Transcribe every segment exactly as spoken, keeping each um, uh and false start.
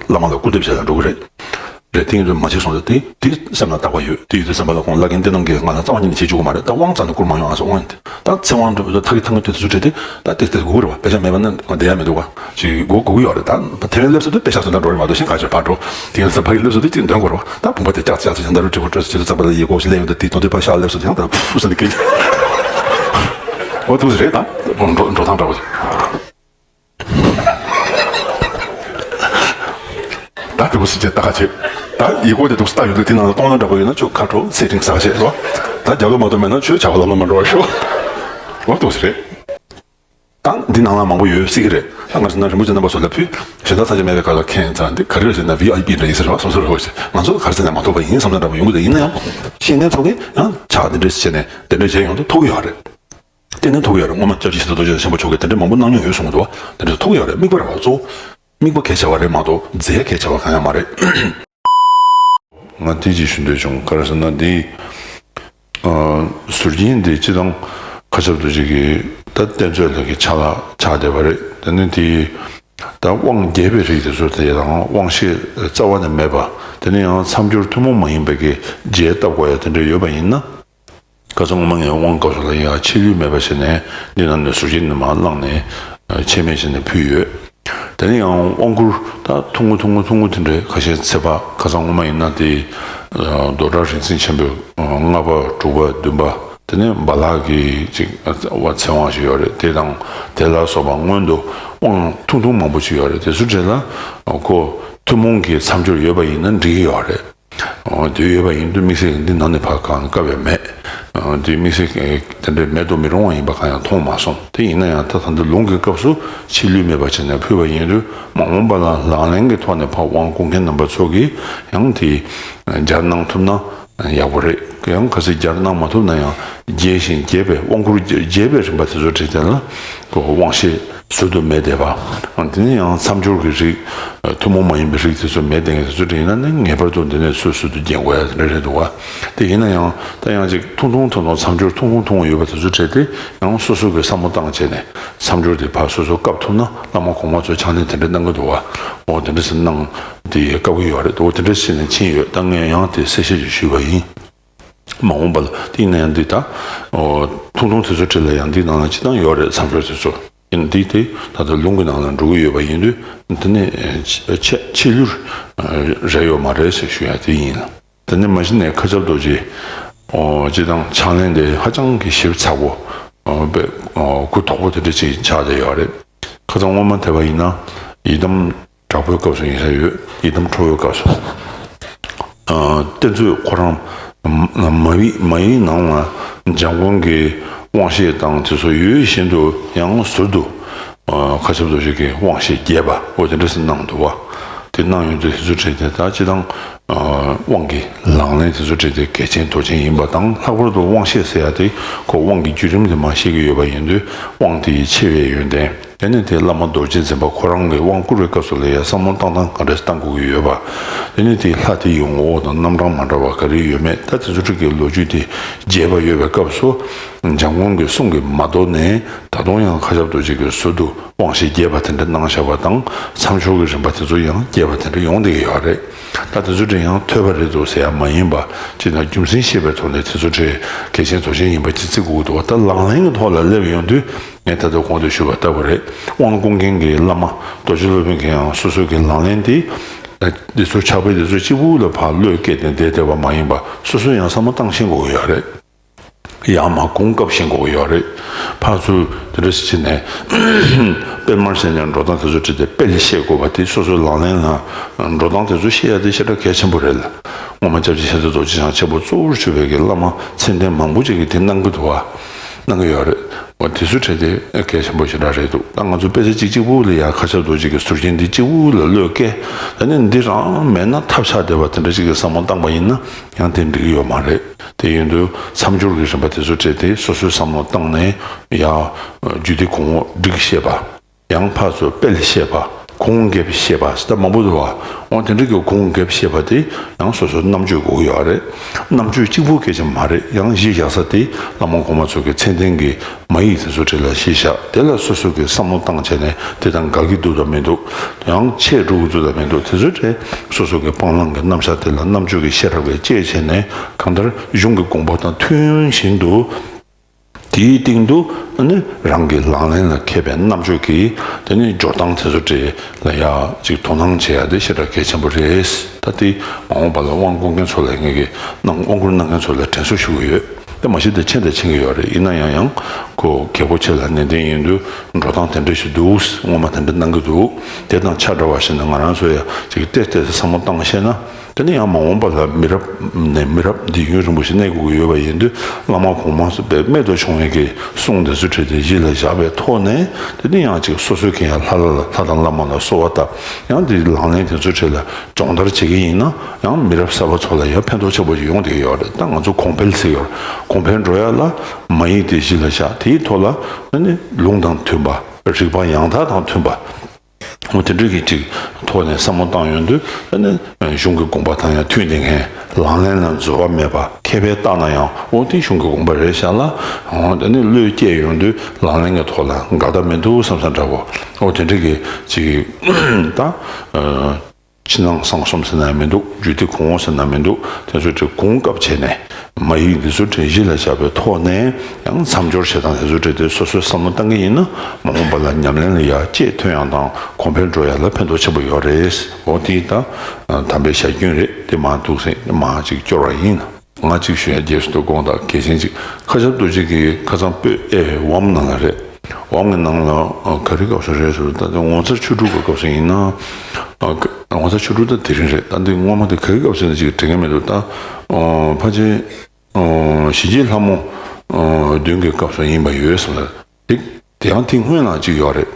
བླ་མ་ལ་སྐུར་འདེབས་བྱས་ལ་འགྲོ་གི་རེད། རེད། དེ་ཡིན་དུས་མ་བྱེད་གསུངས་ཏེ། དེ་དེ་སེམས་ལ་བཏགས་པ་ཡོད། དེ་ཡོད་དུས་སེམས་པ་ལ་ཁོང་བླ་རྒན་བསྟན་རྣམ་གྱིས་ང་ལ་རྩ་བ་ཉིད་ནས་བྱེད་བཅུག་གི་མ་རེད། ད་དབང་རྩ་ནས་བསྐུར་མ་ཡོང་ཨ་སོ། དབང་ཡིན་ཏེ། ད་ཚེ་དབང་འདྲ་པོ་ད་ཐག་གི་ཐང་གི་དུས་ཚོད་བྲིས་ཏེ། ད་དེ་དེ་དགོས་རེད་བ། དཔེ་ཆ་མེད་པ་ན་བསྡད་ཡ་མི་འདུག་བ། ཅིག་དགོས་དགོས་ཀྱི་ཡོད་རེད། ད་དེ་བས་སླེབས་སུ་དུས་དཔེ་ཆ་བཟོ་འདྲ་འགྲོ་རེད་མ་གཏོགས་གཞན་ག་ཅིག་ཕར་འགྲོ། དེ་ཡིན་ཙང་ཕ་གི་སླེབས་སུ་དུས་ཅིག་འདོན་དགོས་རེད་བ། ད་བུམ་པ་དེ་ལྕགས་ལྕགས་ཅིག་ཡང་ད་རུ་བྲིས་པོ་བྲིས་ཅིག་ཙམ་པ་ལ་ཡི་གོ་ཞིག་ལེན་ཡོད། ད་དེ་དོན་དེ་ཕར་ཤག་སླེབས་སུ་དུས་ཡང་ད་ཕུ་ས་འདི་སྐད། འོ་དུས་རེད། ད་འགྲོ་འགྲོ་སྟངས་འདྲ་པོ་ཅིག་ད་དེ་བུ་སི་ཅེ་ད་ཁ་ཆེ། ད་ཡི་གོ་དེ་འདུག་སྟ་ཡོད་དུས་དེ་ནང་ལ་གཏོང་ན་འདྲ་པོ་ཡོད་ན་ཁྱོད་ཁ་དྲོ་ཚེ་རིང་ཟ་ཆེ་རོ། ད་རྒྱ་ལོ་མ་གཏོང་མེད་ན་ཁྱོད་བྱ་བ་ལམ་ལ་མ་འགྲོ་བ་ཤོག་འོ་དུ་སི་རེད། ད་འདི་ནང་ལ་མང་པོ་ཡོད་སྲིད་ཀྱི་རེད། ད་ང་ཚོ་ན་རིན་པོ་ཆེ་རྣམ་པ་ཚོ་ལ་ཕུལ། གཞན་དག་ས་ཆ་མེད་པའི་ཁ་ལ་ཁེངས་ཚ་འདི་ག་རེ་རེད་ཟེར་ན་ཝི་ཨའི་པི་འདྲ་ཡིན་ཟེར་བ་སོ་སོ་རེ་བ་ཞིག་ང་ཚོ་ག་རེ་ཟེར་ན་མ་ཐོབ་པ་ཡིན་བསམ་ན་འདྲ་པོ་ཡོང་གི་འདུག་ཡིན་ན་ཡང་ཤེས་མཁན་ཚོ་གིས་ཡང་ཕྱག་འདི་འདྲ་བྱས་ནས་འདི་འདྲ་བྱས་ཡོང་དུས་ཐུག་གི་ཡོད་རེད། གཏན་ནས་ཐུག་ཡོད་རེད། སྔོན་མ་སྐྱབས་རྗེ་ཞིག་ཏུ་རྡོ་རྗེ་ཆེན་པོ་མཆོག་གིས་དེ་འདྲའི་མང་པོ་གནང་མྱོང་ཡོད་གསུངས་འདུག་དེ་འདྲ་ཐུག་ཡོད་རེད། དམིགས་པ་རེད་བ། གཙོ་བོ་དམིགས་པ་གལ་ཆེ་བ་རེད་མ་གཏོགས་རྫས་གལ་ཆེ་བ་གང་ཡང་མ་རེད། ང་དེ་ཅིག་ཞུ་འདོད་བྱུང་། ག་རེ་ཟེར་ན་འདི་ཨ་ཟུར་རྒྱན་འདི་སྤྱི་བཏང་ཁ་ཆབ་རྡོ་རྗེ་གིས་ད་བསྟན་རྩོད་ལ་གི་ཆ་ལ་ཆགས་བསྡད་པ་རེད། དེ་ནི་དེ་ད་དབང་རྒྱས་པའི་རིགས་དེ་ཚོ་དེ་དང་དབང་ཤེས་རྩ་བ་ནས་མེད་པ། དེ་ནི་ཡང་མཚམས་སྦྱོར་ཐུན་མོང་མ་ཡིན་པའི་གི་རྒྱས་བཏབ་དགོས་ཡ་དེ་འདྲ་ཡོད་པ་ཡིན་ན། ཁ་སང་སྔོན་མ་ངས་དབང་སྐབས་སུ་ལ་ཡང་ཆད་ལུས་མེད་པ་བྱས་ནས་འདི་ནང་ནས་ཟུར་བཞིན་ནས་མར་བླངས་ནས་ཆད་མེད་བྱས་ནས་ཕུལ་ཡོད། དེ་ནས་ཡང་དབང་བསྐུར་ད་ཐུང་ངུ་ཐུང་ངུ་ཐུང་ངུ་དེ་འདྲའི་ཁ་ཤས་ཚེ་དཔག་ཁ་སང་སྔོན་མ་ཡིན་ན་དེ་རྡོ་བྲག་རིག་འཛིན་ཆེན་པོའི་ལྔ་པ་དྲུག་པ་བདུན་པ་དེ་ནས་བ་ལག་གི་ཅིག་བ་ཚེ་དབང་ཞིག་ཡོད་རེད། དེ་དང་དེ་ལ་སོགས་པ་སྔོན་དུ་དབང་ཐུང་ཐུང་མང་པོ་ཅིག་ཡོད་རེད། དེ་ཚོ་གྲས་ལ་ཁོ་ཐུན་མོང་གི་མཚམས་སྦྱོར་ཡོད་པ་ཡིན་ན་འགྲིག་གི་ཡོད་རེད། འོ་དེ་ཡོད་པ་ཡིན་དུས་དམིགས་བསལ་འདི་ནང་ནས་ཕར་གང་བཀབ་པའི་མེད། འདི་དམིགས་བསལ་དེ་འདྲའི་མེད་དུ་མི་རུང་བ་ཡིན་པ་གང་ཡང་མཐོང་མ་སོང་། དེ་ཡིན་ན་ཡང་ད་ད་འདི་ལུང་གི་སྐབས་སུ་ཆད་ལུས་མེད་པ་བྱས་ནས་ཕུལ་བ་ཡིན་དུས་མ་འོངས་པ་ལ་ལག་ལེན་གྱི་ཐོག་ནས་ཕར་དབང་བསྐུར་མཁན་རྣམ་པ་ཚོ་གིས་ཡང་དེ་སྦྱར་གནང་ཐུབ་ན་ཡག་པོ་རེད། ཡང་གལ་སྲིད་སྦྱར་གནང་མ་ཐུབ་ན་ཡང་རྒྱས་ཤིང་རྒྱས་པའི་དབང་བསྐུར་རྒྱས་པའི་རིམ་པ་དེ་ཚོ་བྲིས་དེ་ལ་ཁོ་དབང་ཤེས་ཟུར་དུ་མེད་བསྡད་པ། དེ་ནས་ཡང་མཚམས་སྦྱོར་གྱི་རིགས་ཐུན་མོང་མ་ཡིན་པའི་རིགས་དེ་ཚོ་མེད་བསྡད་མཁན་དེ་ཚོ་དེ་ཡིན་ན་ནི་ངེས་པར་དུ་འདི་ནས་སུ་ཟུར་དུ་རྒྱན་དགོས་ཡ་དེ་འདྲ་རེད་འདུག་བ། དེ་ཡིན་ན་ཡང་ད་ཡང་ཅིག་ཐུང་ཐུང་ཐུང་ཐུང་མཚམས་སྦྱོར་ཐུང་ཐུང་ཐུང་ཡོད་པ་དེ་ཚོ་བྲིས་ཏེ་ཡང་སོ་སོ་གི་བསམ་བློ་བཏང་བྱས་ནས་མཚམས་སྦྱོར་དེ་ཕར་སོ་སོ་བཀབ་ཐུབ་ན་བླ་མ་གོང་མ་ཚོས་ཕྱག་ལེན་དེ་འདྲ་གནང་གི་འདུག་བ། འོ་དེ་འདྲ་ཟེར་གནང་དེ་བཀབ་གི་ཡོད་རེད། འོ་དེ་འདྲ་བྱས་ནས་ཕྱིན་ཡོད། ད་ངས་ཡང་དེ་གསལ་བཤད་ཅིག་ཞུས་པ་ཡིན། མ་འོངས་པ་ལ་དེ་ཡིན་ན་ཡང་འདི་ད། ཨོ། ཐུང་ཐུང་དེ་ཚོ་ཁྲིད་ལ་ཡང་འདི་ནང་ལ་སྤྱི་བཏང་ཡོད་རེད། མཚམས་སྦྱོར་དེ་ཚོ། ཡིན་འདི་དེ་ད་ལྟ་ལུང་གི་ནང་ལ་འགྲོ་གི་ཡོད་པ་ཡིན་དུས་འདི་ནི་ཆད་ཆད་ལུས་རེད་ཡོད་མ་རེད་ཟེར་ཞུ་ཡ་དེ་ཡིན། དེ་ནི་མ་གཞི་ནས་མཁའ་ཁྱབ་རྡོ་རྗེ། ཨོ། སྤྱི་བཏང་ཕྱག་ལེན་དེ་ཧ་ཅང་གི་ཞིབ་ཚགས་པོ། ཨོ། དཔེ་ཨོ་གུ་དོག་པོ་དེ་འདྲ་ཅིག་ཆགས་བསྡད་ཡོད་རེད། ཁ་སང་སྔོན་མ་དེ་བ་ཡིན་ན་ཡི་དམ། དྲག་པོའི་སྐབས་སུ་ཡིན་ས་ཡོད། ཡི་དམ་ཁྲོ་བོའི་སྐབས་སུ། ཨ། གཏེར་མཛོད་ཁོ་རང་མ་ཡི་མ་ཡི་ནང་ལ་འཇམ་མགོན་གྱི་དབང་ཤེས་དང་དེ་ཚོ་ཡོད་བཞིན་དུ་ཡང་ཟུར་དུ། ཨ། མཁའ་ཁྱབ་རྡོ་རྗེ་གི་དབང་ཤེས་རྒྱས་པ་འོ་དེ་འདྲ་ཞིག་གནང་འདུག་བ། དེ་གནང་ཡོང་དུས་དེ་ཚོ་བྲིས་ཏེ་ད་སྤྱི་བཏང་། ཨ། དབང་གི་ལག་ལེན་དེ་ཚོ་བྲིས་ཏེ་གལ་ཆེན་དོ་ཆེན་ཡིན་པ་དང་། ལྷག་པར་དུ་དབང་ཤེས་ཟེར་ཡ་དེ་ཁོ་དབང་གི་བརྒྱུད་རིམ་དེ་མར་བཤད་ཀྱི་ཡོད་པ་ཡིན་དུས་དབང་དེའི་ཆེ་བའི་ཡོན་ཏན། དེ་ནས་དེ་བླ་མ་རྡོ་རྗེ་འཛིན་པ་ཁོ་རང་གི་དབང་བསྐུར་བའི་སྐབས་སུ་ལ་ཡ་བསམ་བློ་བཏང་སྟངས་ག་འདྲ་བཏང་དགོས་ཀྱི་ཡོད་པ། དེ་ནས་དེ་ལྷ་དེ་ཡི་ངོ་བོ་དང་རྣམ་གྲངས་མ་འདྲ་བ་ག་རེ་ཡོད་མེད། ད་དེ་ཚོ་ཁྲིད་ཀྱི་ལོ་རྒྱུས་དེ་རྒྱས་པ་ཡོད་པའི་སྐབས་སུ། འཇམ་མགོན་གྱི་གསུང་གིས་མ་དོ་ནས་ད་དུང་ཡང་མཁའ་ཁྱབ་རྡོ་རྗེ་གིས་ཟུར་དུ་དབང་ཤེས་རྒྱས་པ་དེ་འདྲ་གནང་བཞག་པ་དང་། མཚམས་སྦྱོར་གྱི་རིམ་པ་དེ་ཚོ་ཡང་རྒྱས་པ་དེ་འདྲ་ཡོང་བསྡད་ཀྱི་ཡོད་རེད། ད་དེ་ཚོ་དེ་ཡང་ཐོས་པ་རེད་འདུག་ཟེར་ཡ་མ་ཡིན་པ། ཅིག་ན་རྒྱུ་མཚན་ཤེས་པའི་ཐོག་ནས་དེ་ཚོ་དེ་གལ་ཆེན་དོ་ཆེན་ཡིན་པ་ཅིག་བརྩི་དགོས་འདུག་བ། ད་ལག་ལེན་གྱི་ཐོག་ལ་སླེབས་ཡོང་དུས། ངས་ད་ལྟ་གོང་དུ་ཞུས་པ་ལྟ་བུ་རེད། དབང་བསྐུར་མཁན་གྱི་བླ་མ་རྡོ་རྗེ་སློབ་དཔོན་གྱིས་ཡང་སོ་སོ་གི་ལག་ལེན་དེ། འདི་ཚོ་ཕྱག་དཔེ་འདི་ཚོ་གཅིག་པུ་ལ་ཕར་བློས་བཀལ་ཏེ་བསྡད་བསྡད་པ་མ་ཡིན་པ་སོ་སོ་ཡང་བསམ་བློ་བཏང་ཤེས་དགོས་ཀྱི་ཡོད་རེད། ཡང་མར་གོང་བཀབ་ཤེས་དགོས་ཀྱི་ཡོད་རེད། ཕར་ཚུར་དེ་འདྲ་ཞིག་བྱས་ནས། དཔེ་མར་བཤད་ནས་འགྲོ་སྟངས་དེ་ཚོ་བྲིས་ཏེ་དཔེ་ལ་བཤད་དགོས་པ་དེ་སོ་སོའི་ལག་ལེན་ལ་འགྲོ་སྟངས་དེ་ཚོ་ཤེས་ཡ་དེ་ཞེ་དྲག་གལ་ཆེན་པོ་རེད་ལ། སྔོན་མ་སྐྱབས་རྗེ་ཤཱཀྱ་རྡོ་རྗེ་འཆང་ཆེན་པོ་གཙོ་བོར་གྱུར་པའི་གི་བླ་མ་མཚན་ལྡན་མང་པོ་ཅིག་གིས་དེ་གནང་གི་འདུག་བ། གནང་གི་ཡོད་རེད། འོ་དེ་ཚོ་བྲིས་ཏེ་གལ་ཆེན་པོ་ཞེ་དྲག་རེད་འདུག་ད་ང་ཚོ་དཔེ་ཆ་གཅིག་གཅིག་པུ་ལ་ཡ་མཁའ་ཁྱབ་རྡོ་རྗེ་གི་ཟུར་རྒྱན་འདི་གཅིག་པུ་ལ་བློས་བཀལ། ད་ནི་འདི་རང་མེད་ན་ཐབས་ཆག་བསྡད་པ་དེ་འདྲ་ཅིག་གི་བསམ་བློ་བཏང་པ་ཡིན་ན་ཡང་དེ་འགྲིག་གི་ཡོད་མ་རེད། དེ་ཡིན་དུས་མཚམས་སྦྱོར་གྱི་རིམ་པ་དེ་ཚོ་བྲིས་ཏེ་སོ་སོའི་བསམ་བློ་བཏང་ནས་ཡ། རྒྱུད་སྡེ་གོང་འོག་སྒྲིག་ཤེས་པ། ཡང་ཕར་ཚུར་སྤེལ་ཤེས་པ། སྒོམ་རྒྱབ་ཤེས་པ་ཟེར་ད་མང་པོ་འདུག་བ། འོ་དེ་འདྲ་གི་སྒོམ་རྒྱབ་ཤེས་པ་དེ་ཡང་སོ་སོའི་རྣམ་དཔྱོད་དགོས་ཀྱི་ཡོད་རེད། རྣམ་དཔྱོད་གཅིག་པུ་སྐད་ཆ་མ་རེད། ཡང་གཞི་བཞག་ས་དེ་བླ་མ་གོང་མ་ཚོ་གི་མཚན་ལྡན་གྱི་མ་ཡིག་དེ་ཚོ་གྲས་ལ་གཞི་བཞག་དེ་ལ་སོ་སོ་གི་བསམ་བློ་བཏང་བྱས་ནས་དེ་དང་འགལ་གྱི་འདུག་དང་མི་འདུག་ཡང་ཆད་འགྲོ་གི་འདུག་དང་མི་འདུག་དེ་ཚོའི་གྲས་སོ་སོ་གི་སྤང་བླང་གི་རྣམ་གཞག་དེ་ལ་རྣམ་དཔྱོད་ཀྱི་ཤེས་རབ་ཀྱིས་དཔྱད་བྱས་ནས་གང་ལྟར་གཞུང་གི་དགོངས་པ་དང་མཐུན་བཞིན་དུ། དེའི་སྟེང་དུ་ནི་རང་གི་ལག་ལེན་ལ་འཁེལ་བའི་རྣམ་དཔྱོད་ཀྱིས་དེ་ནི་སྦྱོར་སྟངས་དེ་ཚོ་འདྲ་ལ་ཡ་ཅིག་དོ་སྣང་བྱེད་ཡ་དེ་ཞེ་དྲག་གལ་ཆེན་པོ་རེད། ད་དེ་མ་འོངས་པ་ལ་དབང་བསྐུར་མཁན་ཚོ་ལ་ངེད་ཀྱིས་གནང་དབང་བསྐུར་གནང་མཁན་ཚོ་ལ་དྲན་གསོ་ཞུ་གི་ཡོད། དེ་མ་གཞི་དེ་མཁྱེན་དང་མཁྱེན་གྱི་ཡོད་རེད། ཡིན་ན་ཡང་ཡང་ཁོ་རྒད་པོ་ཆེ་ལ་ནན་ཏན་ཡིན་དུས་འགྲོ་སྟངས་དེ་འདྲ་ཞིག་འདུག་སྔོན་མ་དེ་འདྲ་གནང་གི་འདུག་དེ་དང་ཆ་འདྲ་བ་ཞིག་ནི་ང་རང་ཚོ་ཡ་ཅིག་ཏེ་ཏེ་བསམ་བློ་བཏང་ཤེས་ན། དེ་ནི་ཡང་མ་འོངས་པ་ལ་མི་རབས་ནས་མི་རབས་འདི་ཡུན་རིང་པོ་ཞིག་གནས་དགོས་ཀྱི་ཡོད་པ་ཡིན་དུས་བླ་མ་གོང་མ་སོགས་པའི་རྨད་དུ་བྱུང་བའི་གི་གསུང་འདི་ཚོ་ཁྲིད་དེ་གཞི་ལ་བཞག་པའི་ཐོག་ནས་དེ་ནི་ཡང་ཅིག་སོ་སོའི་གི་ཡང་ལྷ་ལ་ལྷ་དང་བླ་མ་ལ་གསོལ་བ་བཏབ་ཡང་དེ་ལག་ལེན་དེ་ཚོ་ཁྲིད་ལ་སྦྱོང་བརྡར་བྱེད་ཀྱི་ཡིན་ན་ཡང་མི་རབས་གསར་པ་ཚོ་ལ་ཡང་ཕན་ཐོགས་ཆེན་པོ་ཞིག་ཡོང་བསྡད་ཀྱི་ཡོད་རེད། ད་ང་ཚོ་གོང་འཕེལ་ཟེར་ཡོད་རེད། གོང་འཕེལ་འགྲོ་ཡ་ལ་མ་ཡིག་དེ་གཞི་ལ་བཞག་དེའི་ཐོག་ལ་ནི་ལུང་དང་མཐུན་པ་རིགས་པ་ཡང་དག་དང་མཐུན་པ། འོ་དེ་འདྲ་གི་ཅིག་ཐོག་ནས་བསམ་བློ་བཏང་ཡོང་དུས་ཨ་ནི་གཞུང་གི་དགོངས་པ་དང་ཡང་མཐུན་ཏེ་ངས་ལག་ལེན་ལ་འཛོལ་བ་མེད་པ་མཁས་པས་བརྟགས་ན་ཡང་འོ་དེ་གཞུང་གི་དགོངས་པ་རེད་ཤག་ལ། འོ་དེ་ནི་བློས་སྐྱེས་ཡོང་དུས་ལག་ལེན་གྱི་ཐོག་ལ་འགལ་ཟླ་མི་འདུག་བསམ་བསམ་འདྲ་བོ། འོ་དེ་འདྲ་གི་ཅིག་ད། ཕྱི་ནང་གསང་གསུམ་ཟེར་ན་མི་འདུག་རྒྱུད་སྡེ་གོང་འོག་ཟེར་ན་མི་འདུག་དེ་ཚོ་དེ་གོང་བཀབ་བྱས་ནས་མ་ཡིག་འདི་ཚོ་དེ་གཞི་ལ་བཞག་པའི་ཐོག་ནས་ཡང་མཚམས་སྦྱོར་བྱེད་སྟངས་དེ་ཚོ་དེ་དེ་སོ་སོའི་བསམ་བློ་བཏང་གི་ཡིན་ན་མ་འོངས་པ་ལ་ཉམས་ལེན་ལ་ཡར་རྗེས་ཐོན་ཡང་དང་གོང་འཕེལ་འགྲོ་ཡ་ལ་ཕན་ཐོགས་ཆེན་པོ་ཡོད་རེད། འོ་དེ་ད་དམ་པའི་ཞལ་རྒྱུན་རེད། དེ་མ་འདུག་ཟེར་མ་ཅིག་སྐྱོར་བ་ཡིན། ང་གཅིག་ཞུ་ཡ་རྗེས་སུ་འདུག་དགོངས་དག་གལ་ཆེན་གཅིག་ཁ་ཆར་རྡོ་རྗེ་གིས་ཁ་སང་སྤོས་ཨེ་ཝམ་ནང་ལ་རེད། ཝམ་གི་ནང་ལ་ཨ་ག་རེ་སྐབས་སུ་རེད་ཟེར་ད་ལྟ་ངོ་མཚར་ཆོས་དྲུག་གི་སྐབས་སུ་ཡིན་ན་ཨ་ངོ་མཚར་ཆོས་དྲུག་ད་དེ་རིང་རེད། ད་འདི་སྔོན་མ་དེ་ག་རེ་སྐབས་སུ་ཡིན་ན་ཅིག་དྲན་གི་མི་འདུག་ད་ཨ་ཕལ་ཆེར་ཨ་ཞི་རྒྱས་ལྷ་མོ་ཨ་བདུན་གྱི་སྐབས་སུ་ཡིན་པ་ཡོད་ཟེར་ལ་དེ་དེ་ཡང་དེ་སྔོན་ལ་ཅིག་ཡོད་རེད།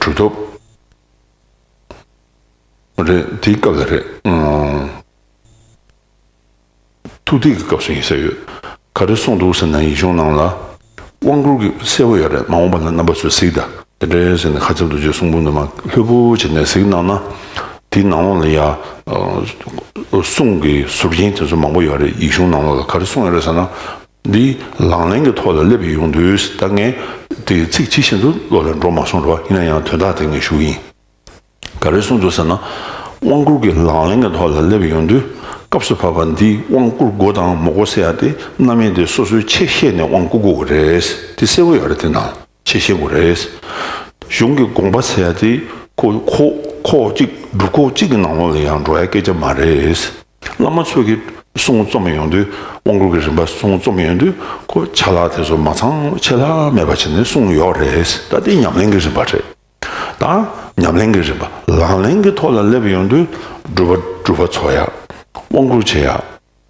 གྲུབ་ཐོབ་རེད། དེའི་སྐབས་ལ་རེད། ཨ། ཐུགས་ཐིག་གི་སྐབས་སུ་ཡིན་ས་ཡོད། ག་རེ་གསུངས་འདུག་ཟེར་ན་ཡིག་ཆུང་ནང་ལ། དབང་བསྐུར་གྱི་གསལ་པོ་ཡོད་རེད། མ་འོངས་པ་ལ་རྣམ་པ་ཚོས་གཟིགས་དང་། དེ་འདྲའི་ཟེར་ནས་ཁ་ཆར་རྡོ་རྗེ་གསུང་འབུམ་དུ་མ་ལྷོད་པོ་བྱས་ནས་གཟིགས་གནང་ན། དེའི་ནང་ལོགས་ལ་ཡ། གསུང་གི་ཟུར་རྒྱན་དེ་ཚོ་མང་པོ་ཡོད་རེད། ཡིག་ཆུང་ནང་ལོགས་ལ་ག་རེ་གསུངས་ཡོད་རེད་ཟེར་ན། འདི་ལག་ལེན་གྱི་ཐོག་ལ་སླེབས་ཡོང་དུས་ད་ངས་དེ་ཚིག་ཇི་བཞིན་དུ་བློ་ལ་འགྲོ་མ་སོང་རེད་བ། ཡིན་ན་ཡང་དོན་དག་དེ་ངས་ཞུ་གི་ཡིན། ག་རེ་གསུངས་འདུག་ཟེར་ན། དབང་བསྐུར་གྱི་ལག་ལེན་གྱི་ཐོག་ལ་སླེབས་ཡོང་དུས་སྐབས་སུ་བབ་པ་འདིས་དབང་བསྐུར་དགོས་དང་མ་དགོས་ཟེར་ཡ་དེ་རྣམ་དབྱེ་དེ་སོ་སོའི་ཆེད་བཤད་ནས་དབང་བསྐུར་དགོས་ཀྱི་རེད། དེ་གསལ་པོ་ཡོད་རེད། དེ་ནང་ཆེད་བཤད་དགོས་རེད། གཞུང་གི་དགོངས་པ་ཟེར་ཡ་དེ་ཁོ་ཁོ་ཁོག་གཅིག་སྒྲུབ་ཁོག་གཅིག་གི་ནང་ལོགས་ལ་ཡང་འགྲོ་ཡ་སྐད་ཆ་མ་རེད། བླ་མ་ཚོ་གི་གསུང་རྩོམ་ཡོང་དུས་དབང་བསྐུར་གྱི་རིམ་པ་གསུང་རྩོམ་ཡོང་དུས་ཁོ་ཆ་ལག་དེ་ཚོ་མ་ཚང་ཆད་ལྷག་མེད་པ་བྱས་ནས་གསུངས་ཡོད་རེད། ད་དེ་ཉམས་ལེན་གྱི་རིམ་པ་རེད། ད་ཉམས་ལེན་གྱི་རིམ་པ་ལག་ལེན་གྱི་ཐོག་ལ་སླེབས་ཡོང་དུས་སྒྲུབ་པ་སྒྲུབ་པ་འཚོགས་ཡ། དབང་བསྐུར་བྱེད་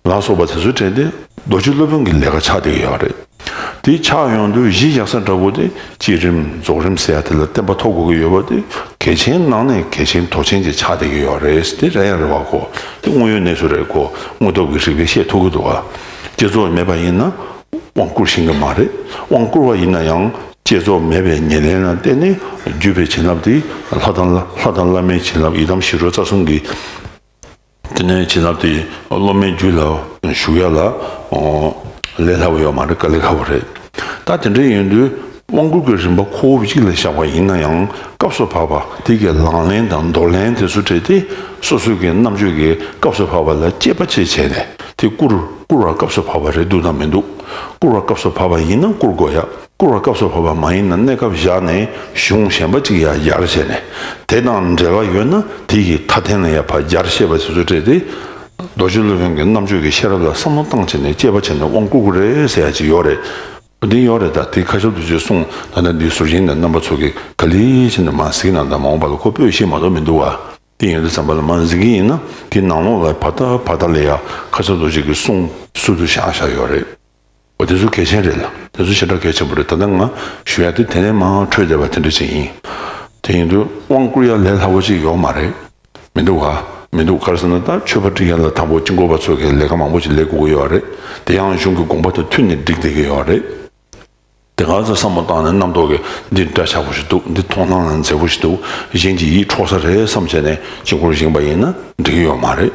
ཡ། ལ་སོགས་པ་དེ་ཚོའི་གྲས་དེ་རྡོ་རྗེ་སློབ་དཔོན་གྱི་ལས་ཀ་ཆགས་བསྡད་ཀྱི་ཡོད་རེད། དེ་ཆགས་ཡོང་དུས་གཞི་བཞག་ས་འདྲ་པོ་དེ་བསྐྱེད་རིམ་རྫོགས་རིམ་ཟེར་ཡ་དེ་ལ་བརྟན་པ་ཐོབ་དགོས་ཀྱི་ཡོད་པ་དེ་གལ་ཆེན་ནང་ནས་གལ་ཆེན་དོ་ཆེན་ཅིག་ཆགས་བསྡད་ཀྱི་ཡོད་རེད། དེ་རེད་ཡང་རེད་བ། ཁོ་དེ་དངོས་ཡོད་གནས་ཚུལ་རེད། ཁོ་དངོས་སྟོབས་ཀྱི་རིགས་པས་ཤེས་ཐུབ་ཀྱི་འདུག་བ། བསྐྱེད་རྫོགས་མེད་པ་ཡིན་ན་དབང་བསྐུར་ཤེས་ཀྱི་མ་རེད། དབང་བསྐུར་བ་ཡིན་ན་ཡང་བསྐྱེད་རྫོགས་མེད་པའི་ཉེར་ལེན་ལ་བརྟེན་ནས་བརྒྱུད་པའི་བྱིན་རླབས་དེ་ལྷ་དང་ལྷ་དང་བླ་མའི་བྱིན་རླབས་ཡི་དམ་ཞི་ཁྲོ་རྩ་གསུམ་གྱི། དེ་ནས་བྱིན་རླབས་དེ་སློབ་མའི་རྒྱུད་ལ་ཞུགས་ཡ་ལ་ལས་སླ་པོ་ཡོད་མ་རེད། དཀའ་ལས་ཁག་པོ་རེད། ད་དེ་འདྲ་ཡིན་དུས་དབང་བསྐུར་གྱི་རིམ་པ་ཁོ་བོ་གཅིག་ལ་བཞག་པ་ཡིན་ན་ཡང་སྐབས་སུ་བབ་པ་དེ་གའི་ལག་ལེན་དང་འདོར་ལེན་དེ་ཚོ་སྤྲད་དེ་སོ་སོའི་གི་རྣམ་དཔྱོད་ཀྱིས་སྐབས་སུ་བབ་པ་ལ་དཔྱད་པ་བྱས་བྱས་ནས་དེ་བསྐུར་བསྐུར་བ་སྐབས་སུ་བབ་པ་རེད་འདུག་དང་མི་འདུག་བསྐུར་བ་སྐབས་སུ་བབ་པ་ཡིན་ན་བསྐུར་དགོས་ཡ། བསྐུར་བ་སྐབས་སུ་བབ་པ་མ་ཡིན་ན་གནས་སྐབས་བཞག་ནས་གཞུང་གཞན་པ་གཅིག་ཡར་སྦྱར་བྱས་ནས་དེ་དང་འབྲེལ་བ་ཡོད་ན་དེ་ཡི་མཐའ་རྟེན་ལ་ཡར་ཕར་སྦྱར་ཤེས་པ་དེ་ཚོ་སྤྲད་དེ། རྡོ་རྗེ་སློབ་དཔོན་གྱི་རྣམ་དཔྱོད་ཀྱི་ཤེས་རབ་ལ་བསམ་བློ་བཏང་བྱས་ནས་དཔྱད་པ་བྱས་ནས་དབང་བསྐུར་དགོས་རེད་ཟེར་ཡ་ཅིག་ཡོད་རེད། འདི་ཡོད་རེད། ད་དེ་ཁ་ཤོར་དུ་ཅིག་གསུངས། ད་ལྟ་འདི་ཟུར་བཞིན་ནས་རྣམ་པ་ཚོ་གིས་ག་ལེར་བྱས་ནས་མར་གཟིགས་གནང་དང་། མ་འོངས་པ་ལ་ཁོ་སྤོས་ཤེས་མ་གཏོགས་མི་འདུག་བ། དེ་ཡིན་དུས་ཙམ་པ་ལ་མར་གཟིགས་ཀྱི་ཡིན་ན་དེའི་ནང་ལོགས་ལ་བར་ཐག་བར་ཐག་ལ་ཡ་ཁ་ཤོར་དུ་ཅིག་གི་གསུང་ཟུར་དུ་བཞག་བཞག་ཡོད་རེད། འོ་དེ་ཚོ་གལ་ཆེན་རེད་ལ། དེ་ཚོ་ཞེ་དྲག་གལ་ཆེན་པོ་རེད། ད་ལྟ་ང་ཞུ་ཡ་དེ་དེ་ནས་མར་འཕྲོས་བསྡད་པ་དེ་འདྲ་ཅིག་ཡིན། དེ་ཡིན་དུས་དབང་བསྐུར་ཡ་ལས་སླ་པོ་ཅིག་ཡོད་མ་རེད། མི་འདུག་ག་མི་འདུག་ག་རེ་ཟེར་ན་ད་མཆོད་པ་སྒྲིག་ཡ་ལ་དང་པོ་དཀྱིལ་འཁོར་པ་ཚོ་གི་ལས་ཀ་མང་པོ་ཅིག་ལས་དགོས་ཀྱི་ཡོད་རེད། དེ་ཡང་གཞུང་གི་དགོངས་པ་དང་མཐུན་ནས་སྒྲིག་བསྡད་ཀྱི་ཡོད་རེད། དེ་ག་ཚོད་བསམ་བློ་བཏང་ནས་རྣམ་རྟོག་གིས་འདི་འདྲ་ཆགས་པོ་ཞིག་འདུག་འདི་མཐོང་སྣང་ལ་མཛེས་པོ་ཞིག་འདུག་གཞན་གྱི་ཡིད་འཕྲོག་ས་རེད་བསམ་བྱས་ནས་དཀྱིལ་འཁོར་བཞེངས་པ་ཡིན་ན་འགྲིག་གི་ཡོད་མ་རེད།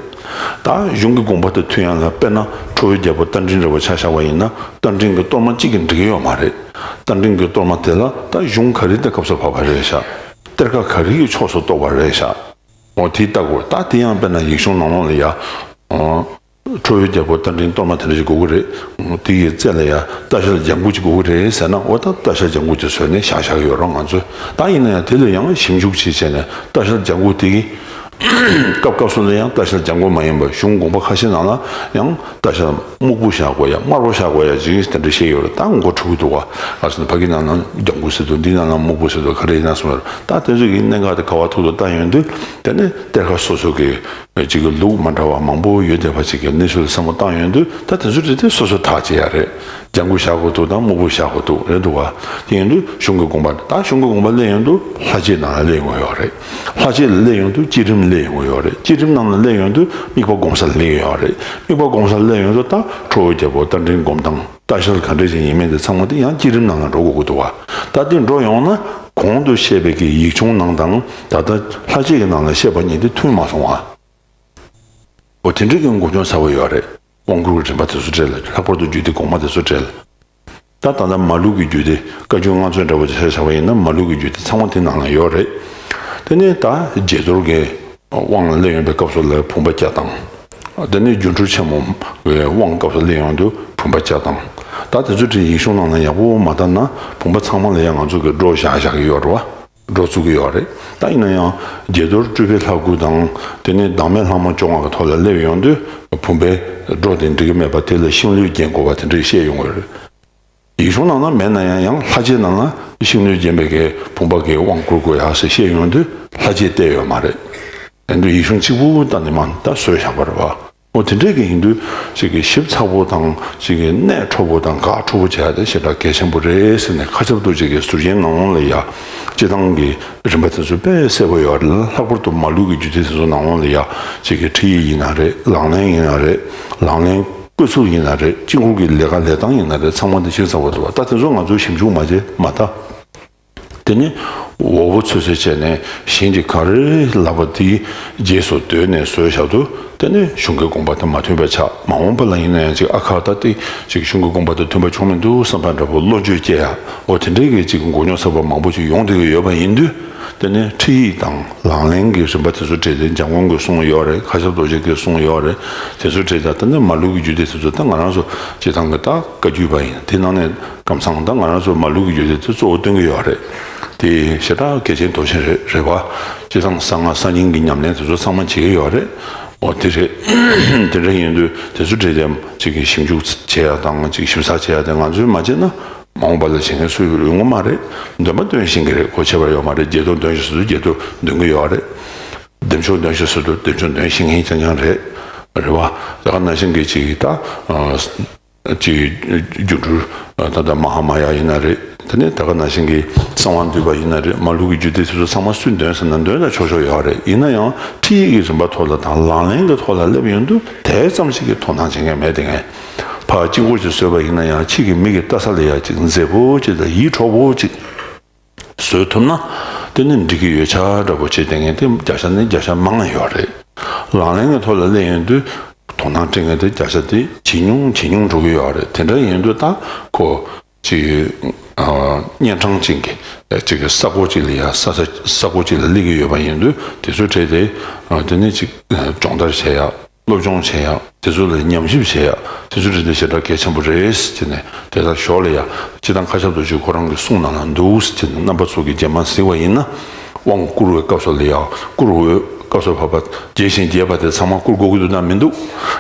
ད་གཞུང་གི་དགོངས་པ་དེ་མཐུན་ཡག་ལ་དཔེར་ན་ཁྲོ་བོའི་རྒྱལ་པོ་རྟ་མགྲིན་འདྲ་བོ་ཆ་བཞག་པ་ཡིན་ན་རྟ་མགྲིན་གྱི་གཏོར་མ་གཅིག་གིས་འགྲིག་གི་ཡོད་མ་རེད། རྟ་མགྲིན་གྱི་གཏོར་མ་དེ་ལ་ད་གཞུང་ག་རེ་དེ་སྐབས་སུ་བབས་པ་རེད་ཤག་གཏེར་ཁ་ག་རེ་ཡི་ཕྱོགས་སུ་གཏོགས་པ་རེད་ཤག་འོ་དེ་ལྟ་དགོས། ད་དེ་ཡང་དཔེར་ན་ཡིག་ཆུང་ནང་ལོགས་ལ་ཡ། ཁྲོ་བོའི་རྒྱལ་པོ་རྟ་མགྲིན་གཏོར་མ་དེ་འདྲ་ཞིག་དགོས་ཀྱི་རེད། དེ་ཡི་རྩེ་ལ་ཡ་རྟ་ཞལ་ལྗང་གུ་ཅིག་དགོས་ཀྱི་རེད་ཟེར་ན་འོ་ད་རྟ་ཞལ་ལྗང་གུ་ཅིག་བཟོས་ནས་བཞག་བཞག་གི་ཡོད་རེད་ང་ཚོས། ད་ཡིན་ན་ཡང་དེ་ལ་ཡང་ཞིབ་འཇུག་བྱས་བྱས་ནས་རྟ་ཞལ་ལྗང་གུ་དེ་གི་སྐབས་སྐབས་སུ་ལ་ཡང་རྟ་ཞལ་ལྗང་གུ་མ་ཡིན་པ་གཞུང་དགོངས་པ་ཁ་ཤས་ནང་ལ་ཡང་རྟ་ཞལ་སྨུག་པོ་བཞག་དགོས་ཡ་དམར་པོ་བཞག་དགོས་ཡ་ཅིག་དེ་འདྲ་བཤད་ཡོད་རེད། ད་མགོ་འཁྲུག་གི་འདུག་བ། ཨ་སི་ནི་ཕ་གི་ནང་ལ་ལྗང་གུ་ཟེར་འདུག་འདི་ནང་ལ་སྨུག་པོ་ཟེར་འདུག་ག་རེ་ཡིན་ན་སོང་ཡོད་རེད། ད་དེ་ཚོ་གི་གནད་འགག་དེ་ག་བ་ཐུག་ཏུ་བཏང་ཡོང་དུས་དེ་ནི་གཏེར་ཁ་སོ་སོ་གི་གཅིག་གི་ལུགས་མ་འདྲ་བ་མང་པོ་ཡོད་བསྡད་པ་ཅིག་གི་གནས་ཚུལ་བསམ་བློ་བཏང་ཡོང་དུས་ད་དེ་ཚོ་དེ་དེ་སོ་སོ་ཐག་བཅད་ཡ་རེད། ལྗང་གུ་བཞག་དགོས་འདུག་དང་སྨུག་པོ་བཞག་དགོས་འདུག་རེད་འདུག་བ། དེ་ཡིན་དུས་གཞུང་གི་དགོངས་པ་ད་གཞུང་གི་དགོངས་པ་སླེབས་ཡོང་དུས་ལྷ་ཆས་ནང་ལ་སླེབས་ཡོང་གི་ཡོད་རེད། ལྷ་ཆས་ལ་སླེབས་ཡོང་དུས་བསྐྱེད་རིམ་སླེབས་ཡོང་གི་ཡོད་རེད། བསྐྱེད་རིམ་ནང་ལ་སླེབས་ཡོང་དུས་དམིགས་པ་སྒོམ་ས་ལ་སླེབས་ཡོང་གི་ཡོད་རེད། དམིགས་པ་སྒོམ་ས་ལ་སླེབས་ཡོང་དུས་ད་ཁྲོ་བོའི་རྒྱལ་པོ་རྟ་མགྲིན་སྒོམ་སྟངས་རྟ་ཞལ་ག་འདྲ་ཞིག་ཡིན་མིན་དེ་ཚང་མ་དེ་ཡང་བསྐྱེད་རིམ་ནང་ལ་འགྲོ་དགོས་ཀྱི་འདུག་བ། ད་དེ་འགྲོ་ཡོང་ན་གོང་དུ་བཤད་པའི་གི་ཡིག་ཆུང་ནང་དང་ད་ལྟ་ལྷ་ཆས་ཀྱི་ནང་ལ་བཤད་པ་གཉིས་དེ་མཐུན་མ་སོང་བ། འོ་དེ་འདྲའི་གི་མགོ་རྙོག་ཚ་བོ་ཡོད་རེད། དབང་བསྐུར་གྱི་རིམ་པ་དེ་ཚོ་འབྲེལ་ལྷག་པར་དུ་རྒྱུད་སྡེ་གོང་མ་དེ་ཚོ་འབྲེལ། ད་ད་ལྟ་མ་ལུག་གི་རྒྱུད་སྡེ་བཀའ་བརྒྱུད་མངའ་གསོལ་འདྲ་བོ་ཆ་བཞག་པ་ཡིན་ན་མ་ལུག་གི་རྒྱུད་སྡེ་ཚང་མ་དེ་ནང་ལ་ཡོད་རེད། དེ་ནས་ད་རྗེས་གཏོར་གྱི་དབང་ལ་སླེབས་ཡོང་པའི་སྐབས་སུ་ལ་བུམ་པ་བརྒྱ་དང་། དེ་ནས་སྒྱུ་འཕྲུལ་ཆེན་མོའི་དབང་སྐབས་སུ་སླེབས་ཡོང་དུས་བུམ་པ་བརྒྱ་དང་། ད་དེ་ཚོ་དེ་ཡིག་ཆུང་ནང་ལ་ཡག་པོ་མ་བལྟས་ན་བུམ་པ་ཚང་མ་ལ་ཡང་ང་ཚོ་གི་སྒྲོ་བཞག་བཞག་གི་ཡོད་རེད་བ། འགྲོ་ཚུགས་ཀྱི་ཡོད་རེད། ད་ཡིན་ན་ཡང་རྗེས་གཏོར་སྤྲུལ་པའི་ལྷ་སྐུ་དང་དེ་ནས་བདག་མེད་ལྷ་མོ་བཅོ་ལྔ་གི་ཐོག་ལ་སླེབས་ཡོང་དུས་བུམ་པའི་སྒྲོ་དེ་འགྲིག་གི་མེད་པ་དེ་ལ་ཤིང་ལོས་བརྒྱན་དགོས་པ་དེ་འདྲ་བཤད་ཡོང་གི་རེད། ཡིག་ཆུང་ནང་ན་མེད་ན་ཡང་ཡང་ལྷ་ཆས་ནང་ལ་ཤིང་ལོས་བརྒྱན་པའི་གི་བུམ་པ་གི་དབང་བསྐུར་དགོས་ཡག་ཟེར་བཤད་ཡོང་དུས་ལྷ་ཆས་བལྟས་ཡོད་མ་རེད། ཡིན་དུས་ཡིག་ཆུང་གཅིག་པུ་བལྟས་ནས་མ་ད་བཟོས་བཞག་པ་རེད་བ། འོ་དེ་འདྲས་ཀྱི་ཡིན་དུས་ཅིག་གི་ཞིབ་ཚགས་པོ་དང་ཅིག་གི་གནད་མཁྲེགས་པོ་དང་དགག་མཁྲེགས་པོ་བྱས་ཏེ་ཞེ་དྲག་གལ་ཆེན་པོ་རེད་ཟེར་ནས་ཁ་ཁྱབ་རྡོ་རྗེ་གི་ཟུར་རྒྱན་ནང་ལ་ཡ་སྤྱི་བཏང་གི་རིམ་པ་དེ་ཚོ་དཔེ་གསལ་པོ་ཡོད་རེད། ལྷག་པར་དུ་མ་ལུག་གི་རྒྱུད་སྡེ་དེ་ཚོ་ནང་ལ་ཡ་ཅིག་གི་ཁྲིད་ཡིག་ཡིན་ན་རེད། ལག་ལེན་ཡིན་ན་རེད། ལག་ལེན་བཀོད་ཚུལ་ཡིན་ན་རེད། དཀྱིལ་འཁོར་གྱི་ལས་ཀ་ལས་སྟངས་ཡིན་ན་རེད། ཚང་མ་དེ་ཞིབ་ཚགས་པོ་འདུག་བ། ད་དེ་ཚོ་ང་ཚོས་ཞིབ་འཇུག་མ་བྱས་མ་ད། དེ་ནི་འོ་བོ་ཚོད་ཚོད་བྱས་ནས་གཞན་གྱིས་ག་རེ་ལབ་པ་དེའི་རྗེས་སུ་ལྟོས་ནས་བཟོས་བཞག་ཏུ་དེ་ནི་གཞུང་གི་དགོངས་པ་དང་མ་མཐུན་པ་ཆགས། མ་འོངས་པ་ལ་ཡིན་ན་ཡང་ཅིག་ཨ་ཁ་ད་དེ་ཅིག་གཞུང་གི་དགོངས་པ་དང་མཐུན་པ་བྱུང་མི་འདུག་བསམ་པ་འདྲ་པོ་བློ་འགྱོད་སྐྱེ་ཡ། འོ་དེ་འདྲའི་གི་ཅིག་མགོ་རྙོག་ཚ་པོ་མང་པོ་ཅིག་ཡོང་བསྡད་ཀྱི་ཡོད་པ་ཡིན་དུས་དེ་ནི་ཁྲིད་ཡིག་དང་ལག་ལེན་གྱི་རིམ་པ་དེ་ཚོ་འབྲེལ་ཏེ་འཇམ་མགོན་གྱིས་གསུངས་ཡོད་རེད། ཁ་ཤབ་རྡོ་རྗེ་གིས་གསུངས་ཡོད་རེད། དེ་ཚོ་འབྲེལ་ཏེ་ད་ནི་མ་ལུག་གི་རྒྱུད་སྡེ་དེ་ཚོ་ད་ང་རང་ཚོ་སྤྱི་བཏང་གི་ད་བཀའ་བརྒྱུད་པ་ཡིན། དེ་ནང་ནས་ཀམ་ཚང་ད་ང་རང་ཚོ་མ་ལུག་གི་རྒྱུད་སྡེ་དེ་གཙོ་བོ་སྟོན་གྱི་ཡོད་རེད། དེ་ཞེ་དྲག་གལ་ཆེན་དོན་ཆེན་རེད་རེད་བ། སྤྱིར་བཏང་གསང་སྔགས་གསར་རྙིང་གི་ཉམས་ལེན་དེ་ཚོ་ཚང་མ་བྱེད་ཀྱི་ཡོད་རེད། འོ་དེ་རེད། དེ་འདྲ་ཡིན་དུས་དེ་ཚོ་འབྲེལ་ཏེ་ཅིག་གི་ཞིབ་འཇུག་བྱེད་ཡ་དང་ཅིག་ཞིབ་ཚགས་བྱེད་ཡ་དེ་ང་ཚོས་མ་བྱས་ན་མ་འོངས་པ་ལ་བྱེད་མཁན་སུ་ཡོང་གི་མ་རེད། འདོན་པ་འདོན་ཤེས་ཀྱི་རེད། གོ་ཆོད་པ་ཡོད་མ་རེད། རྗེས་ཐོ་འདོན་ཤེས་སུ་རྗེས་ཐོ་འདོན་གྱི་ཡོད་རེད། བདེ་མཆོག་འདོན་ཤེས་སུ་བདེ་མཆོག་འདོན་ཤེས་མཁན་རྐྱང་རྐྱང་རེད། རེད་བ། དེ་ག་ནང་བཞིན་གྱི་ཅིག་ད། ཅིག་སྒྱུ་འཕྲུལ་ད་ལྟ་མ་ཧཱ་མ་ཡ་ཡིན་ན་རེད། དེ་ནས་ད་ག་ནང་བཞིན་གྱི་གསང་བ་འདུས་པ་ཡིན་ན་རེད། མ་ལུག་གི་རྒྱུད་སྡེ་དེ་ཚོ་ཚང་མ་སུས་འདོན་ཟེར་ན་འདོན་ལ་ཆོག་ཆོག་ཡོད་རེད། ཡིན་ན་ཡང་ཁྲིད་ཡིག་གི་རིམ་པ་ཐོག་ལ་དང་ལག་ལེན་གྱི་ཐོག་ལ་སླེབས་ཡོང་དུས་དེ་ཙམ་ཞིག་གི་དོ་སྣང་བྱེད་མཁན་མེད་དེ་ངས། ཕར་དཀྱིལ་འཁོར་ཅིག་བཟོས་པ་ཡིན་ན་ཡང་ཕྱི་གི་མིག་གིས་ལྟ་ས་ལ་ཡ་ཅིག་མཛེས་པོ་ཅིག་དང་ཡིད་འཕྲོག་པོ་ཅིག་བཟོས་ཐུབ་ན་དེ་ནི་འགྲིག་གི་ཡོད་ཆ་འདྲ་པོ་བྱེད་བསྡད་མཁན་དེ་བརྒྱ་ཆ་ནས་བརྒྱ་ཆ་མང་ང་ཡོད་རེད། ལག་ལེན་གྱི་ཐོག་ལ་སླེབས་ཡོང་དུས་དོ་སྣང་སྤྲད་མཁན་དེ་བརྒྱ་ཆ་དེ་ཇེ་ཉུང་ཇེ་ཉུང་འགྲོ་གི་ཡོད་རེད། དེ་འདྲ་ཡིན་དུས་ད་ཁོ་ཅིག་གཉན་འཕྲང་ཅན་གྱི་ཅིག་ས་གོ་ཅིག་ལ་ཡ་ས་ས་ས་གོ་ཅིག་ལ་སླེབས་ཀྱི་ཡོད་པ་ཡིན་དུས་དེ་ཚོ་འཕྲད་དེ་དེ་ནི་ཅིག་སྦྱོང་བརྡར་བྱེད་ཡ། སློབ་སྦྱོང་བྱེད་ཡག་དེ་ཚོ་ལ་ཉམས་ཞིབ་བྱེད་ཡག་དེ་ཚོ་རེད་དེ་ཞེ་དྲག་གལ་ཆེན་པོ་རེད་ཟེར་ནས་དེ་ལྟར་ཞོར་ལ་ཡ་སྤྱིར་བཏང་ཁ་ཤབ་རྡོ་རྗེ་ཁོ་རང་གི་གསུང་ནང་ལ་འདུག་ཟེར་ནས་རྣམ་པ་ཚོ་གིས་རྗེས་མ་གཟིགས་པ་ཡིན་ན་དབང་བསྐུར་བའི་སྐབས་སུ་ལ་ཡ་བསྐུར་འོས་སྐབས་སུ་བབ་པ་རྒྱས་ཤིང་རྒྱས་པ་དེ་ཚང་མ་བསྐུར་དགོས་ཀྱི་འདུག་ན་མི་འདུག་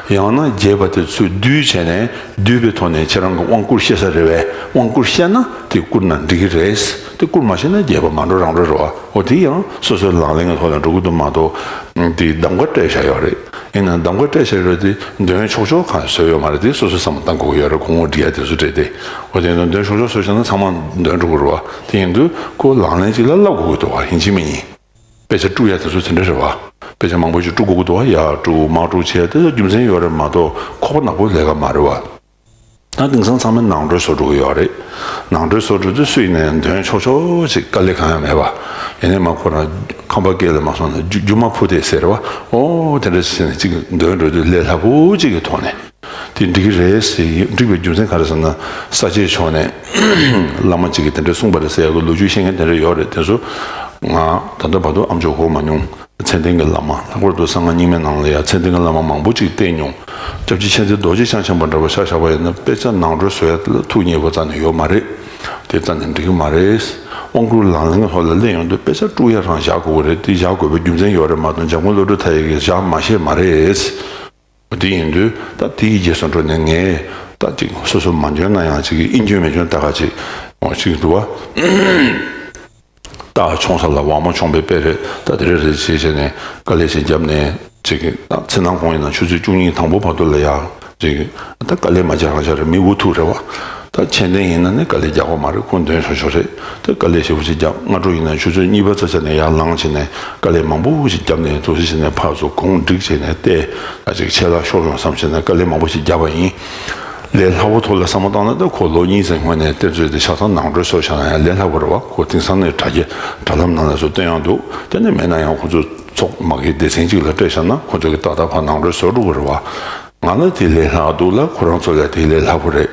ཡང་ན་རྒྱས་པ་དེ་ཚོས་བསྡུས་བྱས་ནས་བསྡུས་པའི་ཐོག་ནས་ཁྱེད་རང་གི་དབང་བསྐུར་ཤེས་ས་རེད་བས། དབང་བསྐུར་ཤེས་ན་དེ་བསྐུར་ན་འགྲིག་གི་རེད། དེ་བསྐུར་མ་ཤེས་ན་རྒྱས་པ་མ་འགྲོ་རང་འགྲོ་རེད་བ། འོ་དེ་ཡང་སོ་སོའི་ལག་ལེན་གྱི་ཐོག་ལ་འགྲོ་གི་འདུག་མ་གཏོགས་དེ་གདམ་ག་སྤྲད་བཞག་ཡོད་རེད། ཡིན་ནའང་གདམ་ག་སྤྲད་བཞག་རེད་དེ་འདོན་ཆོག་ཆོག་གང་བཟོས་ཡོད་མ་རེད། དེ་སོ་སོས་བསམ་བློ་གཏང་དགོས་ཀྱི་ཡོད་རེད། གོང་འོག་འགྲིག་ཡ་དེ་ཚོ་སྤྲད་དེ། འོ་དེ་ཡིན་ན་འདོན་ཆོག་ཆོག་བཟོས་བཞག་ན་ཚང་མ་འདོན་འགྲོ་གི་རེད་བ། དེ་ཡིན་དུས་ཁོ་ལག་ལེན་ཅིག་ལ་བསླབ་དགོས་ཀྱི་འདུག་བ། ཡིན་གཅིག་མིན་གཉིས། དཔེ་ཆ་དཀྲུག་ཡ་དེ་ཚོ་དེ་འདྲ་རེད་བ། དཔེ་ཆ་མང་པོ་ཞིག་དཀྲུག་དགོས་ཀྱི་འདུག་བ། ཡར་དཀྲུག་མར་དཀྲུག་བྱས་དེ་ཚོ་རྒྱུ་མཚན་ཡོད་རེད་མ་གཏོགས་ཁོག་པ་ནག་པོའི་ལས་ཀ་མ་རེད་བ། ད་དེང་སང་ཚང་མས་ནང་ཁྲོལ་བཟོ་འགྲོ་གི་ཡོད་རེད། ནང་ཁྲོལ་བཟོ་འགྲོ་དུས་སུ་ཡིན་ན་ཡང་འདོན་ཆོག་ཆོག་ཅིག་དཀའ་ལས་གང་ཡང་མེད་པ། ཡིན་ནའི་མ་ཁོ་རང་ཁམས་པ་སྐད་ལ་མ་སོང་ན་རྒྱུ་རྒྱུ་མ་ཕུ་དེ་ཟེར་བ། ཨོ་དེ་འདྲ་ཟེར་ནས་ཅིག་འདོན་འགྲོ་དུས་ལས་སླ་པོ་ཅིག་གི་ཐོག་ནས། དེ་འགྲིག་གི་རེད་ཟེར་ཡིན། འགྲིག་པའི་རྒྱུ་མཚན་ག་རེ་ཟེར་ན། ས་སྐྱའི་ཕྱོགས་ནས་བླ་མ་གཅིག་གིས་དེ་འདྲ་གསུངས་པ་རེད་ཟེར་ཡག་གི་ལོ་རྒྱུས་བཤད་མཁན་དེ་འདྲ་ཡོད་རེད། དེ་ཚོ་ང་ད་ལྟ་བར་དུ་ཨ་མཆོག་གོ་མ་མྱོང་། མཚན་ལྡན་གྱི་བླ་མ། ལྷག་པར་དུ་གསང་སྔགས་རྙིང་མའི་ནང་ལ་ཡང་མཚན་ལྡན་གྱི་བླ་མ་མང་པོ་ཅིག་བསྟེན་མྱོང་། སྐྱབས་རྗེ་མཁྱེན་བརྩེ་རྡོ་རྗེ་འཆང་ཆེན་པོ་འདྲ་པོ་ཆ་བཞག་པ་ཡིན་ན་དཔེ་ཆ་ནང་ཁྲོལ་བཟོ་ཡ་ལ་ཐུགས་མཉེས་པོ་རྩ་ནས་ཡོད་མ་རེད། དེ་རྩ་ནས་འགྲིག་གི་མ་རེད། དབང་བསྐུར་ལག་ལེན་གྱི་ཐོག་ལ་སླེབས་ཡོང་དུས་དཔེ་ཆ་དཀྲུག་ཡ་རང་བཞག་དགོས་ཀྱི་རེད། དེ་བཞག་དགོས་པའི་རྒྱུ་མཚན་ཡོད་རེད་མ་གཏོགས་འཇམ་མགོན་བློ་གྲོས་མཐའ་ཡས་ཀྱིས་བཞག་མ་ཤེས་མ་རེད། དེ་ཡིན་དུས་ད་དེའི་རྗེས་སུ་འགྲོ་ནས་ངས་ད་ཅིག་སོ་སོ་མ་འཇོན་ན་ཡང་ཅིག་ཨིན་འཇོན་མི་འཇོན་ལྟ་ག་ཅིག་འོ་ཅིག་འདུག་བ། རྟ་མཆོང་ས་ལ་ཝང་མ་མཆོང་པའི་དཔེ་རེད། ད་དེ་རེད་རེད་བྱས་བྱས་ནས་དཀའ་ལས་ཞིག་བརྒྱབ་ནས་ཅིག་ད་ཚེ་ནང་ཁོང་ཡིན་ན་ཆུ་ཚོད་བཅུ་གཉིས་དང་པོ་བར་དུ་ལ་ཡང་ཅིག་ད་དཀའ་ལས་མ་བརྒྱབ་རང་བཞག་རེད། མི་འུ་ཐུག་རེད་བ། ད་མཁྱེན་ལྡན་ཡིན་ན་ནི་དཀའ་ལས་རྒྱག་པ་མ་རེད། ཁོང་འདོན་ཆོག་ཆོག་རེད། ད་དཀའ་ལས་ཞེ་པོ་ཞིག་བརྒྱབ། སྔ་དྲོ་ཡིན་ན་ཆུ་ཚོད་གཉིས་པ་ཙམ་ཆ་ནས་ཡར་ལངས་བྱས་ནས་དཀའ་ལས་མང་པོ་ཞིག་བརྒྱབ་ནས་ཐུགས་རྗེ་ཆེ་ནས་ཕར་ཚུར་གུང་བསྒྲིགས་བྱས་ནས་བལྟས། ད་ཅིག་ཆད་ལྷག་ཤོར་ཡོང་བསམ་བྱས་ནས་དཀའ་ལས་མང་པོ་ཞིག་བརྒྱབ་པ་ཡིན། ལས་སླ་པོ་ཐོག་ལ་བསམ་བློ་བཏང་ན་ད་ཁོ་ལོ་གཉིས་ཙམ་སྔོན་ནས་གཏེར་མཛོད་དེ་ཆ་ཚང་ནང་འགྲོས་བཟོས་བཞག་ན་ཡང་ལས་སླ་པོ་རེད་བ། ཁོ་དེང་སང་ནས་དྲ་རྒྱ་དྲ་ལམ་ནང་ལ་སུ་སྟོན་ཡག་འདུག་དེ་ནས་མེད་ན་ཡང་ཁོ་ཚོ་ཚོགས་མ་གི་སྡེ་ཚན་གཅིག་ལ་སྤྲད་བཞག་ན་ཁོ་ཚོ་གི་ཏག་ཏག་ཕར་ནང་འགྲོས་བཟོ་འགྲོ་གི་རེད་བ། ང་ལ་དེ་ལས་སླ་འདུག་ལ། ཁོ་རང་ཚོ་ལ་དེ་ལས་སླ་པོ་རེད།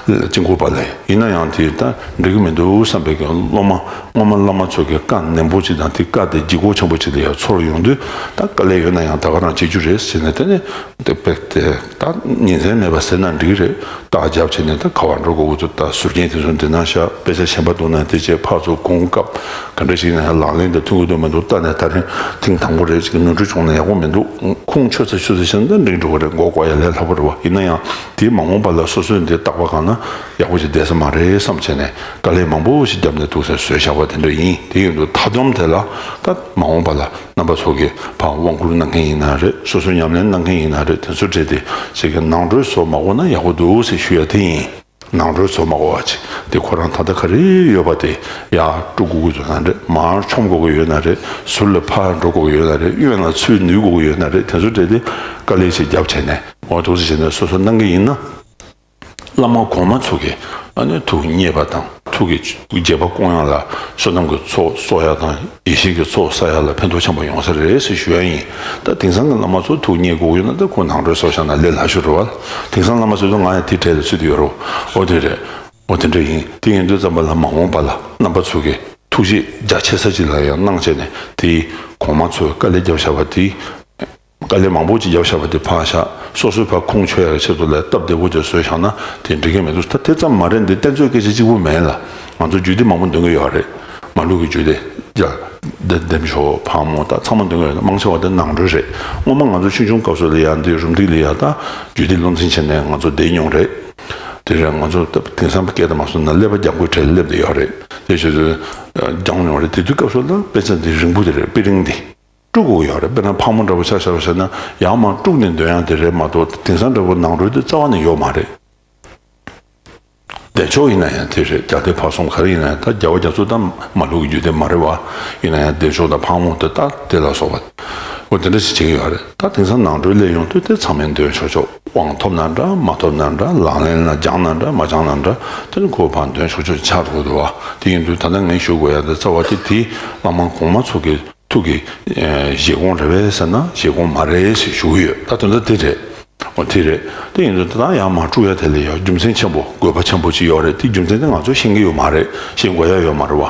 དཀྱིལ་འཁོར་པ་ལས། ཡིན་ན་ཡང་དེ་ད་འགྲིག་གི་མི་འདུག་བསམ་པའི་གི་སློབ་མ་སྔོན་མ་བླ་མ་ཚོ་གི་བཀའ་ནན་པོ་ཅིག་དང་དེ་བཀའ་དེ་ལྗིད་ཁོག་ཆེན་པོ་ཅིག་ལ་ཡང་ཚོར་ཡོང་དུས་ད་དཀའ་ལས་ཡོད་ན་ཡང་ད་ག་རང་བྱེད་རྒྱུ་རེད་ཟེར་ནས། དེ་ནས་དེ་དཔེ་དེ་ད་ཉིན་མཚན་མེད་པ་ཟེར་ན་འགྲིག་གི་རེད། རྟགས་རྒྱབ་བྱས་ནས་ད་ག་བར་འགྲོ་དགོས་ཀྱི་འདུག་ད་ཟུར་རྒྱན་དེ་ཚོ་འདི་ན་བཞག་དཔེ་ཆ་གཞན་པ་འདུག་ན་དེ་བྱས། ཕར་ཚུར་གུང་སྐབས་ག་འདྲ་ཞིག་ན་ཡང་ལག་ལེན་དེ་མཐུན་གྱི་འདུག་མི་འདུག་ལྟ་ནས་ད་རིང་ཐེངས་དང་པོ་རེད། ཅིག་ནོར་འཁྲུལ་བྱུང་ན་ཡག་པོ་མི་འདུག་ཁུངས་ཆོད་ཚེ་ཆོད་ཚེ་བྱས་ན་འགྲིག་འགྲོ་གི་རེད། མགོ་བསྐོར་ཡ་ལས་སླ་པོ་རེད་བ། ཡིན་ན་ཡང་དེའི་མ་འོངས་པ་ལ་སོ་སོས་འདི་བརྟག་པ་གང་ན་ཡག་པོ་ཞིག་བསྡད་ས་མ་རེད་བསམ་བྱས་ནས་དཀའ་ལས་མང་པོ་ཞིག་བརྒྱབ་ནས་ཐུགས་སེམས་བཟོས་བཞག་པ་དེ་འདྲ་ཡིན། དེ་ཡིན་དུས་མཐའ་སྡོམ་དེ་ལ་ད་མ་འོངས་པ་ལ་རྣམ་པ་ཚོ་གིས་ཕར་དབང་བསྐུར་གནང་མཁན་ཡིན་ན་རེད། སོ་སོ་ཉམས་ལེན་གནང་མཁན་ཡིན་ན་རེད། དེ་ཚོ་གྲས་དེ་ཞིག་གི་ནང་ཁྲོལ་བཟོ་མ་དགོས་ན་ཡག་པོ་འདུག་ཟེར་ཞུ་ཡ་དེ་ཡིན། ནང་ཁྲོལ་བཟོ་མ་དགོས་པ་ཅིག་དེ་ཁོ་རང་ད་ལྟ་ག་རེ་ཡོད་པ་དེ་ཡར་དཀྲུག་དགོས་ཀྱི་ཡོད་ན་རེད། མར་མཆོང་དགོས་ཀྱི་ཡོད་ན་རེད། ཟུར་ལ་ཕར་འགྲོ་དགོས་ཀྱི་ཡོད་ན་རེད། གཡོན་ལ་ཚུར་ནུར་དགོས་ཀྱི་ཡོད་ན་རེད། དེ་ཚོ་གྲས་དེ་དཀའ་ལས་ཞིག་བརྒྱབ་བྱས་ནས་འོ་ཐུགས་རྗེ་ཆེ་ནས་སོ་སོ་གནང་གི་ཡིན་ན། བླ་མ་གོང་མ་ཚོ་གི་ཨ་ནི་ཐུགས་མཉེས་པ་དང་ཐུགས་ཀྱི་དགྱེས་པ་སྐོང་ཡག་ལ་བསོད་ནམས་ཀྱི་ཚོགས་གསོག་ཡག་དང་ཡེ་ཤེས་ཀྱི་ཚོགས་བསགས་ཡག་ལ་ཕན་ཐོགས་ཆེན་པོ་ཡོང་ས་རེད་ཟེར་ཞུ་ཡ་ཡིན། ད་དེང་སང་གི་བླ་མ་ཚོ་ཐུགས་མཉེས་དགོས་ཡོད་ན་ད་ཁོ་ནང་ཁྲོལ་བཟོ་བཞག་ན་ལས་སླ་ཤོས་རེད་བ། དེང་སང་བླ་མ་ཚོ་ང་ཡང་དེ་གྲས་ལ་ཚུད་དུ་ཡོད་རོ། འོ་དེ་རེད། འོ་དེ་འདྲ་ཡིན། དེ་ཡིན་དུས་ཙམ་པ་ལ་མ་འོངས་པ་ལ་རྣམ་པ་ཚོ་གི་ཐུགས་རྗེ་རྒྱ་ཆེ་ས་ཅིག་ལ་ཡང་གནང་བྱས་ནས་དེ་གོང་མ་ཚོས་དཀའ་ལས་བརྒྱབ་བཞག་པ་དེ། དཀའ་ལས་མང་པོ་ཅིག་བརྒྱབ་བཞག་པ་དེ་ཕར་བཞག་སོ་སོའི་ཕར་ཁུངས་འཁྱོལ་ཡག་ཆེད་དུ་ལས་སྟབས་བདེ་པོ་ཅིག་བཟོས་བཞག་ན་དེ་འགྲིག་གི་མི་འདུག་ད་དེ་ཙམ་མ་རེད། འདི་གཏེར་མཛོད་སྐད་ཆ་གཅིག་པུ་མིན་ལ། ང་ཚོ་རྒྱུད་སྡེ་མང་པོ་འདོན་གི་ཡོད་རེད། མ་ལུག་གི་རྒྱུད་སྡེ། རྒྱ། འདེ་འདེམས་ཤོག་ཕག་མོ་ད་ཚང་མ་འདོན་གི་ཡོད་རེད། མང་ཆེ་བ་དེ་ནང་ཁྲོལ་རེད། སྔོན་མ་ང་ཚོ་ཆུང་ཆུང་སྐབས་སུ་ལ་ཡ་འདི་རུམ་བཏེག་ལ་ཡ་ད་རྒྱུད་སྡེ་བློ་འཛིན་བྱས་ནས་ང་ཚོ་བསྡད་མྱོང་རེད། དེ་རེད། ང་ཚོ་ད་དེང་སང་སྐད་དུ་མ་སོང་ན་ཀླད་པ་རྒྱག་དགོས་གྲལ་སླེབས་བསྡད་ཡོད་རེད། དེ་བྱས་ཙང་སྦྱངས་མྱོང་རེད། དེ་དུས་སྐབས་སུ་ལ་དཔེ་ཆ་འདི་རིང་པོ་དེ་རེད། དཔེ་རིང་འདི། དཀྲུག་དགོས་ཡོད་རེད། དཔེར་ན་ཕག་མོ་འདྲ་པོ་ཆ་བཞག་པ་བྱས་ན་ཡར་མར་དཀྲུག་ནས་འདོན་ཡག་དེ་རེད་མ་གཏོགས་དེང་སང་འདྲ་པོ་ནང་ཁྲོལ་དེ་རྩ་བ་ནས་ཡོད་མ་རེད། བདེ་མཆོག་ཡིན་ན་ཡང་དེ་རེད། རྒྱ་སྡེ་ཕག་གསུམ་ག་རེ་ཡིན་ན་ཡང་ད་རྒྱལ་བ་རྒྱ་མཚོ་ད་མ་ལུག་གི་རྒྱུད་སྡེ་མ་རེད་བ། ཡིན་ན་ཡང་བདེ་མཆོག་དང་ཕག་མོ་དེ་ད་དེ་ལ་སོགས་པ། འོ་དེ་འདྲ་ཞིག་བྱེད་ཀྱི་ཡོད་རེད། ད་དེང་སང་ནང་ཁྲོལ་སླེབས་ཡོང་དུས་དེ་ཚང་མས་འདོན་ཆོག་ཆོག་དབང་ཐོབ་ན་འདྲ་མ་ཐོབ་ན་འདྲ། ལག་ལེན་ལ་སྦྱངས་ན་འདྲ་མ་སྦྱངས་ན་འདྲ། དེ་ནི་ཁོ་བོ་ཕར་འདོན་ཆོག་ཆོག་ཆགས་འགྲོ་འདུག་བ། དེ་ཡིན་དུས་ད་ལྟ་ངས་ཞུ་དགོས་ཡག་དེ་རྩ་བ་དེ་དེ་བླ་མ་གོང་མ་ཚོ་གི་ཐུགས་ཀྱི་བཞེད་དགོངས་རེད་པས་ཟེར་ན་བཞེད་དགོངས་མ་རེད་ཞེས་ཞུ་གི་ཡོད། ད་དོན་དག་དེ་རེད། འོ་དེ་རེད། དེ་ཡིན་དུས་ད་ཡང་མ་དཀྲུག་ཡ་དེ་ལ་ཡང་རྒྱུ་མཚན་ཆེན་པོ་དགོས་པ་ཆེན་པོ་ཅིག་ཡོད་རེད། དེ་རྒྱུ་མཚན་དེ་ང་ཚོ་ཤེས་ཀྱི་ཡོད་མ་རེད། ཤེས་དགོས་ཡ་ཡོད་མ་རེད་བ།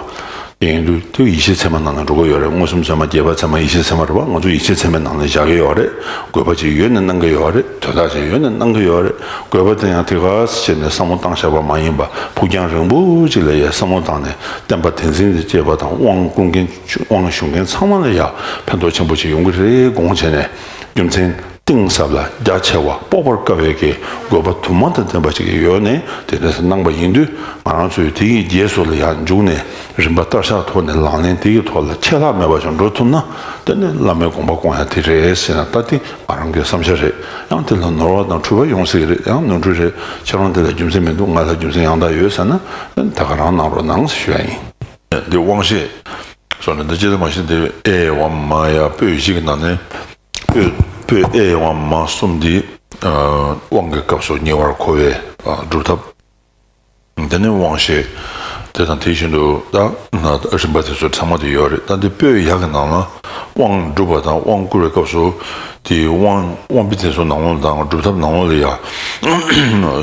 དེ་ཡིན་དུས་དེ་ཡེ་ཤེས་ཚད་མ་ནང་ལ་འགྲོ་གི་ཡོད་རེད། མངོན་སུམ་ཚད་མ་རྒྱས་པ་ཚད་མ་ཡེ་ཤེས་ཚད་མ་རེད་བ། ང་ཚོ་ཡེ་ཤེས་ཚད་མའི་ནང་ལ་བཞག་གི་ཡོད་རེད། དགོས་པ་ཅིག་ཡོད་ནས་གནང་གི་ཡོད་རེད། དོན་དག་ཅིག་ཡོད་ནས་གནང་གི་ཡོད་རེད། དགོས་པ་དེ་ཡང་དེ་ག་ཟེར་ནས་བསམ་བློ་བཏང་བཞག་པ་མ་ཡིན་པ་ཕུགས་རྒྱང་རིང་པོ་ཅིག་ལ་ཡ་བསམ་བློ་བཏང་ནས་བསྟན་པ་དེ་འཛིན་དུ་བཅས་པ་དང་དབང་བསྐུར་མཁན་དབང་ཞུ་མཁན་ཚང་མ་ལ་ཡ་ཕན་ཐོགས་ཆེན་པོ་ཅིག་ཡོང་གི་རེད་དགོངས་བྱས་ནས་རྒྱུ་མཚན་གཏིང་ཟབ་ལ་རྒྱ་ཆེ་བ་དཔོག་པར་དཀའ་བའི་གི་དགོས་པ་དུ་མ་དང་ལྡན་པ་ཅིག་ཡོད་ནས་དེ་འདྲ་གནང་པ་ཡིན་དུས་ང་རང་ཚོས་དེ་ཡི་རྗེས་སུ་ལ་ཡང་འཇུག་ནས་རིམ་པ་བསྟར་བཞག་ཐོག་ནས་ལག་ལེན་དེ་ཡི་ཐོག་ལ་ཆད་ལྷག་མེད་པ་ཅིག་འགྲོ་ཐུབ་ན་དེ་ནི་བླ་མའི་དགོངས་པ་སྐོང་ཡ་དེ་རེད་ཟེར་ན་ད་དེ་ང་རང་གི་བསམ་འཆར་རེད། ཡང་དེ་ལ་ནོར་བ་དང་འཁྲུལ་པ་ཡོང་སྲིད་ཀྱི་རེད། ཡང་ནོར་འཁྲུལ་རེད། ཁྱེད་རང་དེ་ལ་རྒྱུ་མཚན་མི་འདུག་ང་ལ་རྒྱུ་མཚན་ཡང་དག་ཡོད་ཟེར་ན་ད་ག་རང་གནང་རོགས་གནང་ཞུ་ཡ་ཡིན། འདི་དབང་ཤེས་སོགས་ནི་འདི་ཅི་ལྟར་མ་ཤེས་འདི་ཨེ་ཝ་མ་ཡ་པོད་བཞི་གི་ནང་ནས་པོད་པོད་ཨེ་ཝ་མ་གསུམ་འདི་ དབང་གི་སྐབས་སུ་ཉེ་བར་མཁོ་བའི་སྒྲུབ་ཐབས། དེ་ནས་དབང་ཤེས། དེ་དང་དེ་བཞིན་དུ་ད་རིམ་པ་དེ་ཚོ་ཚང་མ་དེ་ཡོད་རེད། ད་འདི་པོད་ཡ་གི་ནང་ལ་དབང་སྒྲུབ་པ་དང་དབང་བསྐུར་བའི་སྐབས་སུ་དེའི་དབང་དབང་པོའི་དེ་ཚོ་ནང་ལོགས་དང་སྒྲུབ་ཐབས་ནང་ལོགས་ལ་ཡ་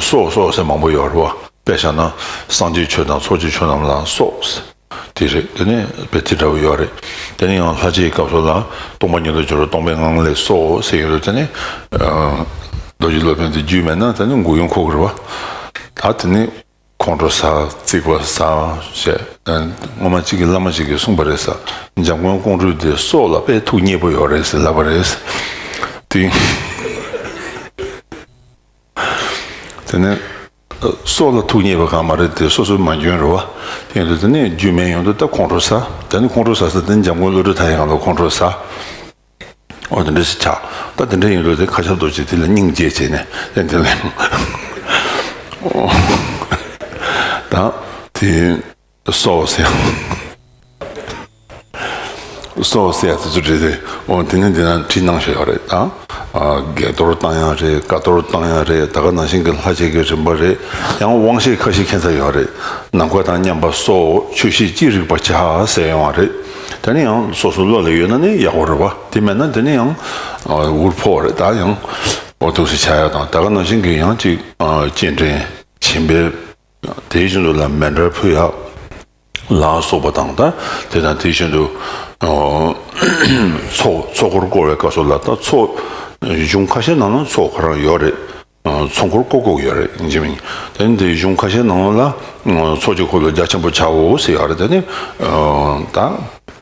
སྲོག་སྲོག་ཟེར་མང་པོ་ཡོད་རེད་བ། དཔེ་བཞག་ན་སངས་རྒྱས་ཆོས་དང་ཚོགས་ཀྱི་མཆོག་རྣམས་ལ་སོགས། དེ་རེད། དེ་ནས་དཔེ་དེ་འདྲ་བོ་ཡོད་རེད། དེ་ནས་ཡང་ལྷ་བསྐྱེད་སྐབས་སུ་ལ་སྟོང་པ་ཉིད་དུ་གྱུར་སྟོང་པའི་ངང་ལས་སོ་ཟེར་ཡོད་རེད། དེ་ནས་རྡོ་རྗེ་སློབ་དཔོན་དེ་རྒྱུད་མེད་ན་དེ་ནས་མགོ་ཡོང་ཁོག་གི་རེད་བ། ད་དེ་ནས་ཁོང་ཁྲོ་ཟ་བརྩིགས་པ་ཟ་བྱས། སྔོན་མ་གཅིག་གི་བླ་མ་གཅིག་གིས་གསུངས་པ་རེད་ཟེར། འཇམ་མགོན་ཀོང་སྤྲུལ་དེ་སྲོག་ལ་དཔེ་ཐུགས་མཉེས་པོ་ཡོད་རེད་ཟེར་ལབ་པ་རེད། དེ་དེ་ནས་སྲོག་ལ་ཐུགས་མཉེས་པ་གང་མ་རེད་དེ་སོ་སོའི་མ་འཇོན་རེད་བ། དེ་ཡིན་དུས་དེ་ནས་རྒྱུད་མེད་ཡོང་དུས་ད་ཁོང་ཁྲོ་ཟ། དེ་ནས་ཁོང་ཁྲོ་ཟ་ཟ་དེ་ནས་འཇམ་མགོན་བློ་གྲོས་ཐར་ཡང་ལ་ཁོང་ཁྲོ་ཟ། འོ་དེ་འདྲ་ཞིག་ཆགས། ད་དེ་འདྲ་ཡིན་དུས་དེ་མཁའ་ཁྱབ་རྡོ་རྗེ་དེ་ལ་སྙིང་རྗེ་བྱས་ནས་དེ་འདི་ལ་ད་དེ་སྲོག་ཟེར། སྲོག་ཟེར་ཡ་དེ་ཚོ་རེད་དེ། འོ་དེ་ནས་འདི་ན་བྲིས་གནང་བཞག་ཡོད་རེད་ད། ཨ་བགེགས་གཏོར་བཏང་ཡ་རེད། བཀའ་གཏོར་བཏང་ཡ་རེད། ད་ག་ནང་བཞིན་གྱི་ལྷ་བསྐྱེད་ཀྱི་རིམ་པ་རེད། ཡང་དབང་ཤེས་ཁ་ཤས་ཁྱད་མཚར་ཡོད་རེད། ནམ་མཁའ་དང་མཉམ་པ་སོགས་ཆོས་ཤེས་ཅི་རིགས་པ་བྱ་ཟེར་ཡོང་བ་རེད། དེ་ནས་ཡང་སོ་སོ་བློ་ལ་ཡོད་ན་ནི་ཡག་པོ་རེད་བ། དེ་མེད་ན་དེ་ནས་ཡང་འུར་ཕོག་རེད་ད། ཡང་འོ་ཐུགས་སུ་ཆགས་ཡ་དང་། ད་ག་ནང་བཞིན་གྱི་ཡང་ཅིག་སྤྱན་འདྲེན་བྱིན་འབེབས། དེ་བཞིན་དུ་ལ་མཎྜལ་ཕུལ་ཡག་ལ་སོགས་པ་དང་། ད་དེ་དང་དེ་བཞིན་དུ་ཚོགས་ཚོགས་འཁོར་བསྐོར་བའི་སྐབས་སུ་ལ་ད་ཚོགས་གཞུང་ཁ་ཤས་ནང་ན་ཚོགས་ཁོ་རང་ཡོད་རེད། ཚོགས་འཁོར་བསྐོར་དགོས་ཡོད་རེད་ཡིན་གཅིག་མིན། དེ་ནི་དེ་གཞུང་ཁ་ཤས་ནང་ལ་ཚོགས་ཀྱི་འཁོར་ལོ་རྒྱ་ཆེན་པོ་བྱའོ་ཟེར་ཡོད་རེད། དེ་ནི་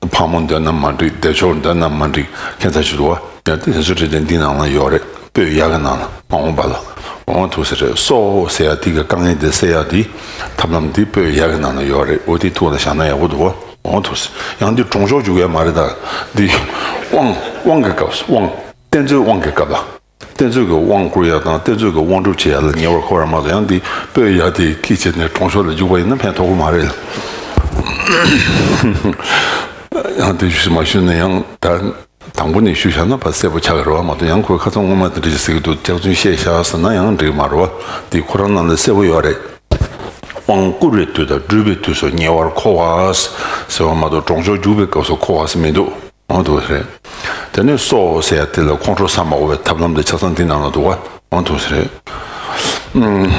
ད་ཕག་མོ་འདོན་ན་མ་འགྲིག། བདེ་མཆོག་འདོན་ན་མ་འགྲིག། ཁྱད་མཚར་ཞིག་འདུག་བ། ཡང་དེ་ཚོ་བྲིས་ཏེ་འདི་ནང་ལ་ཡོད་རེད། པོད་ཡ་གི་ནང་ལ་མ་འོངས་པ་ལ་འོང་ཐུགས་ཟེར་རེད། སོ་ཟེར་ཡ་དེ་གི་དཀའ་ངལ་དེ་སེལ་ཡ་དེ་ཐབས་ལམ་དེ་པོད་ཡ་གི་ནང་ལ་ཡོད་རེད། འོ་དེ་ཐུགས་ལ་བཞག་ན་ཡག་པོ་འདུག་འོང་ཐུགས་ཟེར། ཡང་དེ་གྲོང་ཆོག་འཇུག་ཡ་མ་རེད་ད། འདི་དབང་དབང་གི་སྐབས་སུ་དབང་གཏེར་མཛོད་དབང་གི་སྐབས་ལ། གཏེར་མཛོད་ཀྱི་དབང་བསྐུར་ཡ་དང་གཏེར་མཛོད་ཀྱི་དབང་སྒྲུབ་བྱེད་ཡ་ལ་ཉེ་བར་མཁོ་བ་མ་གཏོགས། ཡང་འདི་པོད་ཡ་དེ་ཁྱེད་བྱས་ནས་གྲོང་ཆོག་ལ་འཇུག་པ་ཡིན་ན་ཕན་ཐོགས་ཀྱི་མ་རེད། ཡང་དེ་ཞུ་མ་ཞུས་ན་ཡང་ད། དང་པོ་ནས་ཞུས་བཞག་ན་ཕར་གསལ་པོ་ཆགས་ཀྱི་རེད་བ་མ་གཏོགས། ཡང་ཁོས་ཁ་སང་སྔོན་མ་དེ་འདྲ་ཞིག་ཟེར་གྱི་འདུག་སྐྱག་རྫུན་བཤད་བཞག་ཟེར་ན་ཡང་འགྲིག་མ་རེད་བ། དེ་ཁོ་རང་ནང་ལ་གསལ་པོ་ཡོད་རེད། དབང་བསྐུར་བའི་དུས་དང་སྒྲུབ་པའི་དུས་སུ་ཉེ་བར་མཁོ་བ་ཟེར་བ་མ་གཏོགས་གྲོང་ཆོག་འཇུག་པའི་སྐབས་སུ་མཁོ་བ་ཟེར་མི་འདུག་འོང་ཐུགས་ཟེར་རེད། དེ་ནས་སོ་ཟེར་ཡ་དེ་ལ་ཁོང་ཁྲོ་ཟ་མ་དགོས་པའི་ཐབས་ལམ་དེ་ཆ་ཚང་འདི་ནང་ལ་འདུག་བ། འོང་ཐུགས་ཟེར་རེད།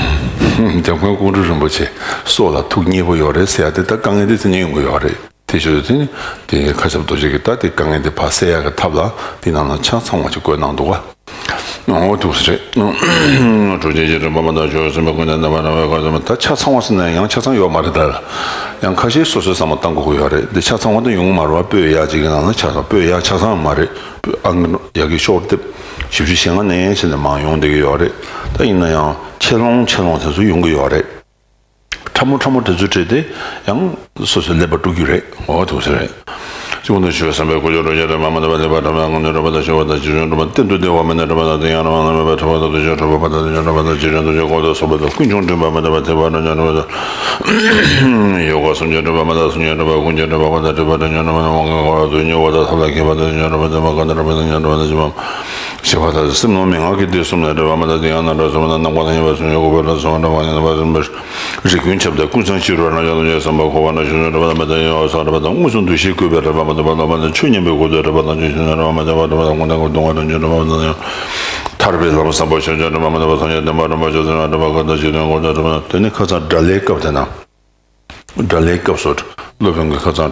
འཇམ་མགོན་ཀོང་སྤྲུལ་རིན་པོ་ཆེ་སྲོག་ལ་ཐུགས་མཉེས་པོ་ཡོད་རེད་ཟེར་ཡ་དེ་ད་དཀའ་ངལ་དེ་ཚོ་ཉན་ཡོང་གི་ཡོད་རེད། དེ་ཞོར་དུ་དེ་ནི་དེ་མཁའ་ཁྱབ་རྡོ་རྗེ་གིས་ད་དེ་དཀའ་ངལ་དེ་ཕར་སེལ་ཡག་གི་ཐབས་ལ་དེ་ནང་ལ་ཆ་ཚང་བ་ཅིག་བཀོད་གནང་འདུག་ག་འོ་ཐུགས་སུ་རེད། གྲུབ་ཆེན་གྱི་རིམ་པ་མ་དག་ཆོས་སེམས་དཔའི་སྐུ་ནི་རྣམ་པར་རང་བའི་ཁ་ཙམ། ད་ཆ་ཚང་བ་ཟེར་ན་ཡང་ཆ་ཚང་ཡོད་མ་རེད་ད། ཡང་ཁ་ཤས་སོ་སོའི་བསམ་བློ་བཏང་དགོས་ཀྱི་ཡོད་རེད། དེ་ཆ་ཚང་བ་དེ་ཡོང་གི་མ་རེད་བ། པོད་ཡ་གཅིག་གི་ནང་ལ་ཆ་ཚང་། པོད་ཡ་ཆ་ཚང་མ་རེད། ཨང་ཡ་གི་ཤོག་ལྡེབ་བཞི་བཅུ་ཞེ་ལྔ་ནས་བྱས་ནས་མར་ཡོང་བསྡད་ཀྱི་ཡོད་རེད། ད་ཡིན་ན་ཡང་ཆེ་ལོང་ཆེ་ལོང་དེ་ཚོ་ཡོང་གི་ཡོད་རེད། ཕྲ་མོ་ཕྲ་མོ་དེ་ཚོ་བྲིས་ཏེ་ཡང་སོ་སོའི་ཀླད་པ་དཀྲུག་རྒྱུ་རེད། འོ་ཐུགས་སུ་རེད། གཅིག་པུ་ན་ཆོས་སེམས་དཔའི་སྐུ་མཆོག་རྡོ་རྗེ་རེད་མ་མ་ནུབ་པ་ལེགས་པར་གྲུབ་པའི་ངང་ནས་གྲུབ་པ་དང་ཞི་བ་དང་ཕྱིར་བྱོན་གྲུབ་པ་གཏན་དུ་བདེ་བ་མེད་ན་གྲུབ་པ་དང་དེ་ཡང་རང་དབང་མེད་པར་གྲུབ་པ་དང་དེ་ཕྱིར་གྲུབ་པ་དང་དེ་ཕྱིར་གྲུབ་པ་དང་དེ་ཕྱིར་གྲུབ་པ་དང་དེ་ཕྱིར་གྲུབ་པ་དང་ཀུན་འབྱུང་འདྲེན་པ་མ་ནུབ་པ་ཐེག་པ་རང་བྱུང་གྲུབ་པ་དང་། ཡོ་ག་སུམ་ཅུ་འདྲེན་པ་མ་དག་སུམ་ཅུ་འདྲེན་པ་ཀུན་འབྱུང་འདྲེན་པ་མ་དག་སྒྲིབ་པ་འདྲེན་ཉོན་མོངས་པ་དབང་གིས་འཁོར་བ་དུ་མྱུར་བ་དང་ཐབས་ལ་མཁས་པ་དང་ཉོན་མོངས་པ་དང་མ་ག་དང་རབ་དང་ཉོན་མོངས་པ་དང་ཞི་བ་ཞི་བ་དང་སེམས་ནང་མན་ངག་གི་སྡེ་གསུམ་ལ་འདྲེན་པ་མ་དག་དེ་ཡང་ན་འདྲ་གསུམ་ན་ནམ་མཁའ་དང་མཉམ་པ་གསུམ་ཡོད་དགུ་པ་ལ་གསུམ་འདྲ་བ་ཉིད་རྣམ་པ་གསུམ་པ། རིགས་ཀུན་ཁྱབ་བདག་ཀུན་བཟང་སྤྱི་རུ་རང་བྱུང་ལམ་གྱི་སེམས་དཔའ་འཁོར་བ་ན་ཞི་གནས་གྲུབ་པ་དང་མི་མཐུན་ཡོད་བསགས་གྲུབ་པ་དང་མངོན་སུམ་འདུ་ཤེས་བཀོད་པའི་རབ་མ་ཐོབ་པ་ལོག་པ་དང་ཆོས་ཉན་པའི་དགོས་འདོད་གྲུབ་པ་དང་ཆོས་ཤེས་ན་རབ་མ་ཐོབ་པ་གྲུབ་པ་དང་ངོ་ནས་ཀུན་ལྡོག་རང་བྱུང་གྲུབ་པ་དང་ཡང་ཐར་པའི་ལམ་བཟང་པོ་ཆོས་ཅན་གྲུབ་པ་མ་ཐོབ་པ་སངས་རྒྱས་བསྟན་པ་རིན་པོ་ཆེ་ཟེར་བ་གྲུབ་པ་ཀུན་བདག་ཇི་ལྟར་འཁོར་དུ་གྲུབ་པ་དང་། དེ་ནི་ཁ་སང་དགྲ་ལྷའི་སྐབས་དེ་ན། དགྲ་ལྷའི་སྐབས་སུ་སློབ་དཔོན་གྱི་ཁ་སང་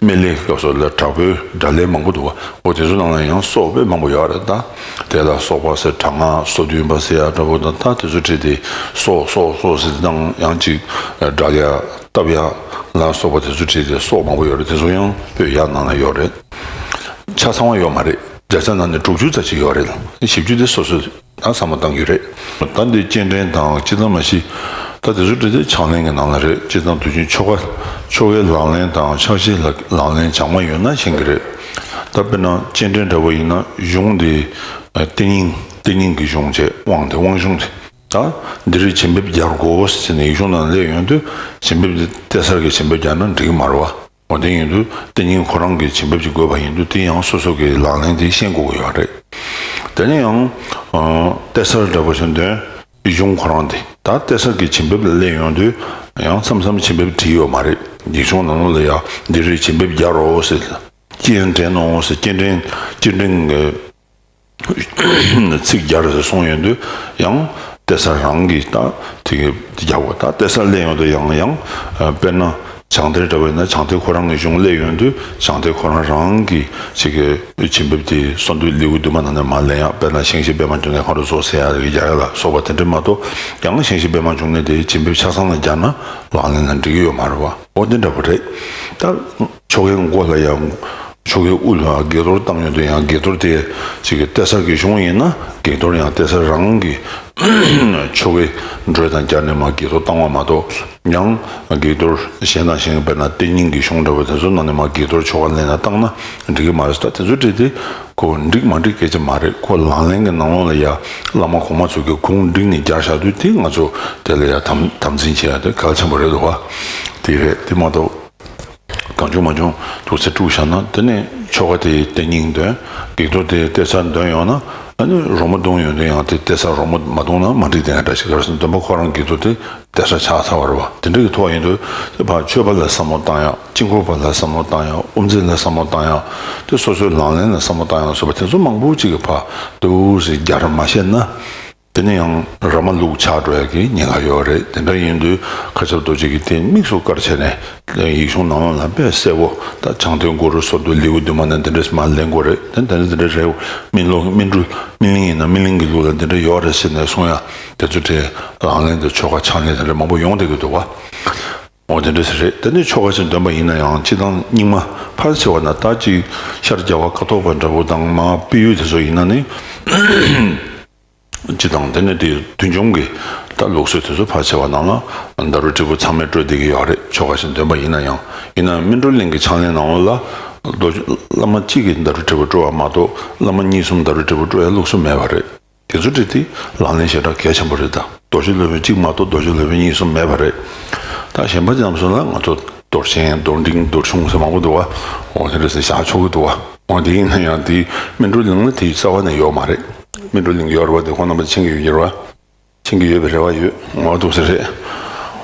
སྨན་བླའི་སྐབས་སུ་ལ་དྲག་པོའི་དགྲ་ལྷ་མང་པོ་འདུག་བ། འོ་དེ་ཚོ་ནང་ལ་ཡང་སྲོག་དཔེ་མང་པོ་ཡོད་རེད་ད། དེ་ལ་སོགས་པ་ཟེར་དྲག་སྔགས་སོ་བདུན་པ་ཟེར་ཡ་འདྲ་པོ་དང་ད་དེ་ཚོ་བྲིས་ཏེ་སྲོག་སྲོག་སྲོག་ཟེར་དང་ཡང་ཅིག་དགྲ་ལྷ་བཏབ་ཡ་ལ་སོགས་པ་དེ་ཚོ་བྲིས་ཏེ་སྲོག་མང་པོ་ཡོད་རེད། དེ་ཚོ་ཡང་དཔེ་ཡ་ནང་ལ་ཡོད་རེད། ཆ་ཚང་བ་ཡོད་མ་རེད། བརྒྱ་ཆ་ནང་ནས་དྲུག་ཅུ་ཙམ་ཅིག་ཡོད་རེད། བཞི་བཅུ་དེ་སོ་སོས་ད་བསམ་བློ་གཏང་རྒྱུ་རེད། ད་འདི་སྤྱན་འདྲེན་དང་སྤྱིར་བཏང་མ་གཞི་ད་དེ་ཚོ་འདྲ་དེ་ཕྱག་ལེན་གྱི་ནང་ལ་རེད། སྤྱིར་བཏང་དུས་རྒྱུན་ཆོ་ག་ཆོ་གའི་ལག་ལེན་དང་ཕྱག་བཞེས་ལག་ལག་ལེན་སྦྱངས་པ་ཡོད་ན་ཤེས་ཀྱི་རེད། ད་དཔེར་ན་སྤྱན་འདྲེན་འདྲ་པོ་ཡིན་ན་གཞུང་འདི་གཏེར་རྙིང་གཏེར་རྙིང་གི་གཞུང་བྱས། དབང་དེ་དབང་གཞུང་དེ་ད་འདི་རིགས་བྱིན་འབེབས་རྒྱག་དགོས་ཟེར་ནས་ཡིག་ཆུང་ནང་སླེབས་ཡོང་དུས་བྱིན་འབེབས་དེ་གཏེར་གསར་གྱི་བྱིན་འབེབས་རྒྱག་ན་འགྲིག་གི་མ་རེད་བ། འོ་དེ་ཡིན་དུས་གཏེར་རྙིང་ཁོ་རང་གི་བྱིན་འབེབས་ཅིག་དགོས་པ་ཡིན་དུས་དེ་ཡང་སོ་སོ་གི་ལག་ལེན་དེ་ཤེས་དགོས་ཀྱི་ཡོད་རེད། དེ་ནས་ཡང་གཏེར་གསར་འདྲ་པོ་ཞིག་འདོན། གཞུང་ཁོ་རང་དེ་ད་གཏེར་གསར་གྱི་བྱིན་འབེབས་ལ་སླེབས་ཡོང་དུས་ཡང་མཚམས་མཚམས་བྱིན་འབེབས་བྲིས་ཡོད་མ་རེད། ཡིག་ཆུང་ནང་ལོགས་ལ་ཡང་འདི་རེད་བྱིན་འབེབས་རྒྱག་རོགས་ཟེར། སྤྱན་འདྲེན་ནོ་ཟེར། སྤྱན་འདྲེན་སྤྱན་འདྲེན་གྱི་ཚིག་རྒྱག་རེད་ཟེར་གསུངས་ཡོང་དུས་ཡང་གཏེར་གསར་རང་གིས་ད་དེ་གི་རྒྱག་དགོས། ད་གཏེར་གསར་སླེབས་ཡོང་དུས་ཡང་ཡང་དཔེར་ན། བྱང་གཏེར་འདྲ་བས་ན་བྱང་གཏེར་ཁོ་རང་གི་གཞུང་སླེབས་ཡོང་དུས་བྱང་གཏེར་ཁོ་རང་རང་གི་ཅིག་གི་བྱིན་འབེབས་དེ་གསོལ་འདེབས་ལེའུ་བདུན་མ་ནང་ནས་མར་ལེན་ཡག་དཔེར་ན་ཞིང་གཤེགས་པད་མ་འབྱུང་གནས་ཁ་རུ་སོགས་ཟེར་ཡག་རེ་རྒྱག་ཡག་ལ་སོགས་པ་དེ་འདྲ་མ་གཏོགས་ཡང་ཞིང་གཤེགས་པད་མ་འབྱུང་གནས་དེ་བྱིན་འབེབས་ཆ་ཚང་ལ་སྦྱར་ན་ལག་ལེན་ལ་འགྲིག་གི་ཡོད་མ་རེད་བ། འོ་དེ་འདྲ་པོ་རེད། ད་ཆོ་གའི་མགོ་ལ་ཡང་ཆོ་གའི་དབུ་ལ་བགེགས་གཏོར་བཏང་ཡོང་དུས་ཡང་བགེགས་གཏོར་དེ་ཅིག་གི་གཏེར་གསར་གྱི་གཞུང་ཡིན་ན་བགེགས་གཏོར་ཡང་གཏེར་གསར་རང་གི་ཆོ་གའི་འགྲོས་དང་སྦྱར་ནས་མར་བགེགས་གཏོར་བཏང་བ་མ་གཏོགས་ཡང་བགེགས་གཏོར་གཞན་དང་གཞན་དཔེར་ན་གཏེར་རྙིང་གི་གཞུང་འདྲ་བོ་དེ་ཚོ་ནང་ནས་མར་བགེགས་གཏོར་ཆོ་ག་ལེན་ན་བཏང་ན་འགྲིག་གི་མ་རེད། ད་དེ་ཚོ་བྲིས་ཏེ་ཁོ་འགྲིག་མ་འགྲིག་སྐད་ཆ་མ་རེད། ཁོ་ལག་ལེན་གྱི་ནང་ལོགས་ལ་ཡ་བླ་མ་གོང་མ་ཚོ་གི་གུང་བསྒྲིགས་ནས་སྦྱར་བཞག་དུས་དེ་ང་ཚོ་དེ་ལ་ཡ་དམ་དམ་འཛིན་བྱེད་ཡ་དེ་གལ་ཆེན་པོ་རེད་འདུག་བ། དེ་རེད། དེ་མ་གཏོགས། གང་བྱུང་མང་བྱུང་དུག་སེ་དཀྲུགས་བཞག་ན་དེ་ནས་ཆོ་ག་དེ་གཏེར་རྙིང་འདོན། བགེགས་གཏོར་དེ་གཏེར་གསར་འདོན་ཡོང་ན་ཨ་ནི་རོལ་མོ་བརྡུངས་ཡོང་དུས་ཡང་དེ་གཏེར་གསར་རོལ་མོ་མ་བརྡུངས་ན་མ་འགྲིག་དེ་ཡང་འདྲ་ཞིག་ག་རེ་ཟེར་ན་འདོན་པ་ཁོ་རང་བགེགས་གཏོར་དེ་གཏེར་གསར་ཆགས་ཚར་བ་རེད་བ། དེ་འདྲ་གི་ཐོག་ཡིན་དུས་དེ་ཕར་མཆོད་པ་ལ་བསམ་བློ་བཏང་ཡག་དཀྱིལ་འཁོར་པ་ལ་བསམ་བློ་བཏང་ཡག་དབུ་མཛད་ལ་བསམ་བློ་བཏང་ཡག་དེ་སོ་སོའི་ལག་ལེན་ལ་བསམ་བློ་བཏང་ཡག་སོགས་པ་དེ་ཚོ་མང་པོ་ཅིག་གི་ཕར་དུག་སེ་རྒྱ་ར་མ་བཤད་ན། དེ་ནས་ཡང་ར་མ་ལུག་ཆགས་འགྲོ་ཡ་གི་ཉེན་ཁ་ཡོད་རེད། དེ་འདྲ་ཡིན་དུས་མཁའ་ཁྱབ་རྡོ་རྗེ་གིས་དེ་དམིགས་སུ་བཀར་བྱས་ནས་ཡིག་ཆུང་ནང་ལ་དཔེ་གསལ་པོ་ད་བྱང་གཏེར་མགོ་རུ་སོར་དུ་ལེའུ་བདུན་མ་ནས་འདི་འདྲས་མར་ལེན་དགོས་རེད། དེ་འདི་འདྲས་འདི་འདྲས་རེད། སྨིན་ལུགས་སྨིན་གྲོལ་སྨིན་གླིང་ཡིན་ན་སྨིན་གླིང་གི་ལུགས་ལ་འདི་འདྲས་ཡོད་རེད་ཟེར་ནས་གསུང་ཡ་དེ་ཚོ་དེ་ལག་ལེན་དུ་ཆོ་ག་ཕྱག་ལེན་དེ་འདྲས་མང་པོ་ཡོང་བསྡད་ཀྱི་འདུག་བ། འོ་དེ་འདྲས་རེད། དེ་ནས་ཆོ་ག་ཅིག་འདོན་པ་ཡིན་ན་ཡང་སྤྱིར་བཏང་རྙིང་མ་ཕལ་ཆེ་བ་ན་ད་ཅིག་ཤར་རྒྱལ་བ་ཀཿཐོག་པ་འདྲ་པོ་དང་མ་སྤེལ་ཡུལ་དེ་ཚོ་ཡིན་ན་ནི། སྤྱི་དང་དེ་ནས་དེའི་མཐུན་འཇོམས་ཀྱི་ད་ལུགས་སྲོལ་དེ་ཚོ་ཕལ་ཆེ་བ་ནང་ལ་ཌཱ་རུ་ཏྲི་པུ་ཚང་མས་སྤྲོད་བསྡད་ཀྱི་ཡོད་རེད། ཆོ་ག་ཞིག་འདོན་པ་ཡིན་ན་ཡང་། ཡིན་ན་སྨིན་གྲོལ་གླིང་གི་ཕྱག་ལེན་ནང་ལ་རྡོ་རྗེ་བླ་མ་གཅིག་གིས་ཌཱ་རུ་ཏྲི་པུ་སྤྲོད་པ་མ་གཏོགས་བླ་མ་གཉིས་གསུམ་ཌཱ་རུ་ཏྲི་པུ་སྤྲོད་ཡ་ལུགས་སྲོལ་མེད་པ་རེད། དེ་ཚོ་བྲིས་ཏེ་ལག་ལེན་ཞེ་དྲག་གལ་ཆེན་པོ་རེད་ད། རྡོ་རྗེ་སློབ་དཔོན་གཅིག་མ་གཏོགས་རྡོ་རྗེ་སློབ་དཔོན་གཉིས་གསུམ་མེད་པ་རེད། ད་གཞན་པ་རྣམས་སུ་ལ་ང་ཚོ་རྡོ་ཆེན་རྡོ་འབྲིང་རྡོ་ཆུང་ཟེར་མང་པོ་འདུག་བ། འོ་དེ་འདྲ་ཟེར་བཞག་ཆོག་གི་འདུག་བ། འོ་དེ་ཡིན་ན་ཡང་དེ་སྨིན་གྲོལ་གླིང་ལ་དེ་རྩ་བ་ནས་ཡོད་མ་རེད། སྨིན་གྲོལ་གླིང་ཡོད་རེད་བ། དེ་ཁོང་རྣམ་པ་མཁྱེན་གྱི་ཡོད་ཀྱི་རེད་བ། མཁྱེན་གྱི་ཡོད་པའི་རེ་བ་ཡོད། འོ་འདུག་ཟེར་རེད།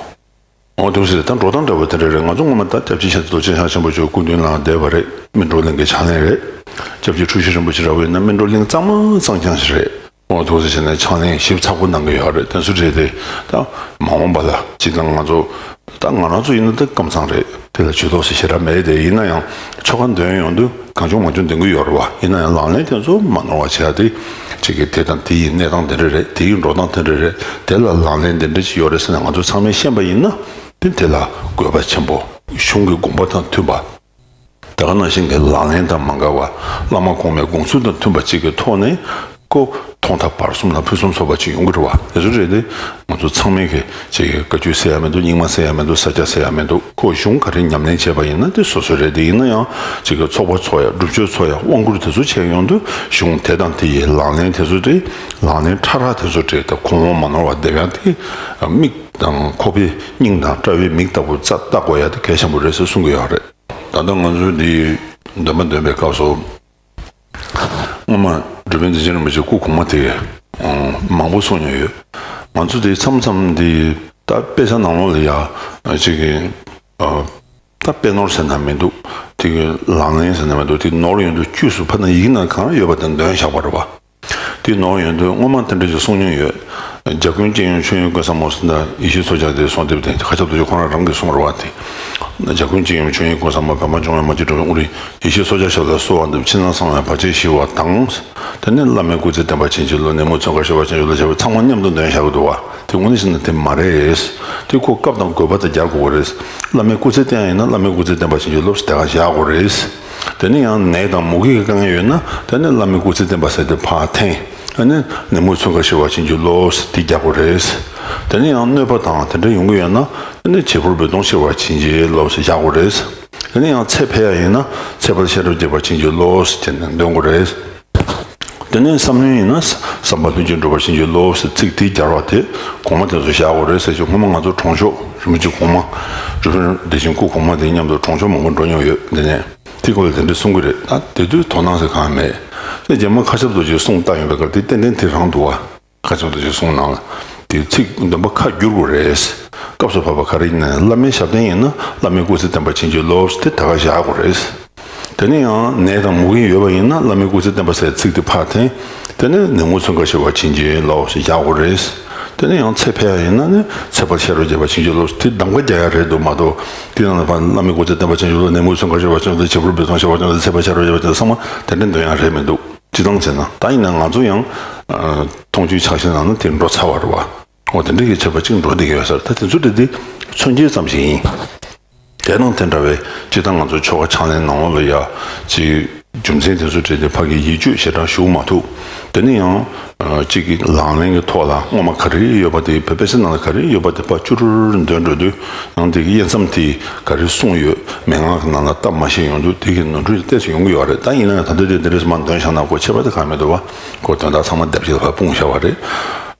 འོ་འདུག་ཟེར་རེད། ད་འགྲོ་སྟངས་འདྲ་བོ་དེ་འདྲ་རེད། ང་ཚོ་སྔོན་མ་ད་སྐྱབས་རྗེ་ཤེས་རབ་རྡོ་རྗེ་འཆང་ཆེན་པོ་མཆོག་སྐུ་མདུན་ལ་བསྡད་པ་རེད། སྨིན་གྲོལ་གླིང་གི་ཕྱག་ལེན་རེད། སྐྱབས་རྗེ་འཁྲུལ་ཞིག་རིན་པོ་ཆེ་འདྲ་བོ་ཡིན་ན་སྨིན་གྲོལ་གླིང་གཙང་མ་གཙང་རྐྱང་ཞིག་རེད། འོ་འདུག་ཟེར་བྱས་ནས་ཕྱག་ལེན་ཞིབ་ཚགས་པོ་གནང་གི་ཡོད་རེད། དེ་ཚོ་རེད་དེ། ད་མ་འོངས་པ་ལ་སྤྱིར་བཏང་ང་ཚོ་ད་ང་རང་ཚོ་ཡིན་ན་ད་ཀམ་ཚང་རེད། དེ་ལ་ཇུས་གཏོགས་སུ་ཞེ་དྲག་མེད་དེ། ཡིན་ན་ཡང་ཆོ་ག་འདོན་ཡོང་དུས་གང་བྱུང་མང་བྱུང་འདོན་གི་ཡོད་རེད་བ། ཡིན་ན་ཡང་ལག་ལེན་དེ་ཚོ་མ་ནོར་བ་བྱེད་ཡ་དེ་གཅིག་གི་དེ་དང་དེ་ཡི་གནས་སྟངས་དེ་འདྲ་རེད། དེ་ཡི་འགྲོ་སྟངས་དེ་འདྲ་རེད། དེ་ལ་ལག་ལེན་དེ་འདྲ་ཞིག་ཡོད་རེད་ཟེར་ནས་ང་ཚོ་ཚང་མས་ཤེས་པ་ཡིན་ན་དེ་དེ་ལ་དགོས་པ་ཆེན་པོ། གཞུང་གི་དགོངས་པ་དང་མཐུན་པ། དེ་ག་ནང་བཞིན་གྱི་ལག་ལེན་དང་མ་འགལ་བ། བླ་མ་གོང་མའི་དགོངས་ཚུལ་དང་མཐུན་པ་གཅིག་གི་ཐོག་ནས་ཁོ་ཐོག་མཐའ་བར་གསུམ་ལ་ཕུན་སུམ་ཚོགས་པ་ཅིག་ཡོང་གི་རེད་བ། དེ་ཚོ་རེད་དེ། ང་ཚོ་ཚང་མས་གི་ཅིག་གི་བཀའ་ཆོས་ཟེར་ཡ་མི་འདུག་རྙིང་མ་ཟེར་ཡ་མི་འདུག་ས་སྐྱ་ཟེར་ཡ་མི་འདུག་ཁོ་གཞུང་ག་རེ་ཉམས་ལེན་བྱས་པ་ཡིན་ན་དེ་སོ་སོ་རེད་དེ། ཡིན་ན་ཡང་ཅིག་གི་ཚོགས་པ་ཚོགས་ཡ་སྒྲུབ་མཆོད་ཚོགས་ཡ་དབང་བསྐུར་དེ་ཚོ་བྱས་ཡོང་དུས་གཞུང་དེ་དང་དེ་ཡི་ལག་ལེན་དེ་ཚོ་དེ་ལག་ལེན་ཕྲ་རགས་དེ་ཚོ་དེ་ད་གོང་འོག་མ་ནོར་བ་སྡེབ་ཡ་དེ་མིག་དང་ཁོག་པའི་སྙིང་དང་དཔྲལ་བའི་མིག་ལྟ་བུ་རྩ་ལྟ་དགོས་ཡ་དེ་གལ་ཆེན་པོ་རེད་ཟེར་གསུང་གི་ཡོད་རེད། ད་ལྟ་ང་ཚོས་འདི་འདོན་པ་འདོན་པའི་སྐབས་སུ། སྔོན་མ་འགྲུལ་པའི་བདེ་ཆེན་རིན་པོ་ཆེ་སྐུ་གོང་མ་དེ་མང་པོ་གསུངས་མྱོང་ཡོད། ང་ཚོ་དེ་མཚམས་མཚམས་འདི་ད་དཔེ་ཆ་ནང་ལོགས་ལ་ཡ་ཅིག་གི་ད་དཔེ་ནོར་ཟེར་ན་མི་འདུག་དེ་གི་ལག་ལེན་ཟེར་ན་མི་འདུག་དེ་ནོར་ཡོང་དུས་དཀྱུས་སུ་ཕ་ན་ཡིག་ནང་གང་ཡོད་པ་དེ་འདོན་བཞག་པ་རེད་བ། དེ་ནོར་ཡོང་དུས་སྔོན་མ་དེ་འདྲ་ཞིག་གསུང་མྱོང་ཡོད། འཇའ་གུང་སྤྱི་ཡུམ་ཆོས་དབྱིངས་སྐུ་ཚང་མ་ཟེར་ན་ཡེ་ཤེས་མཚོ་རྒྱལ་དེ་གསུང་དེབ་དེ་ཁ་ཆབ་རྡོ་རྗེ་ཁོང་རང་རང་གིས་གསུང་བ་རེད་བ། དེ་འཇའ་གུང་སྤྱི་ཡུམ་ཆོས་དབྱིངས་སྐུ་ཚང་མ་བོད་མ་འབྱུང་བའི་མ་གྱུར་དྲི་མེད་དབུ་རིང་ཡེ་ཤེས་མཚོ་རྒྱལ་ཞབས་ལ་གསོལ་བ་འདེབས། ཕྱི་ནང་གསང་བའི་བར་ཆད་ཞི་བ་དང་། དེ་ནས་བླ་མའི་སྐུ་ཚེ་བརྟན་པར་བྱིན་གྱིས་རློབས། ནད་མུག་མཚོན་ཁ་ཞི་བར་བྱིན་གྱིས་རློབས་ཞེས་པ་ཚང་མ་མཉམ་དུ་འདོན་བཞག་གི་འདུག་བ། དེ་དངོས་གནས་བྱས་ན་དེ་མ་རེད། དེ་ཁོ་སྐབས་དང་དགོས་པ་དང་སྦྱར་དགོས་པ་རེད། བླ་མའི་སྐུ་ཚེ་བརྟན་ཡིན་ན་བླ་མའི་སྐུ་ཚེ་བརྟན་པར་བྱིན་གྱིས་རློབས་ཟེར་དེ་ག་བཞག་དགོས་རེད། དེ་ནས་ཡང་ནད་དང་མུ་གེ་གི་དཀའ་ངལ་ཡོད་ན་དེ་ནས་བླ་མའི་སྐུ་ཚེ་བརྟན་པ་ཟེར་དེ་ཕར་འཐེན། དེ་ནས་ནད་མུག་མཚོན་ཁ་ཞི་བར་བྱིན་གྱིས་རློབས་ཟེར་དེ་རྒྱག་དགོས་རེད། དེ་ནས་ཡང་གནོད་པ་དང་དེ་འདྲ་ཡོང་གི་ཡོད་ན་དེ་ནས་བྱད་ཕུར་རྦོད་གཏོང་ཞི་བར་བྱིན་གྱིས་རློབས་ཟེར་རྒྱག་དགོས་རེད། དེ་ནས་ཡང་ཚེ་འཕེལ་ཡ་ཡིན་ན་ཚེ་འཕེལ་ཤེས་རབ་རྒྱས་པར་བྱིན་གྱིས་རློབས་ཟེར་དེ་ནས་འདོན་དགོས་རེད། དེ་ནས་བསམ་ལྷུན་ཡིན་ན་བསམ་པ་ལྷུན་གྱིས་འགྲུབ་པར་བྱིན་གྱིས་རློབས་ཟེར་ཚིག་དེ་སྦྱར་བ་དེ་གོང་མ་དེ་ཚོ་བཞག་དགོས་རེད་ཟེར་ཞུ། སྔོན་མ་ང་ཚོ་གྲོང་ཆོག་རིན་པོ་ཆེ་གོང་མ་འགྲུལ་པའི་བདེ་ཆེན་སྐུ་གོང་མ་དེ་མཉམ་དུ་གྲོང་ཆོག་མང་པོ་འགྲོ་མྱོང་ཡོད། དེ་ནས་དེ་སྐོར་ལ་དེ་འདྲ་གསུང་གི་རེད། ད་དེ་དུས་དོ་སྣང་ཟེར་གང་མེད། དེ་རྗེས་མ་མཁའ་ཁྱབ་རྡོ་རྗེའི་གསུང་བཏང་ཡོད་པའི་སྐབས་དེ་ཏན་ཏན་དེ་རང་འདུག་བ། མཁའ་ཁྱབ་རྡོ་རྗེའི་གསུང་ནང་ལ་དེ་ཚིག་འདོན་པ་ཁ་བསྒྱུར་དགོས་རེད། སྐབས་སུ་བབ་པ་ག་རེ་ཡིན་ན་བླ་མའི་ཞབས་བརྟན་ཡིན་ན་བླ་མའི་སྐུ་ཚེ་བརྟན་པར་བྱིན་གྱིས་རློབས་དེ་ད་ག་བཞག་དགོས་རེད། དེ་ནས་ཡང་ནད་དང་མུ་གེ་ཡོད་པ་ཡིན་ན་བླ་མའི་སྐུ་ཚེ་བརྟན་པ་ཟེར་ཚིག་དེ་ཕར་འཐེན། དེ་ནས་ནད་མུག་མཚོན་ཁ་ཞི་བར་བྱིན་གྱིས་རློབས་ཞེས་བཞག་དགོས་རེད། དེ་ནས་ཡང་ཚེ་འཕེལ་ཡ་ཡིན་ན་ནི་ཚེ་འཕེལ་ཤ་རུས་རྒྱས་པར་བྱིན་གྱིས་རློབས་དེ་གདམ་ཀ་རྒྱག་ཡ་རེད་འདུག་མ་གཏོགས་དེ་ནང་ལ་ཕར་བླ་མའི་སྐུ་ཚེ་བརྟན་པར་བྱིན་གྱིས་རློབས་ནད་མུག་མཚོན་ཁ་ཞི་བར་བྱིན་གྱིས་རློབས་བྱེ་བྲག་པའི་ཚོང་ཞི་བར་བྱིན་གྱིས་རློབས་ཚེ་འཕེལ་ཤ་རུས་རྒྱས་པར་བྱིན་གྱིས་རློབས་ཚང་མ་དེ་འདྲ་འདོན་ཡ་རེད་མི་འདུག་སྤྱིར་བཏང་བྱས་ན་ད་ཡིན་ན་ང་ཚོ་ཡང་མཐོང་ཆོས་ཕྱག་བཞེས་ནང་ན་དེ་འགྲོ་ཚར་བ་རེད་བ། འོ་དེ་འདྲ་གི་བྱེད་པ་གཅིག་འགྲོ་བསྡད་ཀྱི་ཡོད་ས་རེད། ད་དེ་ཚོ་འདྲ་དེ་མཚོན་བྱེད་ཙམ་ཞིག་ཡིན། དེ་དང་དེ་འདྲ་བའི་སྤྱིར་བཏང་ང་ཚོ་ཆོ་ག་ཕྱག་ལེན་ནང་ལོགས་ལ་ཡ་ཅིག་རྒྱུ་མཚན་དེ་ཚོ་བྲིས་ཏེ་ཕ་གི་ཡིག་བརྗོད་ཞེ་དྲག་ཞུ་མ་ཐུབ། དེ་ནི་ཡང་གཅིག་གི་ལག་ལེན་གྱི་ཐོག་ལ་སྔོན་མ་ག་རེ་ཡོད་པ་དེ་བོད་པའི་ཚེ་ནང་ལ་ག་རེ་ཡོད་པ་དེ་ཕར་བཅུ་རུ་འདོན་འགྲོ་དུས་ཡང་དེ་གི་དབྱེ་མཚམས་དེ་ག་རེ་གསུངས་ཡོད་མན་ངག་གི་ནང་ལ་སྟབས་མ་ཤེས་ཡོང་དུས་དེ་གི་ནོར་འཁྲུལ་ཏོག་ཙམ་ཡོང་གི་ཡོད་རེད། ད་ཡིན་ན་ཡང་ད་ལྟ་དེ་དེ་རེས་མ་འདོན་བཞག་ན་ཁོ་ཁྱད་པར་དེ་གང་མི་འདུག་བ། ཁོ་དོན་དག་ཚང་མ་རྡེབ་གཅིག་ལ་ཕར་སྤུངས་བཞག་པ་རེད།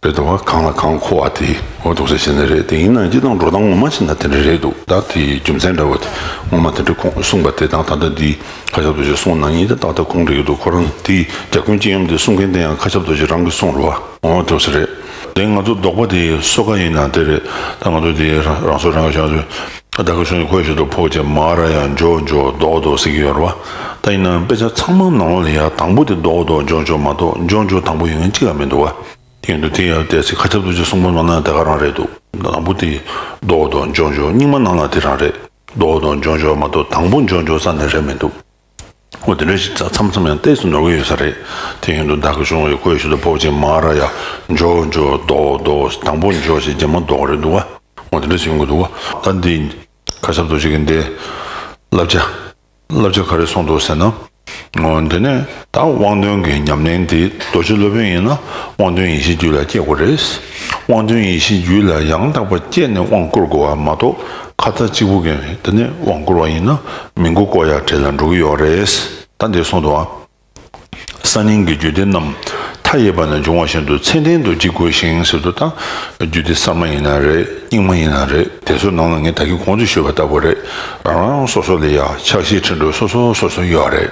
རེད་འདུག་བ། གང་ལ་གང་མཁོ་བ་དེ་འོ་འདུག་ཟེར་བྱས་ནས་རེད། དེ་ཡིན་ན་སྤྱིར་བཏང་འགྲོ་སྟངས་ངོ་མ་བྱས་ན་དེ་འདྲ་རེད་འདུག་ད་དེའི་རྒྱུ་མཚན་འདྲ་བོ་དེ་ངོ་མ་དེ་འདྲ་ཁོང་གསུངས་པ་དེ་དང་ད་ལྟ་འདི་མཁའ་ཁྱབ་རྡོ་རྗེ་གསུང་ནང་ཡིན་དེ་ཏག་ཏག་ཁོང་འགྲིག་གི་འདུག་ཁོ་རང་དེའི་རྒྱ་ཀུན་སྤྱི་ཡོངས་དེ་གསུང་མཁན་དེ་ཡང་མཁའ་ཁྱབ་རྡོ་རྗེ་རང་གི་གསུང་རེད་བ། འོ་འདུག་ཟེར་རེད། དེ་ང་ཚོ་ལྡོག་པ་དེ་སོ་ག་ཡིན་ན་དེ་རེད། ད་ང་ཚོ་དེ་རང་སོ་རང་གི་བྱང་ཚུལ་ད་ག་ཤོང་ཁོའི་ཞུ་དུ་ཕོག་ཅེ་མ་ར་ཡ་འཇོ་འཇོ་རྡོག་རྡོག་ཟེར་གི་ཡོད་རེད་བ། ད་ཡིན་ན་དཔེ་ཆ་ཚང་མ་ནང་ལ་ཡ་དང་པོ་དེ་རྡོག་རྡོག་འཇོ་འཇོ་མ་གཏོགས་འཇོ་འཇོ་དང་པོ་ཡོད་མཁན་གཅིག་ལ་མི་འདུག་བ། དེ་ཡིན་དུས་དེ་ཡང་དེ་ཚེ་མཁའ་ཁྱབ་རྡོ་རྗེ་གསུང་འབུམ་ནང་ན་དེ་ག་རང་རེད་འདུག་དང་པོ་དེ་རྡོག་རྡོག་འཇོག་འཇོག་རྙིང་མ་ནང་ལ་དེ་རང་རེད། རྡོག་རྡོག་འཇོག་འཇོག་མ་གཏོགས་དང་པོ་འཇོག་འཇོག་རྩ་ནས་རེད་མི་འདུག་འོ་དེ་འདྲ་ཞིག་མཚམས་མཚམས་ཡང་ཏོག་ཙམ་ནོར་གི་ཡོད་ས་རེད། དེ་ཡིན་དུས་ད་ག་ཤོང་ཡོད་ཁོའི་ཞུ་དུ་ཕོག་ཅིང་མ་ར་ཡ་འཇོག་འཇོག་རྡོག་རྡོག་དང་པོ་འཇོག་ཞིག་རྗེས་མ་རྡོག་རེད་འདུག་བ། འོ་དེ་འདྲ་ཞིག་ཡོང་གི་འདུག་བ། ད་འདི་མཁའ་ཁྱབ་རྡོ་རྗེ་གི་འདི་བསླབ་བྱ། བསླབ་བྱ་ག་རེ་གསུངས་འདུག་ཟེར་ན། འོ་འདི་ནས་ད་དབང་དོན་གྱི་ཉམས་ལེན་དེ་རྡོ་རྗེ་སློབ་དཔོན་ཡིན་ན་དབང་དོན་ཡེ་ཤེས་རྒྱུད་ལ་སྐྱེ་དགོས་རེད། དབང་དོན་ཡེ་ཤེས་རྒྱུད་ལ་ཡང་དག་པར་སྐྱེས་ནས་དབང་བསྐུར་དགོས་པ་མ་གཏོགས་ཁ་ཚ་གཅིག་པུ་གིས་དེ་ནས་དབང་བསྐུར་བ་ཡིན་ན་མི་མགོ་བསྐོར་ཡག་གྲས་ལ་འགྲོ་གི་ཡོད་རེད། ད་འདི་གསུངས་འདུག་ཨ། སང་ཉིན་གྱི་རྒྱུད་སྡེ་རྣམས་མཐའ་ཡས་པ་ནས་འབྱུང་བ་བཞིན་དུ་ཚད་ལྡན་དུ་བགྱིད་དགོས་ཤིང་ཟེར་དུས་ད་རྒྱུད་སྡེ་གསར་མ་ཡིན་ན་རེད། རྙིང་མ་ཡིན་ན་རེད། དེ་ཚོའི་ནང་ལ་ངས་ད་གིན་གོང་དུ་ཞུས་པ་ལྟ་བུ་རེད། རང་རང་སོ་སོ་ལ་ཡ་ཕྱག་བཞེས་ཁྲིད་འགྲོ་སོ་སོ་སོ་སོ་ཡོད་རེད།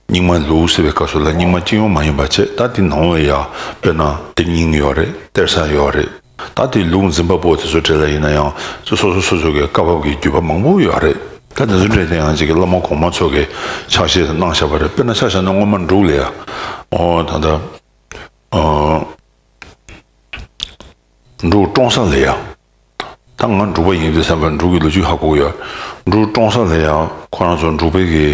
རྙིང་མ་ལུགས་ཟེར་བའི་སྐབས་སུ་ལ་རྙིང་མ་སྤྱི་ཡོངས་མ་ཡིན་པ་བྱས། ད་དེ་ནང་ལ་ཡ་དཔེར་ན་གཏེར་རྙིང་ཡོད་རེད། གཏེར་གསར་ཡོད་རེད། ད་དེ་ལུགས་འཛིན་པ་པོ་དེ་ཚོ་གྲས་ལ་ཡིན་ན་ཡང་སོ་སོ་སོ་སོ་གི་བཀའ་བབས་ཀྱི་བརྒྱུད་པ་མང་པོ་ཡོད་རེད། ད་དེ་ཚོ་གྲས་དེ་ཡང་གཅིག་གི་བླ་མ་གོང་མ་ཚོ་གི་ཕྱག་བཞེས་གནང་བཞག་པ་རེད། དཔེར་ན་ཆ་བཞག་ན་སྔོན་མ་འབྲུག་ལ་ཡ། ཨོ་ད་ལྟ་ཨོ་འབྲུག་ཀྲོང་གསར་ལ་ཡ། ད་ང་འབྲུག་པ་ཡིན་དུས་བསམ་པ་འབྲུག་གི་ལོ་རྒྱུས་ཧ་གོ་གི་ཡོད། འབྲུག་ཀྲོང་གསར་ལ་ཡ་ཁོ་རང་ཚོ་འབྲུག་པའི་གི་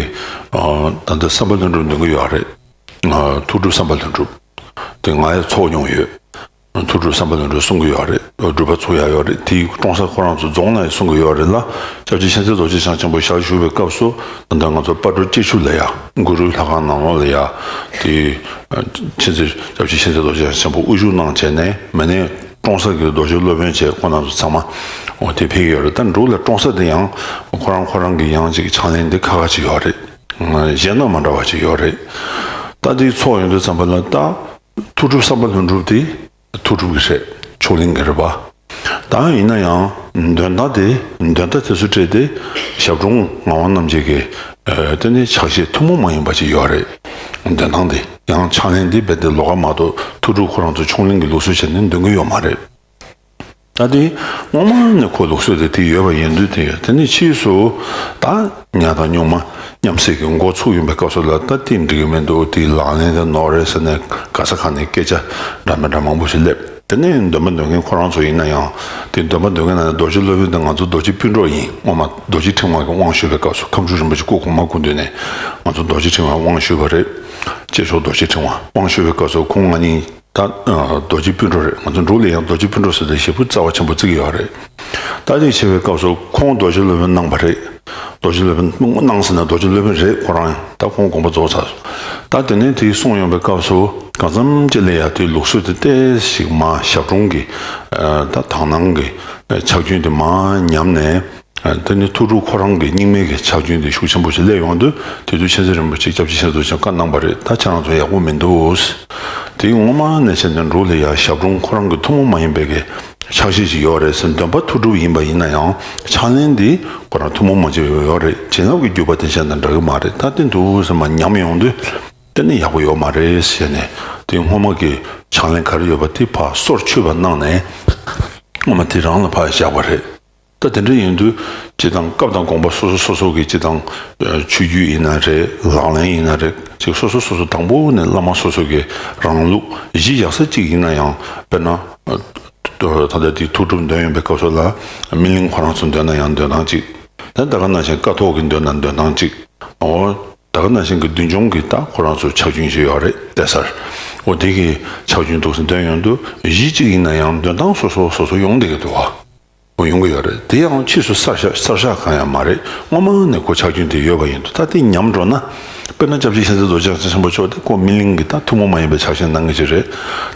ཨོ་ད་ལྟ་བསམ་པ་ལྷུན་གྲུབ་འདོན་གི་ཡོད་རེད། ཨོ་ཐུགས་སྒྲུབ་བསམ་པ་ལྷུན་གྲུབ། དེ་ང་ཡང་ཚོགས་མྱོང་ཡོད། ཐུགས་སྒྲུབ་བསམ་པ་ལྷུན་གྲུབ་གསུང་གི་ཡོད་རེད། སྒྲུབ་པ་ཚུགས་ཡག་ཡོད་རེད། དེའི་ཀྲོང་གསར་ཁོ་རང་ཚོ་རྫོང་ནས་གསུང་གི་ཡོད་རེད་ལ། སྐྱབས་རྗེ་མཁྱེན་བརྩེ་རྡོ་རྗེ་འཆང་ཆེན་པོ་ཞལ་བཞུགས་པའི་སྐབས་སུ་ད་ལྟ་ང་ཚོ་སྤ་གྲོ་སྐྱིད་ཆུ་ལ་ཡ་གུ་རུའི་ལྷ་ཁང་ནང་ལོགས་ལ་ཡ་དེ་མཁྱེན་བརྩེ་སྐྱབས་རྗེ་མཁྱེན་བརྩེ་རྡོ་རྗེ་འཆང་ཆེན་པོ་དབུ་བཞུགས་གནང་བྱས་ནས་མི་ནས་ཀྲོང་གསར་གྱི་རྡོ་རྗེ་སློབ་དཔོན་བྱས་ཁོ་རང་ཚོ་ཚང་མ་འོ་དེ་ཕེབས་ཡོད་རེད། ད་འབྲུག་ལ་ཀྲོང་གསར་དེ་ཡང་ཁོ་རང་ཁོ་རང་གི་ཡང་ཅིག་ཕྱག་ལེན་དེ་ཁ་ཁ་ཅིག་ཡོད་རེད། གཞན་དང་མ་འདྲ་བ་ཅིག་ཡོད་རེད། ད་དེའི་ཚོགས་ཡོང་དུས་ཙམ་པ་ལ་ད། ཐུགས་སྒྲུབ་བསམ་པ་ལྷུན་གྲུབ་དེ་ཐུགས་སྒྲུབ་ཀྱི་རེད། མཆོག་གླིང་གི་རེད་པ། ད་ཡིན་ན་ཡང་འདོན་སྟངས་དེ་འདོན་སྟངས་དེ་ཚོ་སྤྲད་དེ་ཞབས་དྲུང་ངག་དབང་རྣམ་རྒྱལ་གྱི་ཨ་དེ་ནི་ཕྱག་བཞེས་ཐུན་མོང་མ་ཡིན་པ་ཅིག་ཡོད་རེད། འདོན་སྟངས་དེ་ཡང་ཕྱག་ལེན་དེ་རྦད་དེ་ལོགས་ཀ་མ་གཏོགས་ཐུགས་སྒྲུབ་ཁོ་རང་ཚོ་མཆོག་གླིང་གི་ལུགས་སྲོལ་བྱས་ནས་འདོན་གི་ཡོད་མ་རེད། ད་དེ་སྔོན་མ་ནས་ཁོ་ལུགས་སྲོལ་དེ་དེ་ཡོད་པ་ཡིན་དུས་དེ་ཡོད། དེ་ནས་ཕྱིས་སུ་ད་ཉ་དང་སྨྱུག་མ་མཉམ་བསྲེས་ཀྱི་འགོ་ཚུགས་ཡོང་པའི་སྐབས་སུ་ལ་ད་དེ་འགྲིག་གི་མི་འདུག་དེ་ལག་ལེན་དེ་ནོར་རེད་ཟེར་ནས་ག་ས་ག་ནས་སྐད་ཆ་འདྲ་མི་འདྲ་མང་པོ་ཞིག་སླེབས། དེ་ནས་འདོན་པ་འདོན་མཁན་ཁོ་རང་ཚོ་ཡིན་ན་ཡང་དེ་འདོན་པ་འདོན་མཁན་ནང་ནས་རྡོ་རྗེ་སློབ་དཔོན་དེ་ང་ཚོ་རྡོ་རྗེ་སྤུན་གྲོགས་ཡིན། སྔོན་མ་རྡོ་རྗེ་ཕྲེང་བ་གི་དབང་ཞུས་པའི་སྐབས་སུ་ཁམས་སྤྲུལ་རིན་པོ་ཆེ་སྐུ་གོང་མ་སྐུ་མདུན་ནས་ང་ཚོ་རྡོ་རྗེ་ཕྲེང་བ་དབང་ཞུས་པ་རེད། སྐྱེས་མཆོག་རྡོ་རྗེ་ཕྲེང་བ་དབང་ཞུས་པའི་སྐབས་སུ་ཁོང་ང་གཉིས། ད་རྡོ་རྗེ་སྤུན་གྲོགས་རེད། ང་ཚོ་འབྲུག་ལ་ཡང་རྡོ་རྗེ་སྤུན་གྲོགས་ཟེར་ཏེ་ཞེ་པོ་རྩ་བ་ཆེན་པོ་བརྩི་གི་ཡོད་རེད། ད་དེ་བྱེད་པའི་སྐབས་སུ་ཁོང་རྡོ་རྗེ་སློབ་དཔོན་གནང་བ་རེད། རྡོ་རྗེ་སློབ་དཔོན་གནང་ཟེར་ན་རྡོ་རྗེ་སློབ་དཔོན་རེད། ཁོ་རང་ད་ཁོང་དགོངས་པ་རྫོགས་ཚར། ད་དེ་ནས་དེ་གསུངས་ཡོང་པའི་སྐབས་སུ་གང་འཚམ་ཅིག་ལ་ཡ་དེ་ལུགས་སྲོལ་དེ་ཏོག་ཙམ་མར་ཞབས་དྲུང་གི་ད་དག་སྣང་གི་ཕྱག་རྒྱུན་དེ་མར་ཉམས་ནས། དེ་ནི་ཐུགས་སྒྲུབ་ཁོ་རང་གི་རྙིང་མའི་གི་ཕྱག་རྒྱུན་དེ་ཤུགས་ཆེན་པོ་ཞིག་སླེབས་ཡོང་དུས་དེ་དུས་མཁྱེན་བརྩེ་རིན་པོ་ཆེ་སྐྱབས་རྗེ་མཁྱེན་བརྩེ་རྡོ་རྗེ་བཀའ་གནང་བ་རེད། ད་ཁྱེད་རང་ཚོ་ཡག་པོ་མི་འདུག་དེའི་སྔོན་མ་ནས་བྱས་ནས་འབྲུག་ལ་ཡ་ཞབས་དྲུང་ཁོ་རང་གི་ཐུན་མོང་མ་ཡིན་པའི་གི་ཕྱག་བཞེས་ཤིག་ཡོད་རེད་ཟེར། འདོན་པ་ཐུགས་སྒྲུབ་ཡིན་པ་ཡིན་ན་ཡང་ཕྱག་ལེན་དེ་ཁོ་རང་ཐུན་མོང་མ་བྱས་ཡོད་རེད། བྱིན་རླབས་ཀྱི་བརྒྱུད་པ་དེ་གཞན་དང་འདྲ་གི་མ་རེད། ད་དེ་འདུག་ཟེར་མར་ཉམས་ཡོང་དུས། དེ་ནི་ཡག་པོ་ཡོད་མ་རེད་ཟེར་ནས། དེ་སྔོན་མ་གི་ཕྱག་ལེན་ག་རེ་ཡོད་པ་དེ་ཕར་སོར་ཆུད་པ་གནང་ནས། སྔོན་མ་དེ་རང་ལ་ཕར་བཞག་པ་རེད། ད་དེ་འདྲ་ཡིན་དུས། སྤྱིར་བཏང་སྐབས་དང་དགོངས་པ་སོ་སོ་སོ་སོ་གི་སྤྱིར་བཏང་། ཆོས་བརྒྱུད་ཡིན་ན་རེད། ལག་ལེན་ཡིན་ན་རེད། ཅིག་སོ་སོ་སོ་སོ་དང་པོ་ནས་བླ་མ་སོ་སོ་གི་རང་ལུགས་གཞི་བཞག་ས་གཅིག་ཡིན་ན་ཡང་། དཔེར་ན། ད་ལྟ་དེ་ཐུགས་སྒྲུབ་འདོན་ཡོང་པའི་སྐབས་སུ་ལ། སྨིན་གླིང་ཁོ་རང་ཚོ་འདོན་ན་ཡང་འདོན་སྟངས་གཅིག་ད་ད་ག་ནང་བཞིན་ཀཿཐོག་གི་འདོན་ན་འདོན་སྟངས་གཅིག་འོ། ད་ག་ནང་བཞིན་གྱི་མདུན་ལྗོངས་ཀྱི་ད་ཁོ་རང་ཚོ་ཕྱག་རྒྱུན་ཞིག་ཡོད་རེད། གཏད་སར། འོ་དེ་གི་ཕྱག་རྒྱུན་འདུག་སེ་འདོན་ཡོང་དུས། གཞི་གཅིག་ཡིན་ན་ཡང་འདོན་སྟངས་སོ་སོ་སོ་སོ་ཡོང་བསྡད་ཀྱི་འདུག་བ། འོ་ཡོང་གི་ཡོད་རེད། དེ་ཡང་ཕྱིས་སུ་གསར་བཞག་གསར་བཞག་གང་ཡང་མ་རེད། སྔོན་མ་ནས་ཁོ་ཕྱག་རྒྱུན་དེ་ཡོད་པ་ཡིན་དུས། ད་དེ་ཉམས་འགྲོ་ན། དཔེར་ན་སྐྱབས་རྗེ་མཁྱེན་བརྩེ་རྡོ་རྗེ་འཆང་ཆེན་པོ་མཆོག་དེ་ཁོ་སྨིན་གླིང་གི་ད་ཐུན་མོང་མ་ཡིན་པའི་ཕྱག་ཆེན་གནང་མཁན་ཞིག་རེད།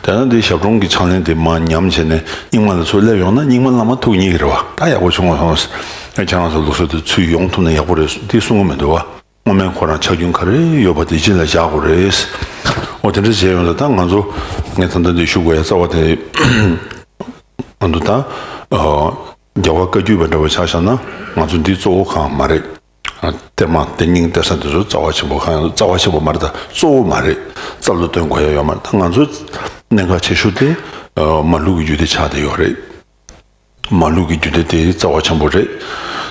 དེ་ན་དེ་ཞབས་དྲུང་གི་ཕྱག་ལེན་དེ་མར་ཉམས་བྱས་ནས་རྙིང་མ་ལ་ཚུར་སླེབས་ཡོང་ན། རྙིང་མ་བླ་མ་ཐུག་ཉེ་གི་རེད་བ། ད་ཡག་པོ་བྱུང་བ་སོང་། ཁྱེད་རང་ཚོ་ལུགས་སྲོལ་དེ་ཚུར་ཡོང་ཐུབ་ན་ཡག་པོ་རེད་དེ་གསུང་གི་མི་འདུག་བ། སྔོན་མའི་ཁོ་རང་ཕྱག་རྒྱུན་ག་རེ་ཡོད་པ་དེ་གཞི་ལ་བཞག་དགོས་རེད། འོ་དེ་འདྲ་བྱས་ཡོང་ལ། ད་ང་ཚོ་ངས་ད་ལྟ་འདི་ཞུ་དགོས་ཡ་རྩ་བ་དེ། ང་ཚོ་ད་ཨ་རྒྱལ་བ་བཀའ་བརྒྱུད་པ་འདྲ་བ་ཆ་བཞག་ན། ང་ཚོ་འདི་གཙོ་བོ་གང་མ་རེད། ཨ་གཏེར་མ་གཏེར་རྙིང་གཏེར་གསར་འདི་ཚོ་རྩ་བ་ཆེན་པོ་གང་ཡང་། རྩ་བ་ཆེན་པོ་མ་རེད། ད་གཙོ་བོ་མ་རེད། རྩ་བློ་བཏོན་དགོས་ཡ་ཡོད་མ་རེད། ད་ང་ཚོ་གནད་འགག་ཆེ་ཤོས་དེ་ཨ་མ་ལུག་གི་རྒྱུད་སྡེ་ཆགས་བསྡད་ཡོད་རེད། མ་ལུག་གི་རྒྱུད་སྡེ་དེ་རྩ་བ་ཆེན་པོ་རེད།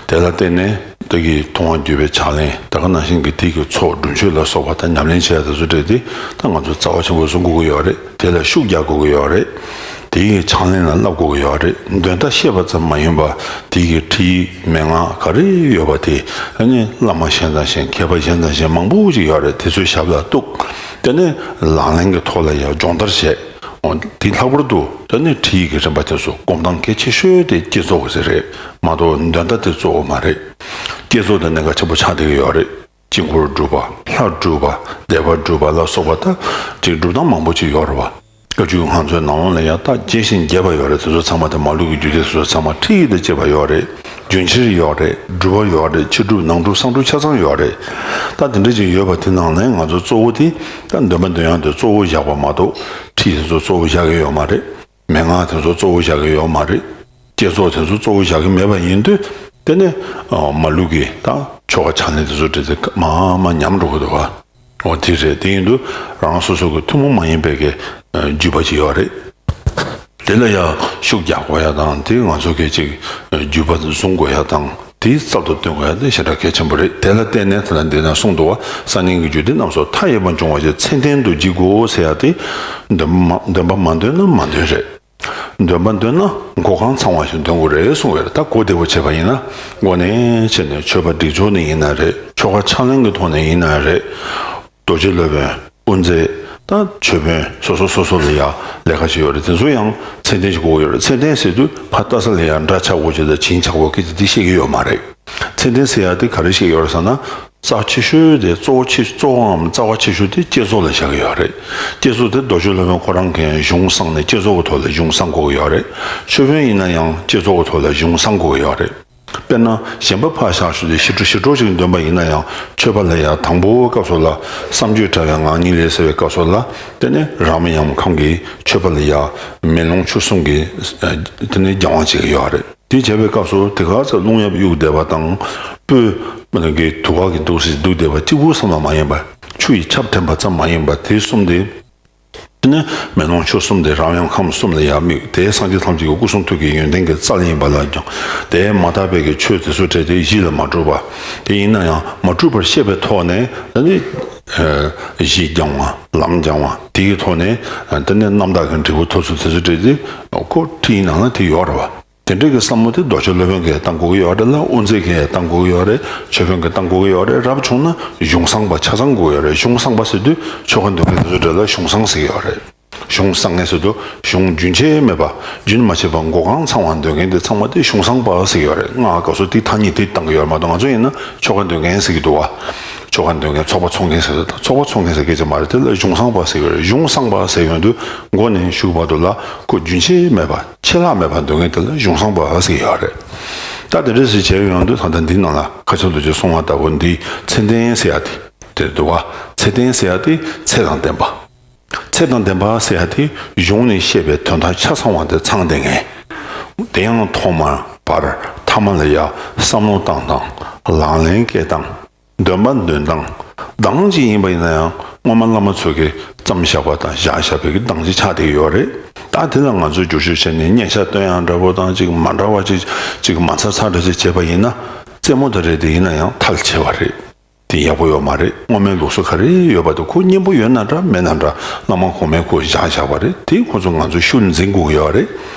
དེ་ལ་བརྟེན་ནས་བདག་གིས་ཐུབ་དབང་བརྒྱུད་པའི་ཕྱག་ལེན། ད་ག་ནང་བཞིན་གྱི་དེ་གི་ཚོགས་སྒྲུབ་མཆོད་ལ་སོགས་པ་དང་ཉམས་ལེན་བྱེད་ཡ་དེ་ཚོ་རེད་དེ། ད་ང་ཚོ་རྩ་བ་ཆེན་པོ་བཟུང་དགོས་ཀྱི་ཡོད་རེད། དེ་ལ་ཤུགས་རྒྱག་དགོས་ཀྱི་ཡོད་རེད། དེ་གི་ཕྱག་ལེན་ལ་བསླབ་དགོས་ཀྱི་ཡོད་རེད། འདོན་སྟངས་ཤེས་པ་ཙམ་མ་ཡིན་པ། དེ་གི་ཁྲིད་ཡིག་མན་ངག་ག་རེ་ཡོད་པ་དེ། ཨ་ནི་བླ་མ་གཞན་དང་གཞན། མཁས་པ་གཞན་དང་གཞན་མང་པོ་ཞིག་ཡོད་རེད། དེ་ཚོའི་ཞབས་ལ་གཏུགས། དེ་ནས་ལག་ལེན་གྱི་ཐོག་ལ་ཡང་སྦྱོང་བརྡར་བྱས། འོ་དེ་ལྷག་པར་དུ་དེ་ནས་ཁྲིད་ཡིག་གི་རིམ་པ་དེ་ཚོ་སྒོམ་སྟངས་གལ་ཆེ་ཤོས་དེ་བསྐྱེད་རྫོགས་ཀྱི་རེད་མ་གཏོགས། འདོན་སྟངས་དེ་གཙོ་བོ་མ་རེད། བསྐྱེད་རྫོགས་དེ་གནད་འགག་ཆེན་པོ་ཆགས་བསྡད་ཀྱི་ཡོད་རེད། དཀྱིལ་འཁོར་སྒྲུབ་པ། ལྷ་སྒྲུབ་པ། བཟླས་པ་སྒྲུབ་པ་ལ་སོགས་པ། ད་ཅིག་སྒྲུབ་སྟངས་མང་པོ་ཅིག་ཡོད་རེད་བ། བཀའ་བརྒྱུད་ང་ཚོའི་ནང་ལོགས་ལ་ཡང་ད་རྒྱས་ཤིང་རྒྱས་པ་ཡོད་རེད། དེ་ཚོ་ཚང་མ་དེ་མ་ལུག་གི་རྒྱུད་སྡེ་སོ་སོ་ཚང་མ་ཁྲིད་ཡིག་དང་བཅས་པ་ཡོད་རེད། རྒྱུན་ཆེར་ཡོད་རེད། སྒྲུབ་པ་ཡོད་རེད། ཕྱི་སྒྲུབ་ནང་སྒྲུབ་གསང་སྒྲུབ་ཆ་ཚང་ཡོད་རེད། ད་དེ་འདྲ་ཅིག་ཡོད་པ་དེ་ནང་ནས་ང་ཚོ་གཙོ་བོ་དེ་ད་འདོན་པ་འདོན་ཡག་དེ་གཙོ་བོ་བཞག་པ་མ་གཏོགས། ཁྲིད་དེ་ཚོ་གཙོ་བོ་བཞག་གི་ཡོད་མ་རེད། མན་ངག་དེ་ཚོ་གཙོ་བོ་བཞག་གི་ཡོད་མ་རེད། བསྐྱེད་རྫོགས་དེ་ཚོ་གཙོ་བོ་བཞག་གི་མེད་པ་ཡིན་དུས། དེ་ནས་ཨ་མ་ལུག་གི་ད་ཆོ་ག་ཕྱག་ལེན་དེ་ཚོ་འདྲ་དེ་མར་མར་ཉམས་འགྲོ་གི་འདུག་བ། འོ་དེ་རེད། དེ་ཡིན་དུས་རང་སོ་སོ་གི་ཐུན་མོང་མ་ཡིན་པའི་གི་ཨ་བརྒྱུད་པ་ཅིག་ཡོད་རེད། དེ་ལ་ཡང་ཤུགས་རྒྱག་དགོས་ཡ་དང་། དེ་ང་ཚོ་གི་ཅིག་ཨ་བརྒྱུད་པ་བཟུང་དགོས་ཡ་དང་། དེའི་རྩལ་དུ་བཏོན་དགོས་ཡ་དེ་ཞེ་དྲག་གལ་ཆེན་པོ་རེད། དེ་ལ་བརྟེན་ནས་ད་ལྟ་འདི་ན་གསུངས་འདུག་བ། གསར་རྙིང་གི་རྒྱུད་སྡེ་རྣམས་སུ་མཐའ་ཡས་པར་འབྱུང་བ་ཞིག་ཚད་ལྡན་དུ་བགྱིད་དགོས་ཟེར་ཡ་དེ། འདོན་མ་འདོན་པ་མ་འདོན་ན་མ་འདོན་རེད། འདོན་པ་འདོན་ན་མགོ་རྐང་ཚང་བ་ཞིག་འདོན་དགོས་རེད་གསུངས་ཡོད་རེད། ད་གོ་བདེ་པོ་བྱས་པ་ཡིན་ན། དངོས་གནས་བྱས་ནས་མཆོད་པ་སྒྲིག་སྦྱོར་ནས་ཡིན་ན་རེད། ཆོ་ག་ཕྱག་ལེན་གྱི་ཐོག་ནས་ཡིན་ན་རེད། རྡོ་རྗེ་སློབ་དཔོན། དབུ་མཛད། ད་མཆོད་དཔོན་སོ་སོ་སོ་སོ་ལ་ཡ་ལས་ཀ་བྱེད་ཡོད་རེད། དེ་ཚོ་ཡང་ཚད་ལྡན་ཞིག་དགོས་ཡོད་རེད། ཚད་ལྡན་ཟེར་དུས་ཕར་ལྟ་ས་ལ་ཡ་འདྲ་ཆགས་དགོས་ཀྱི་དང་བྱིན་ཆགས་དགོས་ཀྱི་དེ་བཤད་ཀྱི་ཡོད་མ་རེད། ཚད་ལྡན་ཟེར་ཡ་དེ་ག་རེ་བཤད་ཡོད་རེད་ཟེར་ན། རྩ་ཆེ་ཤོས་དེ་གཙོ་བོ་ཆེ་གཙོ་བོའམ་རྩ་བ་ཆེ་ཤོས་དེ་བསྐྱེད་རྫོགས་ལ་བཞག་གི་ཡོད་རེད། བསྐྱེད་རྫོགས་དེ་རྡོ་རྗེ་སློབ་དཔོན་ཁོ་རང་གིས་གཞུང་བསྲངས་ནས་བསྐྱེད་རྫོགས་ཀྱི་ཐོག་ལ་གཞུང་བསྲང་དགོས་ཀྱི་ཡོད་རེད། མཆོད་དཔོན་ཡིན་ན་ཡང་བསྐྱེད་རྫོགས་ཀྱི་ཐོག་ལ་གཞུང་བསྲང་དགོས་ཀྱི་ཡོད་རེད། དཔེར་ན་གཞན་པ་ཕར་བཞག་ཞུ་དེ་ཞི་ཁྲོ་ཞི་ཁྲོ་ཞིག་འདོན་པ་ཡིན་ན་ཡང་། མཆོད་པ་ལ་ཡང་དང་པོའི་སྐབས་སུ་ལ་བསམ་བརྗོད་བྲལ་བའི་ངང་ཉིད་ལས་ཟེར་བའི་སྐབས་སུ་ལ། དེ་ནས་རང་མི་ཡམ་ཁམས་ཀྱི་མཆོད་པ་ལ་ཡང་མེ་ལོང་ཆུ་གསུམ་གྱིས་དེ་ནས་སྦྱང་བ་བྱེད་ཀྱི་ཡོད་རེད། དེ་བྱས་པའི་སྐབས་སུ་དེ་ག་ཚོད་རླུང་ཡབ་གཡུག་བསྡད་པ་དང་། སྤོས་གི་དུ་ཁ་གི་འདུག་སེ་འདུག་བསྡད་པ་གཅིག་པུ་ཙམ་ལ་མ་ཡིན་པ། ཆུ་ཡི་ཆབ་འཐེན་པ་ཙམ་མ་ཡིན་པ། དེ་གསུམ་དེ། དེ་ནས་མེ་ལོང་ཆུ་གསུམ་དེ་རང་ཡང་ཁམས་གསུམ་ལ་ཡང་དམིགས། དེ་སངས་རྒྱས་ཐམས་ཅད་ཀྱི་སྐུ་གསུང་ཐུགས་ཀྱི་ཡོན་ཏན་གྱི་རྩལ་ཡིན་པ་ལ་སྦྱོང་། དེ་མ་དག་པའི་གི་ཆོས་དེ་ཚོ་བྲལ་ཏེ་གཞི་ལ་མ་གྲུབ་པ། དེ་ཡིན་ན་ཡང་མ་གྲུབ་པར་ཤེས་པའི་ཐོག་ནས། ད་ནི་གཞི་སྦྱང་བ། ལམ་སྦྱང་བ། དེ་གི་ཐོག་ནས་དེ་ནས་རྣམ་དག་གི་འབྲས་བུ་ཐོབ་ཚུལ་དེ་ཚོ་བྲལ་ཏེ། ཁོ་ཁྲིད་ཡིག་ནང་ལ་དེ་ཡོད་རེད་བ། དེ་འདྲའི་གི་བསམ་བློ་དེ་རྡོ་རྗེ་སློབ་དཔོན་གྱིས་བཏང་དགོས་ཀྱི་ཡོད་རེད་ལ། དབུ་མཛད་ཀྱིས་བཏང་དགོས་ཀྱི་ཡོད་རེད། མཆོད་དཔོན་གྱིས་བཏང་དགོས་ཀྱི་ཡོད་རེད། རབ་བྱུང་ན་གཞུང་བསྲངས་པ་ཆ་ཚང་དགོས་ཀྱི་ཡོད་རེད། གཞུང་བསྲངས་པ་ཟེར་དུས་ཆོ་ག་འདོན་མཁན་དེ་ཚོ་གྲས་ལ་གཞུང་བསྲངས་ཟེར་གྱི་ཡོད་རེད། གཞུང་བསྲངས་མཁན་ཟེར་དུས་གཞུང་རྒྱུན་ཆད་མེད་པ། རྒྱུན་མ་ཆད་པ་མགོ་རྐང་ཚང་བ་འདོན་མཁན་དེ་ཚང་མ་དེ་གཞུང་བསྲངས་པ་ཟེར་གྱི་ཡོད་རེད། སྔགས་སྐབས་སུ་དེ་ཐ་སྙད་དེ་བཏང་གི་ཡོད་རེད་མ་གཏོགས། ང་ཚོ་ཡིན་ན་ཆོ་ག་འདོན་མཁན་ཟེར་གྱི་འདུག་བ། ཆོ་ག་འདོན་མཁན། ཚོགས་པ་འཚོགས་མཁན་ཟེར་དུས། ད་ཚོགས་པ་འཚོགས་མཁན་ཟེར་སྐད་ཆ་མ་རེད། དེ་ལ་གཞུང་བསྲངས་པ་ཟེར་གྱི་ཡོད་རེད། གཞུང་བསྲངས་པ་ཟེར་ཡོང་དུས་མགོ་ནས་གཞུག་བར་དུ་ལ་ཁོ་རྒྱུན་ཆད་མེད་པ། ཆད་ལྷག་མེད་པར་འདོན་མཁན་དེ་ལ་གཞུང་བསྲངས་པ་ཟེར་ཡོད་རེད། ད་དེ་འདྲ་ཞིག་བྱས་ཡོང་དུས་ད་ལྟ་འདི་ནང་ལ་མཁན་ཆེན་རྡོ་རྗེས་གསུངས་པ་ལྟ་བུ་འདི་ཚད་ལྡན་ཟེར་ཡ་དེ་དེ་འདུག་བ། ཚད་ལྡན་ཟེར་ཡ་དེ་ཚད་དང་ལྡན་པ། ཚད་དང་ལྡན་པ་ཟེར་ཡ་དེ་གཞུང་ནས་བཤད་པའི་དོན་དག་ཆ་ཚང་བ་དེ་ཚང་བསྡད་མཁན། དེ་ཡང་ཐོག་མར་བར་ཐ་མ་ལ་ཡ་བསམ་བློ་བཏང་སྟངས། ལག་ལེན་བཀལ་སྟངས། འདོན་པ་འདོན་སྟངས། གདངས་གཅིག་ཡིན་པ་ཡིན་ན་ཡང་ སྔོན་མ་བླ་མ་ཚོ་གིས་བརྩམས་བཞག་པ་དང་བཞག་བཞག་པའི་གི་སྟངས་ཅིག་ཆགས་བསྡད་ཀྱི་ཡོད་རེད། ད་དེ་ལ་ང་ཚོས་བསྒྱུར་བཅོས་བྱས་ནས་སྙན་ཆ་སྟོན་ཡག་འདྲ་པོ་དང་ཅིག་མ་འདྲ་བ་ཅིག་ཅིག་མ་ཚར་ཚར་འདྲ་ཅིག་བྱས་པ་ཡིན་ན། རྩེད་མོ་དེ་རེད། དེ་ཡིན་ན་ཡང་ཐལ་ཆེ་བ་རེད། དེ་ཡག་པོ་ཡོད་མ་རེད། སྔོན་མའི་ལུགས་སྲོལ་ག་རེ་ཡོད་པ་དེ་ཁོ་སྙན་པོ་ཡོད་ན་འདྲ་མེད་ན་འདྲ་བླ་མ་གོང་མས་ཁོ་བཞག་བཞག་པ་རེད། དེ་ཁོ་ཚོ་ང་ཚོས་ཤུགས་འཛིན་དགོས་ཀྱི་ཡོད་རེད།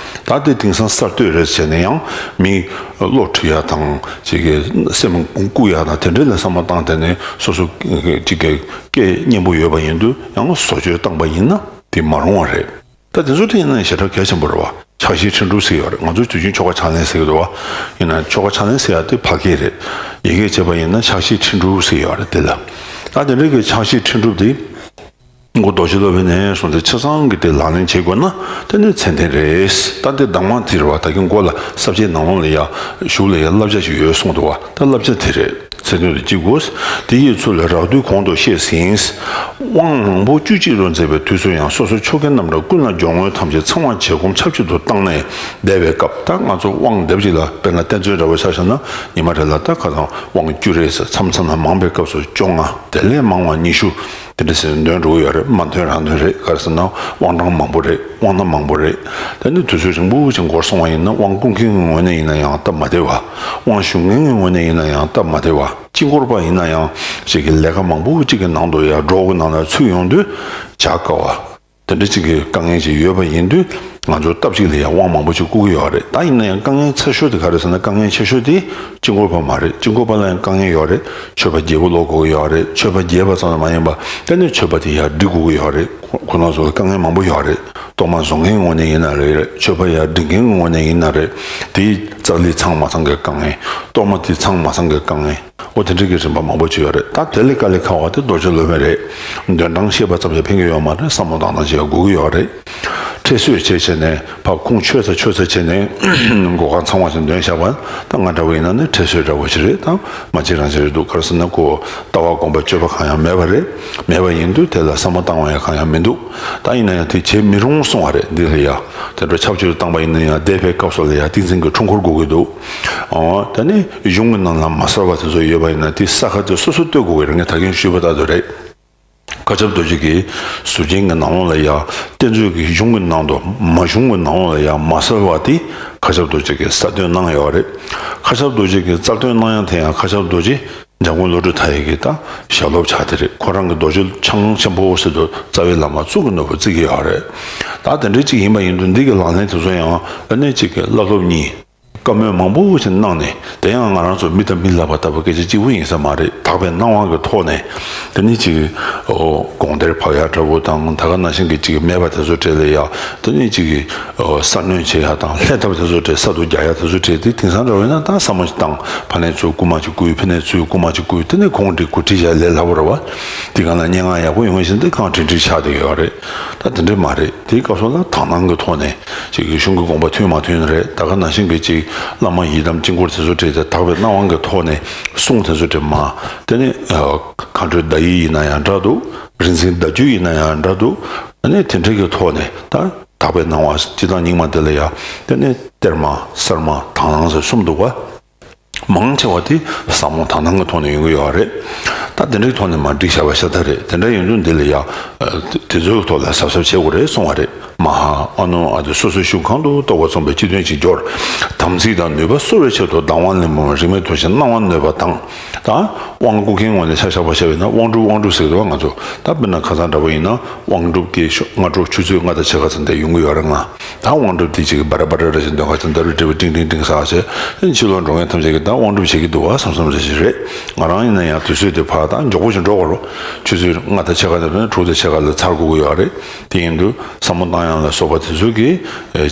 ད་དེ་དེང་སང་གསར་གཏོད་རེད་བྱས་ནས་ཡང་མི་བློ་འཁྲུག་ཡག་དང་ཅིག་གི་སེམས་བཀུག་ཡག་དང་དེ་འདྲ་ལ་བསམ་བློ་བཏང་བསྡད་ནས་སོ་སོ་ཅིག་གི་སྐད་སྙན་པོ་ཡོད་པ་ཡིན་དུས་ཡང་བཟོ་བཅོས་བཏང་པ་ཡིན་ན་དེ་མ་རུང་བ་རེད། ད་དེ་ཚོ་དེ་ཡིན་ན་ཞེ་དྲག་གལ་ཆེན་པོ་རེད་བ། ཕྱག་བཞེས་ཁྲིད་འགྲུབ་ཟེར་ཡོད་རེད། ང་ཚོ་དུས་རྒྱུན་ཆོ་ག་ཕྱག་ལེན་ཟེར་གྱི་འདུག་བ། ཡིན་ན་ཆོ་ག་ཕྱག་ལེན་ཟེར་ཡ་དེ་ཕལ་སྐད་རེད། ཡི་གེ་བྱས་པ་ཡིན་ན་ཕྱག་བཞེས་ཁྲིད་འགྲུབ་ཟེར་ཡོད་རེད། དེ་ལ་ད་དེ་འདྲའི་གི་ཕྱག་བཞེས་ཁྲིད་འགྲུབ་དེ་ཁོ་རྡོ་རྗེ་སློབ་དཔོན་ནས་གསུངས་ཏེ་ཆ་ཚང་གི་དེ་ལག་ལེན་བྱེད་དགོས་ན་དེ་ནི་ཚད་ལྡན་རེད། ད་དེ་གདམས་ངག་དེ་རེད་བ། ད་གིན་མགོ་ལ་ས་བཅད་ནང་ལོགས་ལ་ཡ་གཞུག་ལ་ཡ་བསླབ་བྱ་ཞིག་ཡོད་གསུངས་འདུག་བ། ད་བསླབ་བྱ་དེ་རེད། ཚིག་དོན་དུ་གཅིག་གོ། དེ་ཡི་ཚུལ་རགས་བསྡུས་གོང་དུ་བཤད་ཟིན། དབང་མང་པོ་བཅུ་གཅིག་རུ་མཛད་པའི་དུས་སུ་ཡང་སོ་སོའི་ཆོ་གའི་རྣམ་གྲངས་ཀུན་ལ་སྦྱོར་དངོས་ཐམས་ཅད་ཚང་བར་བྱེད་སྒོམ་ཆབས་ཅིག་ཏུ་བཏང་ནས་བཟླས་པའི་སྐབས། ད་ང་ཚོ་དབང་སྡེབ་ཅིག་ལ་དཔེར་ན་གཏེར་མཛོད་འདྲ་བོ་ཆ་བཞག་ན་ཉི་མ་རེ་ལ་ད་ཁ་སང་དབང་བཅུ་རེ་ཟེར། མཚམས་མཚམས་ལ་མང་པའི་སྐབས་སུ་བཅོ་ལྔ། དེ་ལས་མང་བ་ཉི་ཤུ། དེ་འདྲ་ཟེར་འདོན་འགྲོ་གི་ཡོད་རེད། མ་འདོན་རང་འདོན་རེད། ག་རེ་ཟེར་ན་དབང་གྲངས་མང་པོ་རེད། དབང་རྣམ་མང་པོ་རེད། དེ་ནི་དུས་ཚོད་རིང་པོ་ཅིག་འགོར་སོང་བ་ཡིན་ན་དབང་བསྐུར་མཁན་གྱི་ངོས་ནས་ཡིན་ན་ཡང་སྟབས་མ་བདེ་བ། དབང་ཞུ་མཁན་གྱི་ངོས་ནས་ཡིན་ན་ཡང་སྟབས་མ་བདེ་བ། དཀྱིལ་འཁོར་པ་ཡིན་ན་ཡང་ཅིག་གི་ལས་ཀ་མང་པོ་ཅིག་གི་ནང་དུ་ཡར་འགྲོ་གི་ནང་ལ་ཚུད་ཡོང་དུས་བྱ་དཀའ་བ། དེ་འདྲ་ཅིག་གི་དཀའ་ངལ་ཅིག་ཡོད་པ་ཡིན་དུས་ང་ཚོ་སྟབས་གཅིག་ལ་ཡང་དབང་མང་པོ་ཅིག་བསྐུར་གི་ཡོད་རེད། ད་ཡིན་ན་ཡང་དཀའ་ངལ་ཚ་ཤོས་དེ་ག་རེ་ཟེར་ན་དཀའ་ངལ་ཆེ་ཤོས་དེ་དཀྱིལ་འཁོར་པ་མ་རེད། དཀྱིལ་འཁོར་པ་ལ་ཡང་དཀའ་ངལ་ཡོད་རེད། མཆོད་པ་རྒྱས་པོ་ཀློག་དགོས་ཀྱི་ཡོད་རེད། མཆོད་པ་རྒྱས་པ་ཙམ་ལ་མ་ཡིན་པ་དེ་ནས་མཆོད་པ་དེ་ཡར་སྒྲིག་དགོས་ཀྱི་ཡོད་རེད། ཁོ་ཁོ་རང་ཚོ་ལ་དཀའ་ངལ་མང་པོ་ཡོད་རེད། གཏོར་མ་བཟོ་མཁན་ངོས་ནས་ཡིན་ན་རེད། མཆོད་པ་ཡར་སྒྲིག་མཁན་ངོས་ནས་ཡིན་ན་རེད། དེའི་ཙཀ་ལི་ཚང་མ་ཚང་གི་དཀའ་ངལ། གཏོར་མ་དེ་ཚང་མ་ཚང་གི་དཀའ་ངལ། འོ་དེ་འདྲ་གི་རིམ་པ་མང་པོ་ཅིག་ཡོད་རེད། ད་དེ་ལས་དཀའ་ལས་ཁག་པ་དེ་རྡོ་རྗེ་སློབ་དཔོན་རེད། འདོན་སྟངས་ཤེས་པ་ཙམ་གྱིས་ཕན་གྱི་ཡོད་མ་རེད། བསམ་བློ་བཏང་སྟངས་ཤེས་དགོས་ཀྱི་ཡོད་རེད། ཁྲལ་གསོད་བྱས་བྱས་ནས་ཕར་ཁུངས་ཆོད་ས་ཆོད་ས་བྱས་ནས་མགོ་རྐང་ཚང་བ་ཞིག་འདོན་བཞག་པ། ད་ང་འདྲ་བོ་ཡིན་ན་ནི་ཁྲལ་གསོད་འདྲ་བོ་ཞིག་རེད། ད་མ་བྱེད་རང་བྱེད་རེད་འདུག་ག་རེ་ཟེར་ན་ཁོ་ལྟ་བ་སྒོམ་པ་སྤྱོད་པ་གང་ཡང་མེད་པ་རེད། མེད་པ་ཡིན་དུས་དེ་ལ་བསམ་བློ་བཏང་བ་ཡང་གང་ཡང་མི་འདུག་ད་ཡིན་ན་ཡང་དེ་བྱེད་མི་རུང་གསུང་བ་རེད། འདི་ལ་ཡ་དེ་འདྲ་ཆབས་ཅིག་ཏུ་བཏང་པ་ཡིན་ན་ཡང་བཟླས་པའི་སྐབས་སུ་ལ་ཡ་ཏིང་འཛིན་གྱི་འཁྲུལ་འཁོར་དགོས་ཀྱི་འདུག་ཨོ། ད་ནི་གཞུང་གི་ནང་ལ་མ་གསལ་བ་དེ་ཚོ་ཡོད་པ་ཡིན་ན་དེ་གསལ་ཁ་དེ་སོ་སོ་གཏོད་དགོས་ཀྱི་རེད། ངས་ད་གིན་ཞུས་པ་ལྟར་དུ་རེད། མཁའ་ཁྱབ་རྡོ་རྗེ་གིས་ཟུར་རྒྱན་གྱི་ནང་ལོགས་ལ་ཡ་གཏེར་མཛོད་ཀྱི་གཞུང་གི་ནང་དུ་མ་གཞུང་གི་ནང་ལོགས་ལ་ཡ་མ་གསལ་བ་དེ་མཁའ་ཁྱབ་རྡོ་རྗེ་གིས་གསལ་སྟོན་གནང་ཡོད་རེད། མཁའ་ཁྱབ་རྡོ་རྗེ་གིས་གསལ་སྟོན་གནང་ཡ་དེ་ཡང་མཁའ་ཁྱབ་རྡོ་རྗེ་འཇམ་མགོན་བློ་གྲོས་མཐའ་ཡས་ཀྱི་ད་ཞལ་སློབ་ཆགས་དེ་རེད། ཁོ་རང་གི་རྡོ་རྗེ་འཆང་ཆེན་པོ་ཟེར་དུ་རྩ་བའི་བླ་མ་གཙུག་གི་ནོར་བུ་བརྩི་གི་ཡོད་རེད། ད་དེ་འདྲའི་ཅིག་ཡིན་པ་ཡིན་དུས་འདི་གི་ལག་ལེན་དེ་ཚོ་ཡང་ཨ་ནི་ཅིག་གི་བླ་སློབ་གཉིས་བཀའ་མོལ་མང་པོ་ཞིག་གནང་ནས། དེ་ཡང་ང་རང་ཚོ་མི་དང་མི་ལབ་པ་ལྟ་བུ་སྐད་ཆ་གཅིག་པུ་ཡིན་ས་མ་རེད། དག་པའི་སྣང་བ་གི་ཐོག་ནས་དེ་ནི་ཅིག་ཨོ་དགོངས་གཏེར་ཕབ་ཡ་འདྲ་བོ་དང་། ད་ག་ནང་བཞིན་གྱི་ཅིག་མེད་པ་དེ་ཚོ་གྲས་ལ་ཡ་དེ་ནི་ཅིག་ཨོ་གསར་སྣོན་བྱེད་ཡ་དང་། ལྷན་ཐབས་དེ་ཚོ་གྲས་གསར་དུ་རྒྱག་ཡ་དེ་ཚོ་གྲས་དེ་དེང་སང་འདྲ་བོ་ཡིན་ན་ད་བསམ་བློ་ཞིག་བཏང་། ཕ་ནས་ཚུར་རྐུ་མ་ཅིག་རྐུས། ཕི་ནས་ཚུར་རྐུ་མ་ཅིག་རྐུས། དེ་ནས་གོང་འདྲི་གོ་སྒྲིག་བྱ་ལས་སླ་པོ་རེད་བ། དེ་ག་ལ་སྙན་ངག་ཡག་པོ་ཡོང་བཞིན་དེ་གང་བྲིས་བྲིས་ཆགས་བསྡད་ཡོད་རེད། ད་དེ་འདྲས་མ་རེད། དེའི་སྐབས་སུ་ལ་དག་སྣང་གི་ཐོག་ནས་ཅིག་གི་གཞུང་གི་དགོངས་པ་མཐུན་མ་མཐུན་རེད། ད་ག་ནང་བཞིན་གྱི་ཅིག་བླ་མ་ཡི་དམ་དཀྱིལ་འཁོར་དེ་ཚོ་བྲིས་ཏེ་དག་པའི་སྣང་བ་གི་ཐོག་ནས་གསུང་དེ་ཚོ་བྲིས་མ། དེ་ནི་མཁའ་འགྲོའི་བརྡ་ཡིག་ཡིན་ན་ཡང་འདྲ་འདུག་རིག་འཛིན་བརྡ་བརྒྱུད་ཡིན་ན་ཡང་འདྲ་འདུག་ཨ་ནི་དེ་འདྲས་ཀྱི་ཐོག་ནས་ད་དག་པའི་སྣང་བ་སྤྱི་དང་རྙིང་མ་དེ་ལ་ཡ་དེ་ནི་གཏེར་མ་གསར་མ་དག་སྣང་ཟེར་གསུམ་འདུག་བ། མང་ཆེ་བ་དེ་བསམ་བློ་དག་སྣང་གི་ཐོག་ནས་ཡོང་གི་ཡོད་རེད། ད་དེ་འདྲའི་ཐོག་ནས་མར་བསྒྲིགས་བཞག་པ་ཤ་སྟག་རེད། དེ་འདྲ་ཡིན་དུས་འདི་ལ་ཡ་དེ་ཚོའི་ཐོག་ལ་གཟབ་གཟབ་བྱེད་དགོས་རེད་གསུང་བ་རེད། མ་ཧཱ་ཨ་ནུ་ཨ་དེ་སོ་སོའི་གཞུང་གང་དུ་གཏོགས་པ་མཚུངས་པའི་སྤྱི་དོན་གྱི་སྦྱོར། དམ་ཚིག་དང་ནུས་པ་གསོ་བའི་ཆེད་དུ་གདམས་དབང་ལེན་པ་རིས་མེད་ཐུགས་རྗེ་གནང་བ་ནོད་པ་དང་། ད་དབང་བསྐུར་མཁན་ངོས་ནས་ཆ་བཞག་པ་བྱས་པ་ཡིན་ན་དབང་སྒྲུབ་དབང་སྒྲུབ་ཟེར་གི་འདུག་བ། ང་ཚོ་ད་དཔེར་ན་ཁ་སང་འདྲ་པོ་ཡིན་ན་དབང་སྒྲུབ་ཀྱི་ཤོ་སྔ་དྲོ་ཆུ་ཚོད་ལྔ་དང་ཕྱེད་ཀ་ཙམ་དེ་ཡོང་གི་ཡོད་རེད། ང་ད་དབང་སྒྲུབ་དེ་ཅིག་གི་སྦ་ར་སྦ་ར་རེ་ཞིག་འདོན་ཁ་ཅིག་འདར་བའི་འདྲ་བའི་ཏིང་ཏིང་ཏིང་ཟེར་བྱས། ཕྱི་ལོགས་འགྲོ་མཁན་ཐམས་ཅད་ཀྱིས་ད་དབང་སྒྲུབ་བྱེད་ཀྱི་འདུག་བ་བསམ་བསམ་རེ་ཞིག་རེད། ང་རང་ཡིན་ན་ཡང་དུས་ཚོད་དེ་ཕར་ད་མགྱོགས་པོ་ཞིག་འགྲོ་དགོས་རེད། ཆུ་ཚོད་ལྔ་དང་ཕྱེད་ཀ་ནས་དྲུག་དང་ཕྱེད་ཀ་ལ་ཚར་དགོས་ཀྱི་ཡོད་རེད། དེ་ཡིན་དུས་བསམ་བློ་བཏང་ཡག་ལ་སོགས་པ་དེ་ཚོ་གིས་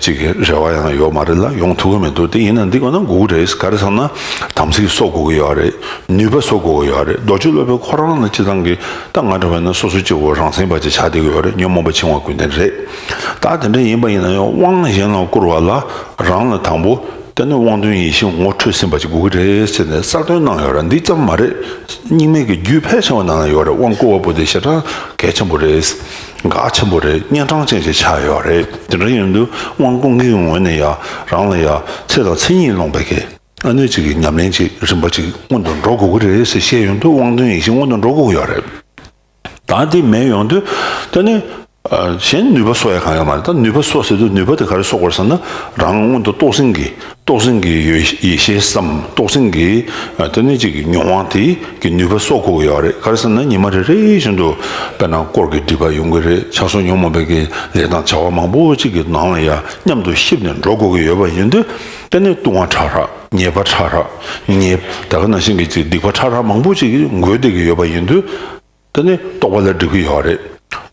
ཅིག་གི་རེ་བ་ཡང་ཡོད་མ་རེད་ལ། ཡོང་ཐུབ་ཀྱི་མི་འདུག་དེ་ཡིན་ན་འདི་དགོས་ན་དགོས་ཀྱི་རེད། ག་རེ་ཟེར་ན་དམ་ཚིག་གསོ་དགོས་ཀྱི་ཡོད་རེད། ནུས་པ་གསོ་དགོས་ཀྱི་ཡོད་རེད། རྡོ་རྗེ་སློབ་དཔོན་ཁོ་རང་ལ་སྤྱི་བཏང་གི་ད་ང་འདྲ་བ་ན་སོ་སོ་གཅིག་པོ་རང་མཚན་པ་ཅིག་ཆགས་བསྡད་ཀྱི་ཡོད་རེད། ཉོན་མོངས་པ་འཆིང་བ་ཀུན་ལྡན་རེད། ད་དེ་འདྲ་ཡིན་པ་ཡིན་ན་ཡང་དབང་གཞན་ལ་བསྐུར་བ་ལ་རང་ལ་དང་པོ་དེ་ནི་དབང་དོན་ཡེ་ཤེས་ངོ་འཕྲོད་ཟིན་པ་ཅིག་དགོས་ཀྱི་རེད་ཟེར་ནས་གསལ་སྟོན་གནང་ཡོད་རེད། འདི་ཙམ་མ་རེད། རྙིང་མའི་གི་རྒྱུད་ཕལ་ཆེ་བ་ནང་ལ་ཡོད་རེད། དབང་བསྐུར་བ་པོ་དེ་ཞེ་དྲག་གལ་ཆེན་པོ་རེད། འགག་ཆེན་པོ་རེད། གཉན་འཕྲང་ཅན་ཞིག་ཆགས་ཡོད་རེད། དེ་འདྲ་ཡིན་དུས་དབང་བསྐུར་མཁན་གྱི་ངོས་ནས་ཡ་རང་ལ་ཡ་ཚེ་དང་མཚན་ཉིད་ལོངས་པའི་གི་ཨ་ནི་ཅིག་གི་ཉམས་ལེན་ཅིག་རིམ་པ་ཅིག་སྔོན་དུ་འགྲོ་དགོས་ཀྱི་རེད་ཟེར་བཤད་ཡོང་དུས་དབང་དོན་ཡེ་ཤེས་སྔོན་དུ་འགྲོ་དགོས་ཀྱི་ཡོད་རེད། ད་དེ་མེད་ཡོང་དུས་ད་ནི། ཨ། གཞན་ནུས་པ་གསོག་ཡ་གང་ཡོད་མ་རེད། ད་ནུས་པ་གསོག་ཟེར་དུས་ནུས་པ་དེ་ག་རེ་གསོག་དགོས་རེད་ཟེར་ན། རང་སྔོན་དུ་རྟོགས་ཟིན་གྱི་རྟོགས་ཟིན་གྱི་ཡེ་ཡེ་ཤེས་སམ། རྟོགས་ཟིན་གྱི་ཨ་དེ་ནས་ཅིག་གི་མྱོང་བ་དེ་གི་ནུས་པ་གསོག་དགོས་ཀྱི་ཡོད་རེད། ག་རེ་ཟེར་ན་ཉི་མ་རེ་རེ་བཞིན་དུ་དཔེར་ན་དཀོར་གྱི་སྒྲིབ་པ་ཡོང་གི་རེད། ཆགས་སོགས་ཉོན་མོངས་པའི་གི་ལས་དང་བྱ་བ་མང་པོ་ཅིག་གི་ནང་ལ་ཡ་མཉམ་དུ་གཤིབ་ནས་འགྲོ་དགོས་ཀྱི་ཡོད་པ་ཡིན་དུས། དེ་ནས་ལྟུང་བ་ཕྲ་རགས། ཉེས་པ་ཕྲ་རགས། ཉེས་ད་ག་ནང་བཞིན་གྱི་ཅིག་སྡིག་པ་ཕྲ་རགས་མང་པོ་ཅིག་འགོས་བསྡད་ཀྱི་ཡོད་པ་ཡིན་དུས། དེ་ནི་རྟོགས་པ་ལ་སྒྲིབ་ཀྱི་ཡོད་རེད།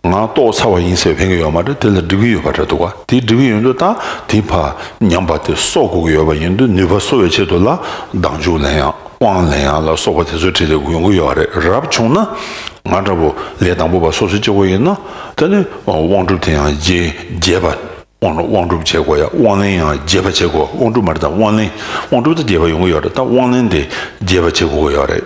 ང་རྟོགས་ཚར་བ་ཡིན་ཟེར་ཕན་གྱི་ཡོད་མ་རེད། དེ་ལ་སྒྲིབ་ཀྱི་ཡོད་པ་འདྲ་འདུག་ག་དེ་སྒྲིབ་ཀྱི་ཡོད་དུས་ད་དེ་ཕར་ཉམས་པ་དེ་གསོག་དགོས་ཀྱི་ཡོད་པ་ཡིན་དུས། ནུས་པ་གསོག་པའི་ཆེད་དུ་ལ་ལྡང་འཇུག་ལེན་ཡག་དབང་ལེན་ཡག་ལ་སོགས་པ་དེ་ཚོའི་གྲས་ལ་ཡོང་གི་ཡོད་རེད། རབ་བྱུང་ན་ང་འདྲ་པོ་ལས་དང་པོ་པ་སོ་སོ་སྐྱེ་བོ་ཡིན་ན། དེ་ནི་དབང་སྒྲུབ་དེ་ཡང་རྒྱས་རྒྱས་པ། དབང་དབང་སྒྲུབ་བྱེད་དགོས་ཡ། དབང་ལེན་ཡང་རྒྱས་པ་བྱེད་དགོས། དབང་སྒྲུབ་མ་རེད་ད། དབང་ལེན། དབང་སྒྲུབ་དང་རྒྱས་པ་ཡོང་གི་ཡོད་རེད། ད་དབང་ལེན་དེ་རྒྱས་པ་བྱེད་དགོས་ཀྱི་ཡོད་རེད།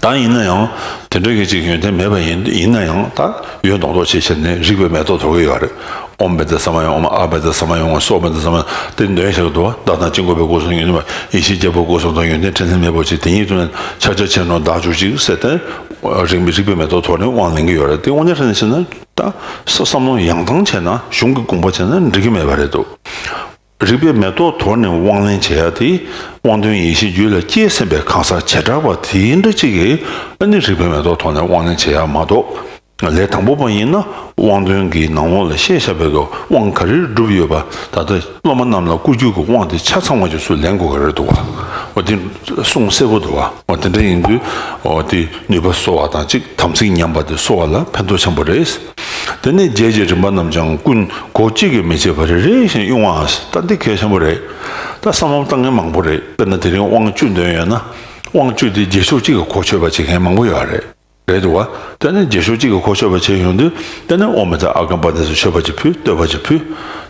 ད་ཡིན་ན་ཡང་དེ་འདྲ་གི་ཅིག་ཡོན་ཏན་མེད་པ་ཡིན་ཡིན་ན་ཡང་། ད་ཡོན་མདོག་མདོག་བྱེད་བྱས་ནས་རིག་པའི་མེ་ཏོག་དོར་གི་ཡོད་རེད། ཨོཾ་བཛྲ་ས་མ་ཡ་ཨོཾ། ཨ་བཛྲ་ས་མ་ཡ་ཨོཾ། སོ་བཛྲ་ས་མ་ཡ། དེ་འདོན་བཞག་འདུག་བ། བདག་དང་དཀྱིལ་འཁོར་པའི་སྒོ་གསུམ་དང་ཡོན་ཏན་མ། ཡེ་ཤེས་རྒྱལ་པོའི་སྒོ་གསུམ་དང་ཡོན་ཏན་འཕྲིན་ལས་མེས་པོ་ཆེ། དེ་ཉིད་དུ་ཕྱག་རྒྱ་ཆེར་གནང་བདག་གྱུར་ཅིག་ཟེར་ཏེ། རིག་པའི་རིག་པའི་མེ་ཏོག་དོར་ནས་དབང་ལེན་གི་ཡོད་རེད། དེ་དངོས་གནས་དྲང་གནས་བྱས་ན་ད་བསམ་བློ་ཡང་དང་བྱས་ན། གཞུང་གི་དགོངས་པ་བྱས་ན་འགྲིག་གི་མེད་པ་རེད་འདུག་རིག་པའི་མེ་ཏོག་དོར་ནས་དབང་ལེན་བྱེད་ཡ་དེ། དབང་དོན་ཡེ་ཤེས་རྒྱུད་ལ་སྐྱེས་ཟིན་པའི་གང་ཟག་བྱེ་བྲག་པ་དེ་འདྲ་གཅིག་གིས་ཨ་ནི་རིག་པའི་མེ་ཏོག་དོར་ནས་དབང་ལེན་བྱེད་ཡ་མ་གཏོགས། ལས་དང་པོ་པ་ཡིན་ན་དབང་དོན་གྱི་ནང་ལོགས་ལ་བཤད་བཞག་པའི་དབང་ག་རེ་བསྒྲུབས་ཡོད་པ། ད་ལྟ་སློབ་མ་རྣམས་ལ་བསྐུར་རྒྱུ་གི་དབང་དེ་ཆ་ཚང་བ་ཅིག་སུ་ལེན་དགོས་ཀྱི་རེད་འདུག་བ། འོ་དེ་གསུང་གསལ་པོ་འདུག་བ། འོ་དེ་འདྲ་ཡིན་དུས་འོ་དེ་ནུས་པ་གསོག་པ་དང་གཅིག་དམ་ཚིག་ཉམས་པ་དེ་གསོག་པ་ལ་ཕན་ཐོགས་ཆེན་པོ་རེད། དེ་ནས་རྒྱས་བྱེད་རིམ་པ་རྣམས་ཀྱང་ཀུན་གོ་གཅིག་གིས་མི་ཕྱེད་པ་རེ་རེ་བཞིན་དབྱུང་བ། ད་འདི་གལ་ཆེན་པོ་རེད། ད་བསམ་བློ་བཏང་མཁན་མང་པོ་རེད། དཔེར་ན་དེ་རིང་དབང་བཅུ་འདོན་ཡོད་ན། དབང་བཅུ་དེ་རྗེས་ཕྱོགས་གཅིག་གིས་གོ་ཆོད་པ་བྱེད་མཁན་མང་པོ་ཡོད་རེད། རེད་འདུག་བ། དེ་ནས་རྗེས་ཕྱོགས་གཅིག་གིས་གོ་ཆོད་པ་བྱས་ཡོང་དུས། དེ་ནས་ཨོཾ་བཛྲ་ཨ་ག་པ་དེ་ཚོ་མཆོད་པ་ཅིག་ཕུལ། བསྟོད་པ་ཅིག་ཕུལ།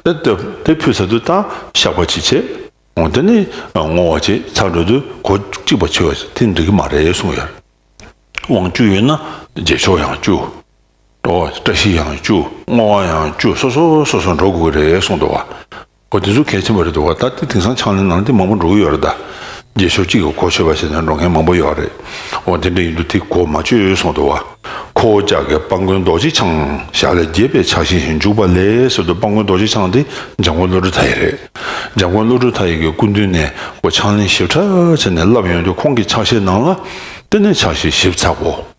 དེ་བསྟོད་དེ་ཕུལ་ཚར་དུས་ད་བཤགས་པ་ཅིག་བྱས། འོ་དེ་ནས་བསྔོ་བ་ཅིག་ཚར་འགྲོ་དུས་གོ་གཅིག་པ་བྱས་པ་དེ་འགྲིག་གི་མ་རེད་གསུངས་ཡོད། དབང་བཅུ་ཡོད་ན་རྗེས་ཕྱོགས་ཡང་བཅུ། འགྲོ་བ་བཀྲ་ཤིས་ཡང་བཅུ། བསྔོ་བ་ཡང་བཅུ། སོ་སོ་སོ་སོ་འགྲོ་དགོས་ཀྱི་རེད་གསུངས་འདུག་བ། འོ་དེ་ཚོ་གལ་ཆེན་པོ་རེད་འདུག་བ། ད་དེ་དེང་སང་ཕྱག་ལེན་ནང་དེ་མང་པོ་འགྲོ་གི་ཡོད་རེད་ད། རྗེས་ཕྱོགས་གཅིག་གིས་གོ་ཆོད་པ་བྱས་ནས་འགྲོ་མཁན་མང་པོ་ཡོད་རེད། འོ་དེ་འདྲ་ཡིན་དུས་དེ་གོ་མ་ཆོད་གསུངས་འདུག་བ། ཁོ་བོ་ཅག་གིས་སྤང་མགོན་རྡོ་རྗེ་འཆང་། ཞལ་ལས་རྒྱས་པའི་ཕྱག་བཞེས་ཤིང་འཇུག་པ་ལས་ཟེར་དུས། སྤང་མགོན་རྡོ་རྗེ་འཆང་དེ་འཇམ་མགོན་བློ་གྲོས་མཐའ་ཡས་རེད། འཇམ་མགོན་བློ་གྲོས་མཐའ་ཡས་ཀྱི་སྐུ་མདུན་ནས་ཁོ་ཕྱག་ལེན་ཞིབ་ཕྲ་བྱས་ནས་བསླབས་ཡོང་དུས། ཁོང་གི་ཕྱག་བཞེས་ནང་ལ་དེ་ནས་ཕྱག་བཞེས་ཞིབ་ཚགས་པོ།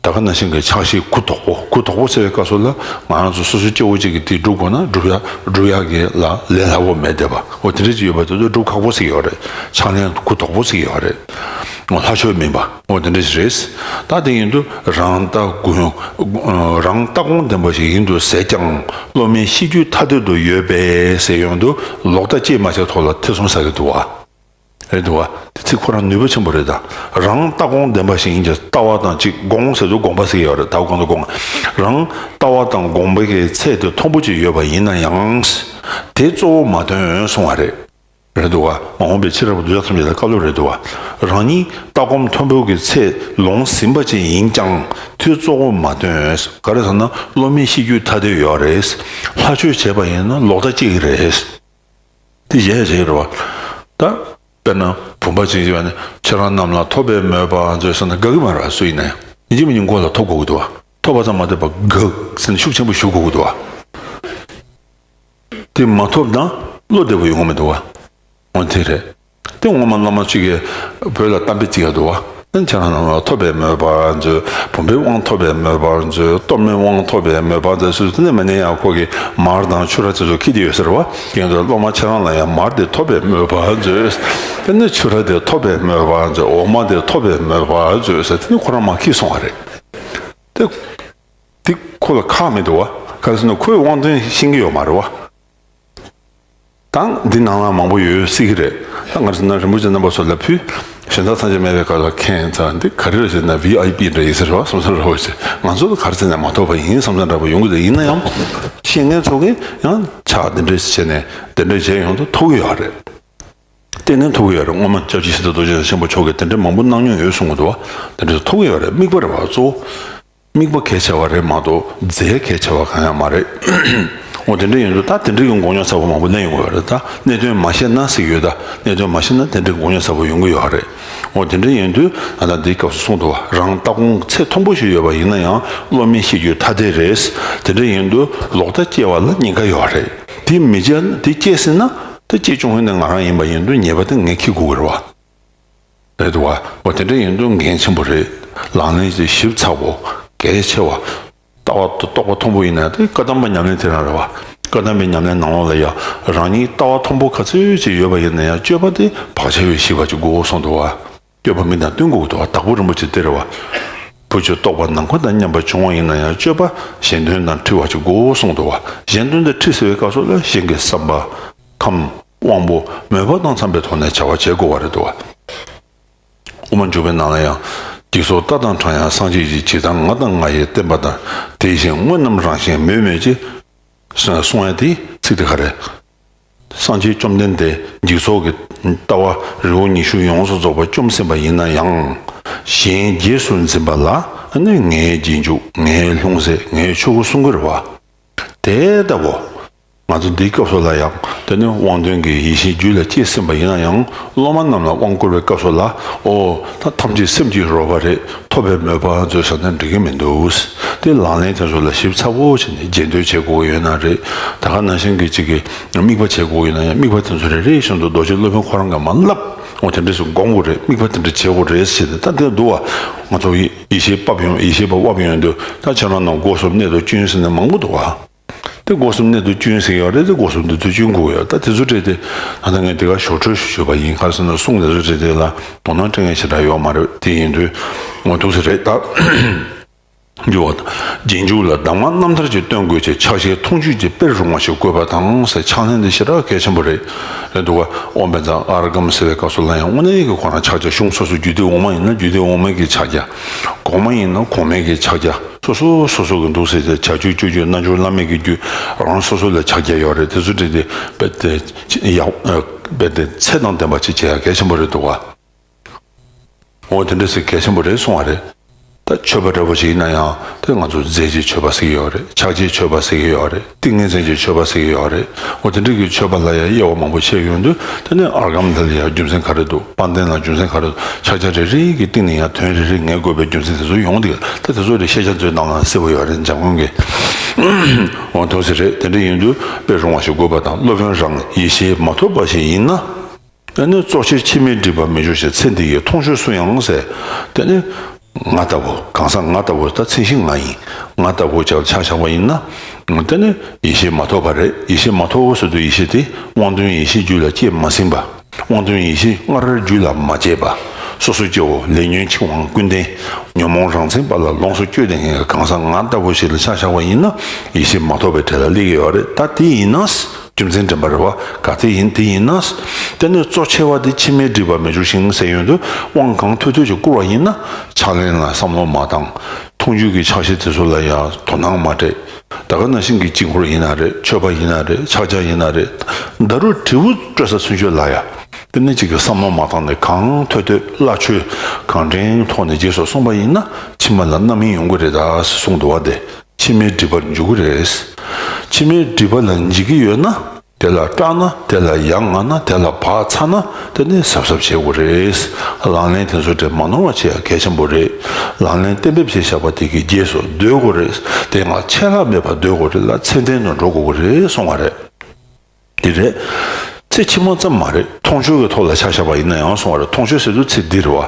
ད་ག་ནང་བཞིན་གྱི་ཕྱག་བཞེས་གུ་དོག་པོ། གུ་དོག་པོ་ཟེར་བའི་སྐབས་སུ་ལ་ང་རང་ཚོ་སོ་སོའི་སྐྱེ་བོ་གཅིག་གིས་དེ་སྒྲུབ་དགོས་ན་སྒྲུབ་ཡ་སྒྲུབ་ཡ་གི་ལ་ལས་སླ་པོ་མེད་བསྡད་པ། འོ་དེ་འདྲ་ཅིག་ཡོད་པ་དེ་ཚོ་སྒྲུབ་ཁག་པོ་ཟིག་ཡོད་རེད། ཕྱག་ལེན་གུ་དོག་པོ་ཟིག་ཡོད་རེད། འོ་ལྷ་ཆོས་མིན་པ། འོ་དེ་འདྲ་ཞིག་རེད། ད་དེ་ཡིན་དུས་རང་ལྟ་དགོངས་རང་ལྟ་དགོངས་ལྡན་པ་ཞིག་ཡིན་དུས་ཟེར་ཀྱང་། སློབ་མའི་ཤེས་རྒྱུད་ཐ་དད་དུ་ཡོད་པས་ཟེར་ཡོང་དུས། ལོག་ལྟ་སྐྱེས་མ་བྱས་ཐོག་ལ་ཐེ་ཚོམ་ཟ་གི་འདུག་བ། རེད་འདུག་བ། དེ་ཚིག་ཁོ་རང་ནུས་པ་ཆེན་པོ་རེད་ད། རང་ལྟ་དགོངས་ལྡན་པ་ཞིག་ཡིན་ཀྱང་། ལྟ་བ་དང་གཅིག་དགོངས་ཟེར་དུས་དགོངས་པ་ཟེར་གྱི་ཡོད་རེད། ལྟ་བ་གང་དུ་དགོངས། རང་ལྟ་བ་དང་དགོངས་པའི་གི་ཚད་དེ་མཐོན་པོ་ཅིག་ཡོད་པ་ཡིན་ན་ཡང་། དེ་གཙོ་བོ་མ་ཐོན་གསུང་བ་རེད། རེད་འདུག་བ། མ་འོངས་པའི་ཕྱི་རབས་གདུལ་བྱ་ཐམས་ཅད་ལ་བཀའ་སློབ་རེད་འདུག་བ། རང་ཉིད་ལྟ་སྒོམ་མཐོན་པོ་གི་ཚད་ལོངས་ཟིན་པ་ཅིག་ཡིན་ཀྱང་། དེ་གཙོ་བོ་མ་ཐོན། ག་རེ་ཟེར་ན་སློབ་མའི་ཤེས་རྒྱུད་ཐ་དད་ཡོད་རེད། ལྷ་ཆོས་བྱས་པ་ཡིན་ན་ལོག་ལྟ་སྐྱེ་གི་རེད། དེ་གཞལ་ཡས་བྱེད་ཀྱི་རེད་བ། ད་དཔེར་ན་བུམ་པ་ཅིག་ཡོད་ནས། ཁྱེད་རང་རྣམས་ལ་ཐོབ་པའི་མོས་པ་མཛོད་ཟེར་ན་དགའ་གི་མ་རེད་བ། སུ་ཡིན་ནའི་ཡིན་གཅིག་མིན་གཅིག་མགོ་ལ་ཐོབ་དགོས་ཀྱི་འདུག་བ། ཐོབ་པ་ཙམ་མ་ཟད་པར་དགའ་ཟེར་ནས་ཤུགས་ཆེན་པོ་ཞུ་དགོས་ཀྱི་འདུག་བ། དེ་མ་ཐོབ་ན་བློ་བདེ་པོ་ཡོང་གི་མི་འདུག་བ། འོ་དེ་རེད། དེ་སྔོན་མ་སློབ་མ་གཅིག་གིས་བོད་ལ་གཏམ་དཔེ་བརྩི་ཡ་འདུག་བ། ཨ་ནི་ཁྱེད་རང་རྣམས་ལ་ཐོབ་པའི་མོས་པ་མཛོད། བུམ་པའི་དབང་ཐོབ་པའི་མོས་པ་མཛོད། གཏོར་མའི་དབང་ཐོབ་པའི་མོས་པ་མཛོད་ཟེར་དུས། དེ་ནས་མ་ཉན་ཡང་ཁོ་གིས་མར་དང་ཕྱུ་ར་དེ་ཚོ་འཁྱེར་བསྡད་ཡོད་ཟེར་བ། ཡིན་དུས་སློབ་མ་ཁྱེད་རང་ལ་ཡང་མར་དེ་ཐོབ་པའི་མོས་པ་མཛོད། དེ་ནས་ཕྱུ་ར་དེ་ཐོབ་པའི་མོས་པ་མཛོད། འོ་མ་དེ་ཐོབ་པའི་མོས་པ་མཛོད་ཟེར། དེ་ནས་ཁོ་རང་མར་འཁྱེར་སོང་བ་རེད། དེ། དེ་ཁོ་ལ་ཁག་མི་འདུག་བ། ག་རེ་ཟེར་ན་ཁོས་དབང་དོན་ཤེས་ཀྱི་ཡོད་མ་རེད་བ། ད་འདི་ནང་ལ་མང་པོ་ཡོད་སྲིད་ཀྱི་རེད། ད་ག་རེ་ཟེར་ན་རིན་པོ་ཆེ་རྣམ་པ་ཚོ་ལ་ཕུལ། གཞན་དག་ཐམས་ཅད་མེད་པའི་སྐབས་ལ་མཁྱེན་ཚར། འདི་ག་རེ་རེད་ཟེར་ན་བི་ཨའི་པི་འདྲ་ཡིན་ཟེར་བ། བསམ་བསམ་རེད་བ། ང་ཚོ་ལ་ག་རེ་བྱས་ནས་མ་ཐོབ་པ་ཡིན་བསམ་བསམ་འདྲ་པོ་ཡོང་གི་རེད། ཡིན་ན་ཡང་ཤེས་མཁན་ཚོ་གིས་ཡང་ཕྱག་འདི་འདྲ་བྱས་ནས་འདི་འདྲ་བྱས་ཡོང་དུས་ཐོབ་ཀྱི་ཡོད་རེད། ཏན་ཏན་ཐོབ་ཀྱི་ཡོད་རེད། སྔོན་མ་སྐྱབས་རྗེ་ཤིན་ཏུ་རྡོ་རྗེ་འཆང་ཆེན་པོ་མཆོག་གིས་དེ་འདྲ་མང་པོ་གནང་མྱོང་ཡོད་གསུང་གི་འདུག་བ། དེ་འདྲ་ཐོབ་ཀྱི་ཡོད་རེད། དམིགས་པ་རེད་བ། གཙོ་བོ་དམིགས་པ་གལ་ཆེ་བ་རེད་མ་གཏོགས་རྫས་གལ་ཆེ་བ་གང་ཡང་མ་རེད། འོ་དེ་འདྲ་ཡིན་དུས་ད་དེ་འདྲ་གི་མགོ་རྙོག་ཚ་པོ་མང་པོ་གླེང་ཡོང་གི་ཡོད་རེད། ད་གནད་དོན་མ་ཤེས་ན་ཟེར་གྱི་ཡོད། ད་གནད་དོན་མ་ཤེས་ན་དེ་འདྲའི་མགོ་རྙོག་ཚ་པོ་ཡོང་གི་ཡོད་རེད། འོ་དེ་འདྲ་ཡིན་དུས་ད་ལྟ་འདིའི་སྐབས་སུ་གསུངས་འདུག་བ། རང་ལྟ་དགོངས་ཚད་མཐོན་པོ་ཞིག་ཡོད་པ་ཡིན་ན་ཡང་བློ་མི་ཤེས་རྒྱུ་ཐ་དད་རེད། དེ་འདྲ་ཡིན་དུས་ལོག་ལྟ་སྐྱེ་བ་ལ་ཉེན་ཁ་ཡོད་རེད། དེ་མི་སྐྱེ་དེ་སྐྱེས་ཟིན་ན་དེ་སྐྱེ་བཅུག་མཁན་དེ་ང་རང་ཡིན་པ་ཡིན་དུས་ཉེས་པ་དེ་ངས་འཁྱེར་དགོས་ཀྱི་རེད་བ། རེད་འདུག་བ། འོ་དེ་འདྲ་ཡིན་དུས་འགན་ཆེན་པོ་རེད། ལག་ལེན་དེ་ཞིབ་ཚགས་པོ་གལ་ཆེ་བ། ལྟ་བ་རྟོགས་པ་མཐོན་པོ་ཡིན་ན་དེ་བཀའ་གདམས་པ་ཉམས་ལེན་དེ་རང་རེད་བ། བཀའ་གདམས་པའི་ཉམས་ལེན་ནང་ལོགས་ལ་ཡང་རང་ཉིད་ལྟ་བ་མཐོན་པོ་ག་ཚོད་ཅིག་ཡོད་པ་ཡིན་ན་ཡང་སྤྱོད་པ་དེ་བག་ཆགས་ཡོད་ཤེས་པ་ཅིག་དགོས་གསུངས་འདུག་བ། སྤྱོད་པ་མི་དང་བསྟུན་དགོས་འདུག་བ། དྭགས་པོ་རིན་པོ་ཆེ་དེ་རེད་བ། བུ་ཆོས་རྟོགས་པ་ནམ་མཁའ་དང་མཉམ་པ་བྱུང་བ་ཡིན་ན་ཡང་སྤྱོད་པ་གཞན་དོན་དང་འཁྲིལ་བ་ཅིག་དགོས་གསུངས་འདུག་བ། གཞན་དོན་དང་འཁྲིལ་ཟེར་བའི་སྐབས་སུ་ལ་གཞན་གྱི་བསམ་པ། ཁམས། དབང་པོ། མོས་པ་དང་འཚམ་པའི་ཐོག་ནས་བྱ་བ་བྱེད་དགོས་པ་རེད་འདུག་བ། དབུ་མ་འཇུག་པའི་ནང་ལ་ཡང་། འཇིག་ཚོགས་ལྟ་དང་འཕྲང་ཡང་སངས་རྒྱས་ཀྱི། ཇི་ལྟར་ང་དང་ང་ཡི་བརྟེན་པ་དང་། དེ་བཞིན་དངོས་རྣམས་རང་བཞིན་མེད་མོད་ཀྱི། གསུངས་ཡ་དེ་ཚིག་དེ་ག་རེ། སངས་རྒྱས་བཅོམ་ལྡན་འདས་འཇིག་ཚོགས་ཀྱི་ལྟ་བ་རི་བོ་ཉི་ཤུ་ཡོངས་སུ་རྫོགས་པ་བཅོམ་ཟིན་པ་ཡིན་ན་ཡང་། གཞན་རྗེས་སུ་འཛིན་པ་ལ་ནི་ངའི་རྗེས་འཇུག་ངའི་ལྷུང་བཟེད་ངའི་ཆོས་སྐུ་གསུང་གི་རེད་བ། དེ་ལྟ་བུ། ང་ཚོ་འདིའི་སྐབས་སུ་ལ་ཡང་དེ་ནི་དབང་དོན་གྱི་ཡེ་ཤེས་རྒྱུད་ལ་སྐྱེས་ཟིན་པ་ཡིན་ན་ཡང་སློབ་མ་རྣམས་ལ་དབང་བསྐུར་བའི་སྐབས་སུ་ལ་ཨོ་ད་ཐམས་ཅད་སེམས་ཀྱི་རོལ་པ་རེད། ཐོབ་པའི་མོས་པ་མཛོད་བཞག་ན་འགྲིག་གི་མི་འདུག་དེ་ལག་ལེན་དེ་ཚོ་ལ་ཞིབ་ཚགས་པོ་བྱས་ནས་རྗེས་ཟློས་བྱེད་དགོས་ཀྱི་ཡོད་ན་རེད། ད་ག་ནང་བཞིན་གྱི་གཅིག་གི་དམིགས་པ་བྱེད་དགོས་ཀྱི་ཡོད་ན་ཡང་དམིགས་པ་དེ་ཚོ་རེ་རེ་བཞིན་དུ་རྡོ་རྗེ་སློབ་དཔོན་ཁོ་རང་གིས་མར་བསླབ། འོ་དེ་འདྲས་སུ་སྒོམ་དགོས་རེད། དམིགས་པ་དེ་འདྲ་བྱེད་དགོས་རེད་ཟེར་ཏེ་ད་དེ་འདུག་བ། ང་ཚོ་ཡེ་ཤེས་བབས་ཡོང་ཡེ་ཤེས་པ་བབས་ཡོང་དུས་ད་ཁྱེད་རང་རྣམས་སྒོ་གསུམ་གནད་དུ་བཅུག་ཟེར་ནས་མང་པོ་འདུག་བ། དེ་སྒོ་གསུམ་གནད་དུ་བཅུག་ཟེར་ཡོད་རེད། དེ་སྒོ་གསུམ་དེ་ཚོ་བཅུག་དགོས་ཡོད། ད་དེ་ཚོ་རེད་དེ། ད་ལྟ་ངས་དེ་ག་ཞོར་འཕྲོས་ཞུས་པ་ཡིན། ག་རེ་ཟེར་ན་གསུང་དེ་ཚོ་རེད་དེ་ལ་དོ་སྣང་སྤྲད་མཁན་ཞེ་དྲག་ཡོད་མ་རེད། དེ་ཡིན་དུས་ངོ་ཐུག་ས་རེད་ད། འགྱུར་བ་དང་། རྗེས་འཇུག་ལ་གདམས་ངག་རྣམ་ཐར་གྱིས་སྟོན་དགོས་ཀྱི་ཕྱག་བཞེས་མཐོང་ཆོས་ཀྱི་དཔེར་རུང་བ་ཞིག་དགོས་པ་དང་ཟེར། ཕྱག་ལེན་འདི་ཞེ་དྲག་གལ་ཆེན་པོ་རེད། རེད་འདུག་ག་ཨོཾ་བཛྲ་ཨརྒྷཾ་ཟེར་བའི་སྐབས་སུ་ལ་ཡང་དངོས་གནས་ཀྱི་ཁོ་རང་ཕྱག་རྒྱ་གཞུང་སོ་སོ་རྒྱུད་སྡེ་འོག་མ་ཡིན་ན་རྒྱུད་སྡེ་འོག་མའི་གི་ཕྱག་རྒྱ། གོང་མ་ཡིན་ན་གོང་མའི་གི་ཕྱག་རྒྱ། སོ་སོ་སོ་སོ་གི་འདུག་ཟེར་ཏེ་བྱ་སྤྱོད་སྤྱོད་རྒྱུ་རྣལ་འབྱོར་བླ་མེད་ཀྱི་རྒྱུད་རང་སོ་སོ་ལ་ཕྱག་རྒྱ་ཡོད་རེད། དེ་ཚོ་བྲིས་ཏེ་རྦད་དེ་ཡག་རྦད་དེ་ཚད་དང་ལྡན་པ་ཅིག་བྱེད་ཡ་གལ་ཆེན་པོ་རེད་འདུག་ག་འོ་དེ་འདྲ་ཟེར་གལ་ཆེན་པོ་རེད་གསུང་བ་རེད། ད་མཆོད་པ་འདྲ་པོ་ཞིག་ཡིན་ན་ཡང་དེ་ང་ཚོ་རྫས་ཀྱི་མཆོད་པ་ཟེར་གྱི་ཡོད་རེད། ཕྱག་རྒྱའི་མཆོད་པ་ཟེར་གྱི་ཡོད་རེད། ཏིང་ངེ་འཛིན་གྱི་མཆོད་པ་ཟེར་གྱི་ཡོད་རེད། འོ་དེ་འདྲ་གི་མཆོད་པ་ལ་ཡང་དབྱེ་བ་མང་པོ་ཕྱེ་ཡོང་དུས་དེ་ནི་ཨརྒྷཾ་འདི་ལ་ཡང་རྒྱུ་མཚན་ག་རེ་འདུག་དཔལ་ལྡན་ལ་རྒྱུ་མཚན་ག་རེ་འདུག་ཕྱག་རྒྱ་རེ་རེ་གི་སྟེང་ནས་ཡང་དོན་རེ་རེ་ངེས་དགོས་པའི་རྒྱུ་མཚན་དེ་ཚོ་ཡོང་དེ་ད་དེ་ཚོ་རེ་ཤེས་བྱ་མཛོད་ནང་ལ་གསལ་པོ་ཡོད་རེད། འཇམ་མགོན་གྱི་འོ་དེ་ཚོ་རེད། དེ་འདྲ་ཡིན་དུས་དཔེ་རུང་བ་ཞིག་དགོས་པ་དང་སློབ་དཔོན་རང་ཡེ་ཤེས་མ་ཐོབ་པ་ཞིག་ཡིན་ན། དེ་ནི་གཙོ་ཆེར་ཕྱི་མའི་སྒྲིབ་པ་མི་འཇུག་ཞིང་། ཚེ་འདི་ཡི་མཐོང་ཆོས་སུ་ཡང་ཟེར། དེ་ནི་ང་ལྟ་བུ་གང་ཟག་ང་ལྟ་བུ་ད་མཚན་གཞི་ང་ཡིན། ང་ལྟ་བུ་ཅིག་ཆ་བཞག་པ་ཡིན་ན། དེ་ནི་ཡེ་ཤེས་མ་ཐོབ་པ་རེད། ཡེ་ཤེས་མ་ཐོབ་ཟེར་དུས་ཡེ་ཤེས་དེ་དབང་དོན་ཡེ་ཤེས་རྒྱུད་ལ་སྐྱེས་མ་ཟིན་པ། དབང་དོན་ཡེ་ཤེས་སྔར་རྒྱུད་ལ་མ་སྐྱེས་པ། སོ་སོ་སྐྱེ་བོ་ལས་ཉོན་འཆིང་བའང་ཀུན་ལྡན། ཉོན་མོངས་རང་མཚན་པ་ལ་ལོངས་སུ་སྤྱོད་དེ་ངའི་གང་ཟག་ང་ལྟ་བུ་ཞིག་ལ་ཆ་བཞག་པ་ཡིན་ན་ཡེ་ཤེས་མ་ཐོབ་པའི་གྲས་ལ་སླེབས་ཀྱི་ཡོད་རེད། ད་དེ་ཡིན་ན། རྒྱུ་མཚན་འདྲེན་པ་རེད་བ། ག་ཚད་ཡིན་དེ་ཡིན་ན། དེ་ནས་གཙོ་ཆེ་བ་དེ་ཕྱི་མའི་སྒྲིབ་པ་མི་འཇུག་ཞིང་ཟེར་ཡོང་དུས་དབང་གང་ཐོད་ཐོད་ཅིག་བསྐུར་བ་ཡིན་ན་ཕྱག་ལེན་ལ་བསམ་བློ་མ་བཏང་། མཐོང་ཆོས་ཀྱི་ཕྱག་བཞེས་དེ་ཚོ་ལ་ཡང་དོ་སྣང་མ་སྤྲད། ད་ག་ནང་བཞིན་གྱི་དཀྱིལ་འཁོར་ཡིན་ན་རེད། མཆོད་པ་ཡིན་ན་རེད། ཕྱག་རྒྱ་ཡིན་ན་རེད། ད་རུང་དྲིལ་བུ་དཀྲོལ་ས་ཚུན་ཆད་ལ་ཡང་དེ་ནས་ཅིག་གི་བསམ་བློ་མ་བཏང་ནས་གང་ཐོད་ཐོད་བླ་མཆོད་གང་དྲན་ཐོག་ནས་རྗེས་སུ་སོང་བ་ཡིན་ན་ཕྱི་མ་ལ་རྣམ་སྨིན་ཡོང་གི་རེད་ད་གསུངས་འདུག་བ། དེ་ཕྱི་མའི་སྒྲིབ་པར་འཇུག་གི་རེད། ཕྱི་མའི་སྒྲིབ་པ་ལ་འཇིགས་ཀྱི་ཡོད་ན། དེ་ལ་སྐྲག་ན། དེ་ལ་ཡ་ང་ན། དེ་ལ་བག་ཚ་ན། དེ་ནི་གཟབ་གཟབ་བྱེད་དགོས་རེད། ལག་ལེན་དེ་ཚོ་དེ་མ་ནོར་བ་བྱེད་ཡ་གལ་ཆེན་པོ་རེད། ལག་ལེན་གཏན་འབེབས་བྱས་བཞག་པ་དེ་གི་རྗེས་སུ་སྡོད་དགོས་རེད། དེ་སྔ་ཆད་ལྷག་མེད་པར་སྡོད་དགོས་རེད་ལ་ཚད་ལྡན་དུ་འགྲོ་དགོས་ཀྱི་རེད་གསུང་བ་རེད། འདི་རེད། ཚེ་ཕྱི་མ་ཙམ་མ་རེད། མཐོང་ཆོས་ཀྱི་ཐོག་ལ་ཆ་བཞག་པ་ཡིན་ན་ཡང་གསུང་བ་རེད། མཐོང་ཆོས་ཟེར་དུས་ཚེ་འདི་རེད་བ།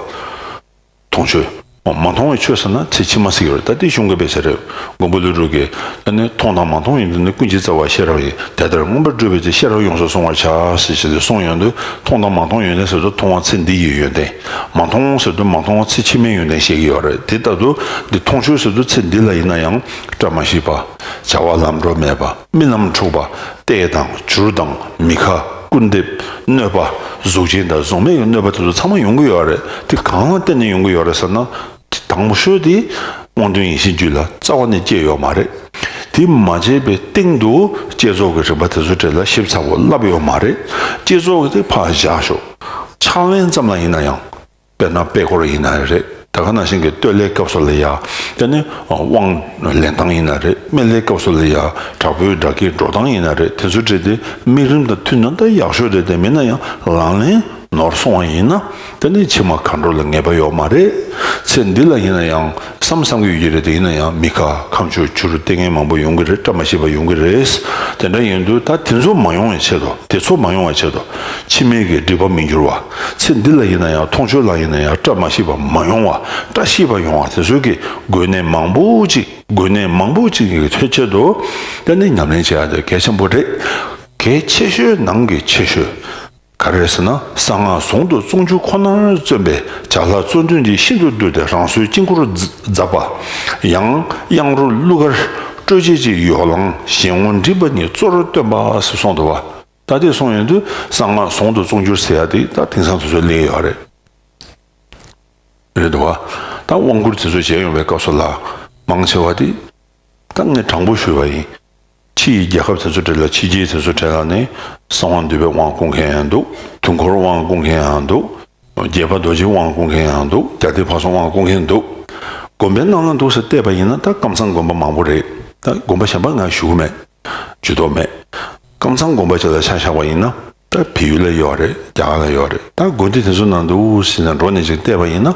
མཐོང་ཆོས། མ་མཐོང་བའི་ཆོས་ཟེར་ན་ཚེ་ཕྱི་མ་ཟེར་གྱི་ཡོད་རེད། ད་དེ་གཞུང་གི་དཔེ་ཆ་རེད། མགོན་པོ་ཀླུ་སྒྲུབ་ཀྱིས་ཨ་ནི་མཐོང་དང་མ་མཐོང་ཡོན་ཏན་ནི། ཀུན་གྱི་རྩ་བ་ཤེས་རབ་ཡིན། དེ་ལྟར་མངོན་པར་བགྲོད་པའི་ཚེ་ཤེས་རབ་ཡོངས་སུ་བཟུང་བར་བྱ་ཟེར་བྱས་ཏེ་གསུངས་ཡོང་དུས་མཐོང་དང་མ་མཐོང་ཡོན་ཏན་ཟེར་དུས་མཐོང་བ་ཚེ་འདི་ཡི་ཡོན་ཏན། མ་མཐོང་ཟེར་དུས་མ་མཐོང་བ་ཚེ་ཕྱི་མའི་ཡོན་ཏན་བཤད་ཀྱི་ཡོད་རེད། དེ་ལྟར་དུ་འདི་མཐོང་ཆོས་ཟེར་དུས་ཚེ་འདི་ལ་ཡིན་ན་ཡང་བཀྲ་མ་ཤིས་པ། བྱ་བ་ལམ་འགྲོ་མེད་པ། རྨི་ལམ་འཁྲུགས་པ། བལྟས་དང་བྱུར་དང་མི་ཁ། སྐུར་འདེབས། གནོད་པ། གཟུགས་ཅན་དང་གཟུགས་མེད་ཀྱི་གནོད་པ་དེ་ཚོ་ཚང་མ་ཡོང་གི་ཡོད་རེད། དེ་གང་ལ་བརྟེན་ནས་ཡོང་གི་ཡོད་རེད་ཟེར་ན། དེ་དང་པོ་ཤོས་དེ་དབང་དོན་ཡེ་ཤེས་རྒྱུད་ལ་རྩ་བ་ནས་སྐྱེས་ཡོད་མ་རེད། དེ་མ་སྐྱེས་པའི་སྟེང་དུ་བསྐྱེད་རྫོགས་ཀྱི་རིམ་པ་དེ་ཚོ་གྲས་ལ་ཞིབ་ཚགས་པོ་བསླབས་ཡོད་མ་རེད། བསྐྱེད་རྫོགས་ཀྱི་དེ་ཕར་བཞག་ཤོག་ཕྱག་ལེན་ཙམ་ལ་ཡིན་ན་ཡང་། དཔེར་ན་དཔལ་འཁོར་ཡིན་ན་རེད། ད་ག་ནང་བཞིན་གྱི་བསྟོད་གླེང་སྐབས་སུ་ལ་ཡ། དེ་ནི་དབང་ལེན་སྟངས་ཡིན་ན་རེད། སྨན་བླའི་སྐབས་སུ་ལ་ཡ་དྲག་པོའི་སྒྲ་སྐྱེགས་འགྲོ་སྟངས་ཡིན་ན་རེད། དེ་ཚོ་བྲིས་ཏེ་དམིགས་རིམ་དང་མཐུན་ན་ད་ཡག་ཤོས་རེད། དེ་མིན་ན་ཡང་ལག་ལེན་ ནོར་སོང་བ་ཡིན་ན། དེ་ནི་ཕྱི་མ་མཁའ་འགྲོ་ལ་ངེས་པ་ཡོད་མ་རེད། ཚེ་འདི་ལ་ཡིན་ན་ཡང་བསམ་བསམ་གི་ཡོད་ཀྱི་རེད། དེ་ཡིན་ན་ཡང་མི་ཁ་ཁམས་ཆུ་ཆུ་རུ་ལྟས་ངན་མང་པོ་ཡོང་གི་རེད། བཀྲ་མ་ཤིས་པ་ཡོང་གི་རེད། དེ་འདྲ་ཡིན་དུས་ད་དེ་ཚོ་མ་ཡོང་བའི་ཆེད་དུ། དེ་ཚོ་མ་ཡོང་བའི་ཆེད་དུ། ཕྱི་མའི་གི་སྒྲིབ་པ་མི་འགྱུར་བ། ཚེ་འདི་ལ་ཡིན་ན་ཡང་མཐོང་ཆོས་ལ་ཡིན་ན་ཡང་བཀྲ་མ་ཤིས་པ་མ་ཡོང་བ། བཀྲ་ཤིས་པ་ཡོང་བ། དེ་ཚོའི་གི་དགོས་གནད་མང་པོ་ཅིག་དགོས་གནད་མང་པོ་ཅིག་གི་ཐོན་ཆེད་དུ། དེ་ནི་ཉམས་ལེན་བྱེད་ཡ་དེ་གལ་ཆེན་པོ་རེད། གལ་ཆེ་ཤོས་ནང་གི་ཆེ་ཤོས། ག་རེ་ཟེར་ན། གསང་སྔགས་ཟུང་དུ་བརྩོན་འགྱུར་ཁོ་ནར་བརྩོན་པས། བྱ་ལྷ་གཙོ་འདུས་འདི་ཤིན་ཏུ་བཏུལ་ཏེ། རང་གསོལ་དཀྱིལ་འཁོར་འཛག་པ་ཡང་། གཡང་རུ་གླུ་གར་སྤྲོས་བྱེད་ཀྱི་ཡོ་ལང་། གཞན་དབང་སྒྲིབ་པ་ཉིད་གཙོ་རུ་སྟོན་པ་ཟེར་གསུངས་འདུག་བ། ད་དེ་གསུངས་ཡོང་དུས་གསང་སྔགས་ཟུང་དུ་བརྩོན་འགྱུར་ཟེར་ཡ་དེ་ད་དེང་སང་དུས་ཚོད་སླེབས་ཡོད་རེད། རེད་འདུག་བ། ད་དབང་བསྐུར་དེ་ཚོ་བྱས་ཡོང་བའི་སྐབས་སུ་ལ། མང་ཆེ་བ་དེ་ད་ངས་དྲང་པོ་ཞུས་པ་ཡིན། ཕྱི་ཡི་རྒྱལ་ཁབ་དེ་ཚོ་གྲས་ལ། ཕྱི་རྒྱལ་དེ་ཚོ་གྲས་ལ་ནི་གསང་བ་འདུས་པའི་དབང་བསྐུར་མཁན་ཡང་འདུག་དུས་འཁོར་དབང་བསྐུར་མཁན་ཡང་འདུག་རྒྱལ་བ་རྡོ་རྗེ་དབང་བསྐུར་མཁན་ཡང་འདུག་རྒྱལ་བསྟན་ཕ་སོང་དབང་བསྐུར་མཁན་འདུག་དགོན་པའི་ནང་ལ་འདུག་ཟེར་བལྟས་པ་ཡིན་ན། ད་ཀམ་ཚང་དགོན་པ་མང་པོ་རེད། ད་དགོན་པ་གཞན་པ་ང་ཞུ་གི་མེད། ཇུས་གཏོགས་མེད། ཀམ་ཚང་དགོན་པ་ཅིག་ལ་ཆ་བཞག་པ་ཡིན་ན། ད་བལ་ཡུལ་ལ་ཡོད་རེད། རྒྱ་གར་ལ་ཡོད་རེད། ད་དགོན་སྡེ་དེ་ཚོ་ནང་འདུག་ཟེར་ནས་འགྲོ་ནས་ཅིག་བལྟས་པ་ཡིན་ན།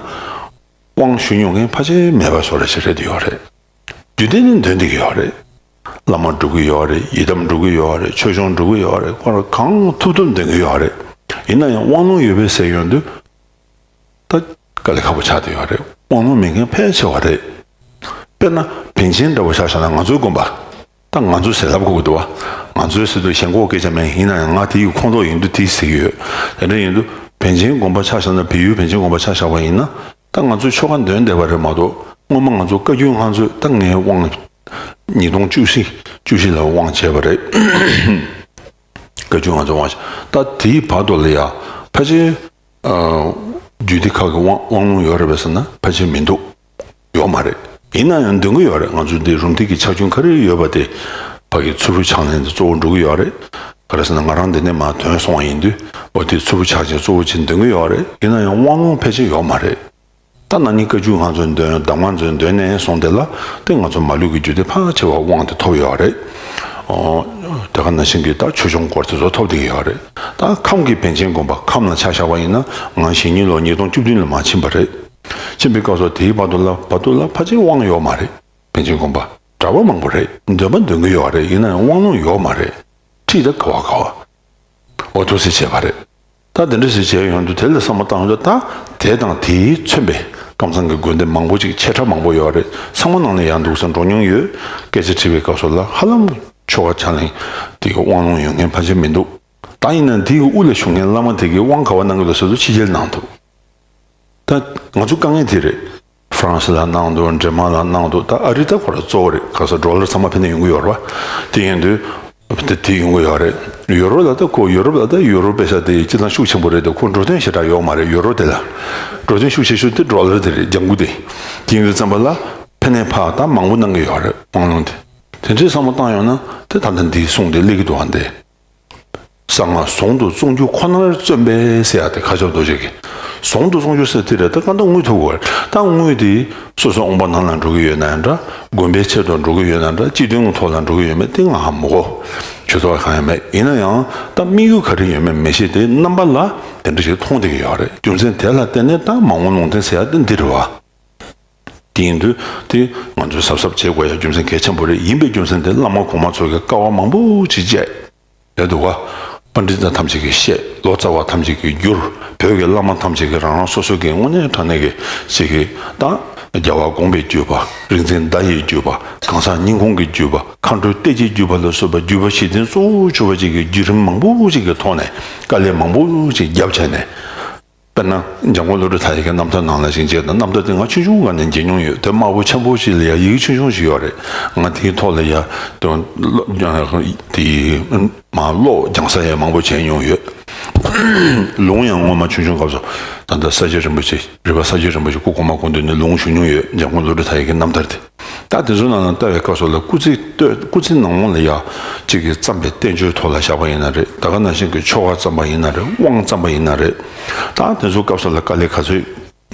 དབང་ཞུ་མྱོང་མཁན་ཕལ་ཆེར་མེད་པ་བཟོ་འདྲ་ཞིག་རེད་ཡོད་རེད། རྒྱུ་དེ་ནི་འདོན་བསྡད་ཀྱི་ཡོད་རེད། བླ་མ་སྒྲུབ་ཀྱི་ཡོད་རེད། ཡི་དམ་སྒྲུབ་ཀྱི་ཡོད་རེད། ཆོས་སྐྱོང་སྒྲུབ་ཀྱི་ཡོད་རེད། ཁོ་རང་གང་ཐུབ་ཐུབ་འདོན་གྱི་ཡོད་རེད། ཡིན་ན་ཡང་དབང་ལུང་ཡོད་པའི་ཟེར་ཡོང་དུས། ད་དཀའ་ལས་ཁག་པོ་ཆགས་བསྡད་ཡོད་རེད། དབང་ལུང་མེད་མཁན་ཕལ་ཆེ་བ་རེད། དཔེར་ན་པཎ་ཆེན་འདྲ་བོ་ཆ་བཞག་ན། ང་ཚོའི་དགོན་པ། ད་ང་ཚོ་ཟེར་ལབ་དགོས་ཀྱི་འདུག་བ། ང་ཚོའི་ཟེར་དུས་ཞེན་ཁོག་སྐད་ཆ་མེད། ཡིན་ན་ཡང་ང་དེའི་ཁོངས་གཏོགས་ཡིན་དུས་དེ་ཟེར་གྱི་ཡོད། དེ་འདྲ་ཡིན་དུས་པཎ་ཆེན་དགོན་པ་ཆ་བཞག་ན། བལ་ཡུལ་པཎ་ཆེན་དགོན་པ་ཆ་བཞག་པ་ཡིན་ན། ད་ང་ཚོས་ཆོ་ག་འདོན་བསྡད་པ་རེད་མ་གཏོགས། སྔོན་མ་ང་ཚོ་བཀའ་བརྒྱུད་ལྷ་མཛོད། ད་ངས་དབང་ཉིས་སྟོང་བཅུ་བཞི། བཅུ་བཞི་ལ་དབང་བྱས་པ་རེད། བཀའ་བརྒྱུད་ལྷ་མཛོད་དབང་བྱས། ད་དེའི་བར་དུ་ལ་ཡ་ཕལ་ཆེར། ཨ། རྒྱུད་སྡེ་ཁག་གི་དབང་དབང་ལུང་ཡོད་རེད་པས་ཟེར་ན། ཕལ་ཆེར་མི་འདུག་ཡོད་མ་རེད། ཡིན་ན་ཡང་འདོན་གྱི་ཡོད་རེད། ང་ཚོ་འདི་རུམ་བཏེག་གི་ཕྱག་རྒྱུན་ག་རེ་ཡོད་པ་དེ། ཕ་གི་མཚུར་ཕུ་ཕྱག་ལེན་དེ་གཙོ་བོ་འགྲོ་གི་ཡོད་རེད། ག་རེ་ཟེར་ན། ང་རང་འདི་ནས་མར་ཐོན་སོང་བ་ཡིན་དུས། འོ་དེ་མཚུར་ཕུ་ཕྱག་ཆེན་གཙོ་བོ་ཅིག་འདོན་གྱི་ཡོད་རེད། ཡིན་ན་ཡང་དབང་ལུང་ཕལ་ཆེར་ཡོད་མ་རེད། ད་ན་ནིང་བཀའ་བརྒྱུད་ལྷ་མཛོད་འདོན། གདམས་ངག་མཛོད་འདོན་ནས་བཟུང་སྟེ་ལ། དེ་ང་ཚོ་མ་ལུས་ཀྱི་རྒྱུད་སྡེ་ཕལ་ཆེ་བ་དབང་དེ་ཐོབ་ཡོད་རེད། ཨོ། དེ་ག་ནང་བཞིན་གྱི་ད་ཆོས་སྐྱོང་སྐོར་དེ་ཚོ་ཐོབ་བསྡད་ཡོད་རེད། ད་ཁམས་ཀྱི་པཎ་ཆེན་དགོན་པ། ཁམས་ལ་ཆ་བཞག་པ་ཡིན་ན། ང་གཞེས་ནིང་ལོ་ཉིས་སྟོང་བཅུ་བདུན་ལ་མར་ཕྱིན་པ་རེད། ཕྱིན་པའི་སྐབས་སུ་དེའི་བར་དུ་ལ། བར་དུ་ལ་ཕལ་ཆེར་དབང་ཡོད་མ་རེད། པཎ་ཆེན་དགོན་པ་གྲྭ་པ་མང་པོ་རེད། འདོན་པ་འདོན་གྱི་ཡོད་རེད། ཡིན་ན་ཡང་དབང་ལུང་ཡོད་མ་རེད། ཁྲིད་ད་ག་བ་ག་བ། འོ་དེ་འདྲ་ཞིག་བྱས་པ་རེད། ད་དེ་འདྲ་ཞིག་བྱས་ཡོང་དུས། དེ་ལ་བསམ་བློ་བཏང་དུས། ད་དེ་དང་དེས་མཚོན་པའི་ཀམ་ཚང་གི་དགོན་སྡེ་མང་པོ་ཅིག་ཆེ་ཕྲ་མང་པོ་ཡོད་རེད། ཚང་མ་ནང་ལ་ཡར་འདུག་སེ་འགྲོ་མྱོང་ཡོད། སྐད་ཆ་དྲིས་པའི་སྐབས་སུ་ལ། ཧ་ལམ་ཆོ་ག་ཕྱག་ལེན་དེ་གི་དབང་ལུང་ཡོད་མཁན་ཕལ་ཆེར་མི་འདུག་ད་ཡིན་ན་དེའི་དབུ་ལ་བཞུགས་མཁན་བླ་མ་དེ་གིས་དབང་ག་བ་གནང་གི་འདུག་ཟེར་དུས། ཕྱི་རྒྱལ་གནང་འདུག་ད་ང་ཚོ་དཀའ་ངལ་དེ་རེད། ཧྥ་རན་སི་ལ་གནང་འདུག་འདན་མ་ལ་གནང་འདུག་ད་ཨ་རི་ད་ཁོ་རང་གཙོ་བོ་རེད། ག་ས་ཌོ་ལར་ཚང་མ་ཕེབས་ནས་ཡོང་གི་ཡོད་རེད་བ། དེ་ཡིན་དུས་དེ་དེ་ཡོང་གི་ཡོད་རེད། ཡུ་རོབ་ལ་ད་ཁོ། ཡུ་རོབ་ལ་ད། ཡུ་རོབ་པེ་ས་དེ་སྤྱིར་བཏང་ཤུགས་ཆེན་པོ་རེད་དེ། ཁོ་འགྲོ་དོན་ཞེ་དྲག་ཡོད་མ་རེད། ཡུ་རོབ་དེ་ལ་འགྲོ་དོན་ཤུགས་ཆེ་ཤོས་དེ་ཌོ་ལར་དེ་རེད། ལྗང་གུ་དེ། དེ་ཡིན་དུས་ཙམ་པ་ལ་ཕ་ནས་ཕར་ད་མང་པོ་གནང་གི་ཡོད་རེད། དབང་ལུང་དེ། དེ་འདྲའི་བསམ་བློ་བཏང་ཡོང་ན། དེ་ད་ལྟ་འདིའི་གསུང་དེ་སླེབས་ཀྱི་འདུག་ཨ། འདི། གསང་སྔགས་ཟུང་དུ་བརྩོན་འགྱུར་ཁོ་ནར་བརྩོན་པས་ཟེར་ཡ་དེ། མཁའ་ཁྱབ་རྡོ་རྗེ་གིས། ཟུང་དུ་བརྩོན་འགྱུར་ཟེར་དེ་རེད། ད་གང་ལྟར་དངུལ་ཐོབ་དགོས་རེད། ད་དངུལ་དེ་སོ་སོ་དབང་པོ་ནང་ལ་འགྲོ་གི་ཡོད་ན་འདྲ། དགོན་པའི་ཆེད་དུ་འགྲོ་གི་ཡོད་ན་འདྲ། སྤྱི་དོན་གྱི་ཐོག་ལ་འགྲོ་གི་ཡོད་མེད་དེ་ང་ཧ་མི་གོ། ཇུས་གཏོགས་གང་ཡང་མེད། ཡིན་ན་ཡང་ད་དམིགས་ཡུལ་ག་རེ་ཡོད་མེད་མི་ཤེས་ཏེ། རྣམ་པ་ལ་དེ་འདྲ་ཞིག་མཐོང་བསྡད་ཀྱི་ཡོད་རེད། རྒྱུ་མཚན་དེ་ལ་བརྟེན་ནས་ད་མ་འོངས་ལུང་བསྟན་ཟེར་ཡ་དེ་འདི་རེད་བ། དེ་ཡིན་དུས་དེ་ང་ཚོས་གཟབ་གཟབ་བྱེད་དགོས་ཡ་རྒྱུ་མཚན་གལ་ཆེན་པོ་རེད། ཡིན་པའི་རྒྱུ་མཚན་དེ་བླ་མ་གོང་མ་ཚོ་གིས་དཀའ་བ་མང་པོ་ཅིག་སྤྱད་ཡོད་འདུག་ག་པཎྜི་ཏ་ཐམས་ཅད་ཀྱིས་བཤད། ལོ་ཙཱ་བ་ཐམས་ཅད་ཀྱིས་བསྒྱུར། བོད་ཀྱི་བླ་མ་ཐམས་ཅད་ཀྱིས་རང་རང་སོ་སོ་གི་དངོས་གནས་དྲང་གནས་ཀྱི་ཅིག་གི། ད་རྒྱལ་བ་དགོངས་པའི་བརྒྱུད་པ། རིག་འཛིན་བརྡ་ཡི་བརྒྱུད་པ། གང་ཟག་སྙིང་ཁོང་གི་བརྒྱུད་པ། མཁའ་འགྲོ་གཏད་རྒྱའི་བརྒྱུད་པ་ལ་སོགས་པ་བརྒྱུད་པ་གཞི་རྟེན་གཙོ་བོ་གྱུར་པ་ཅིག་གི་བརྒྱུད་རིམ་མང་པོ་ཅིག་གི་ཐོག་ནས་དཀའ་ལས་མང་པོ་ཅིག་བརྒྱབ་བྱས་ནས། དཔེར་ན་འཇམ་མགོན་བློ་གྲོས་མཐའ་ཡས་ཀྱི་རྣམ་ཐར་ནང་ལ་བཞིན་བྱས་དང་། རྣམ་ཐར་དེ་ང་ཆུང་ཆུང་སྒང་ནས་མཇལ་མྱོང་ཡོད། དེ་དམར་པོ་ཆེན་པོ་ཞིག་ལ་ཡ་ཡི་གེ་ཆུང་ཆུང་ཞིག་ཡོད་རེད། ང་དེའི་ཐོག་ལ་ཡ་དེ་དེ་མ་ཀློག་སྦྱང་ས་ཡ་མང་པོ་བྱས་མྱོང་ཡོད། ལུང་ཡང་སྔོན་མ་ཆུང་ཆུང་སྐབས་སུ། ད་ལྟ་ས་སྐྱ་རིན་པོ་ཆེ། རི་པ་ས་སྐྱ་རིན་པོ་ཆེ་སྐུ་གོང་མ་སྐུ་མདུན་ནས་ལུང་ཞུ་མྱོང་ཡོད། འཇམ་མགོན་བློ་གྲོས་མཐའ་ཡས་ཀྱི་རྣམ་ཐར་དེ། ད་དེ་ཚོའི་ནང་ལ་ལྟ་བའི་སྐབས་སུ་ལ། སྐུ་ཚེ་སྟོད། སྐུ་ཚེ་ནང་ལོགས་ལ་ཡ་གཅིག་གིས་བརྩམས་པའི་བསྟན་བཅོས་ཐོག་ལ་བཞག་པ་ཡིན་ན་རེད། ད་ག་ནང་བཞིན་གྱི་ཆོ་ག་བརྩམས་པ་ཡིན་ན་རེད། དབང་བརྩམས་པ་ཡིན་ན་རེད། ད་དེ་ཚོའི་སྐབས་སུ་ལ་དཀའ་ལས་ག་ཚོད།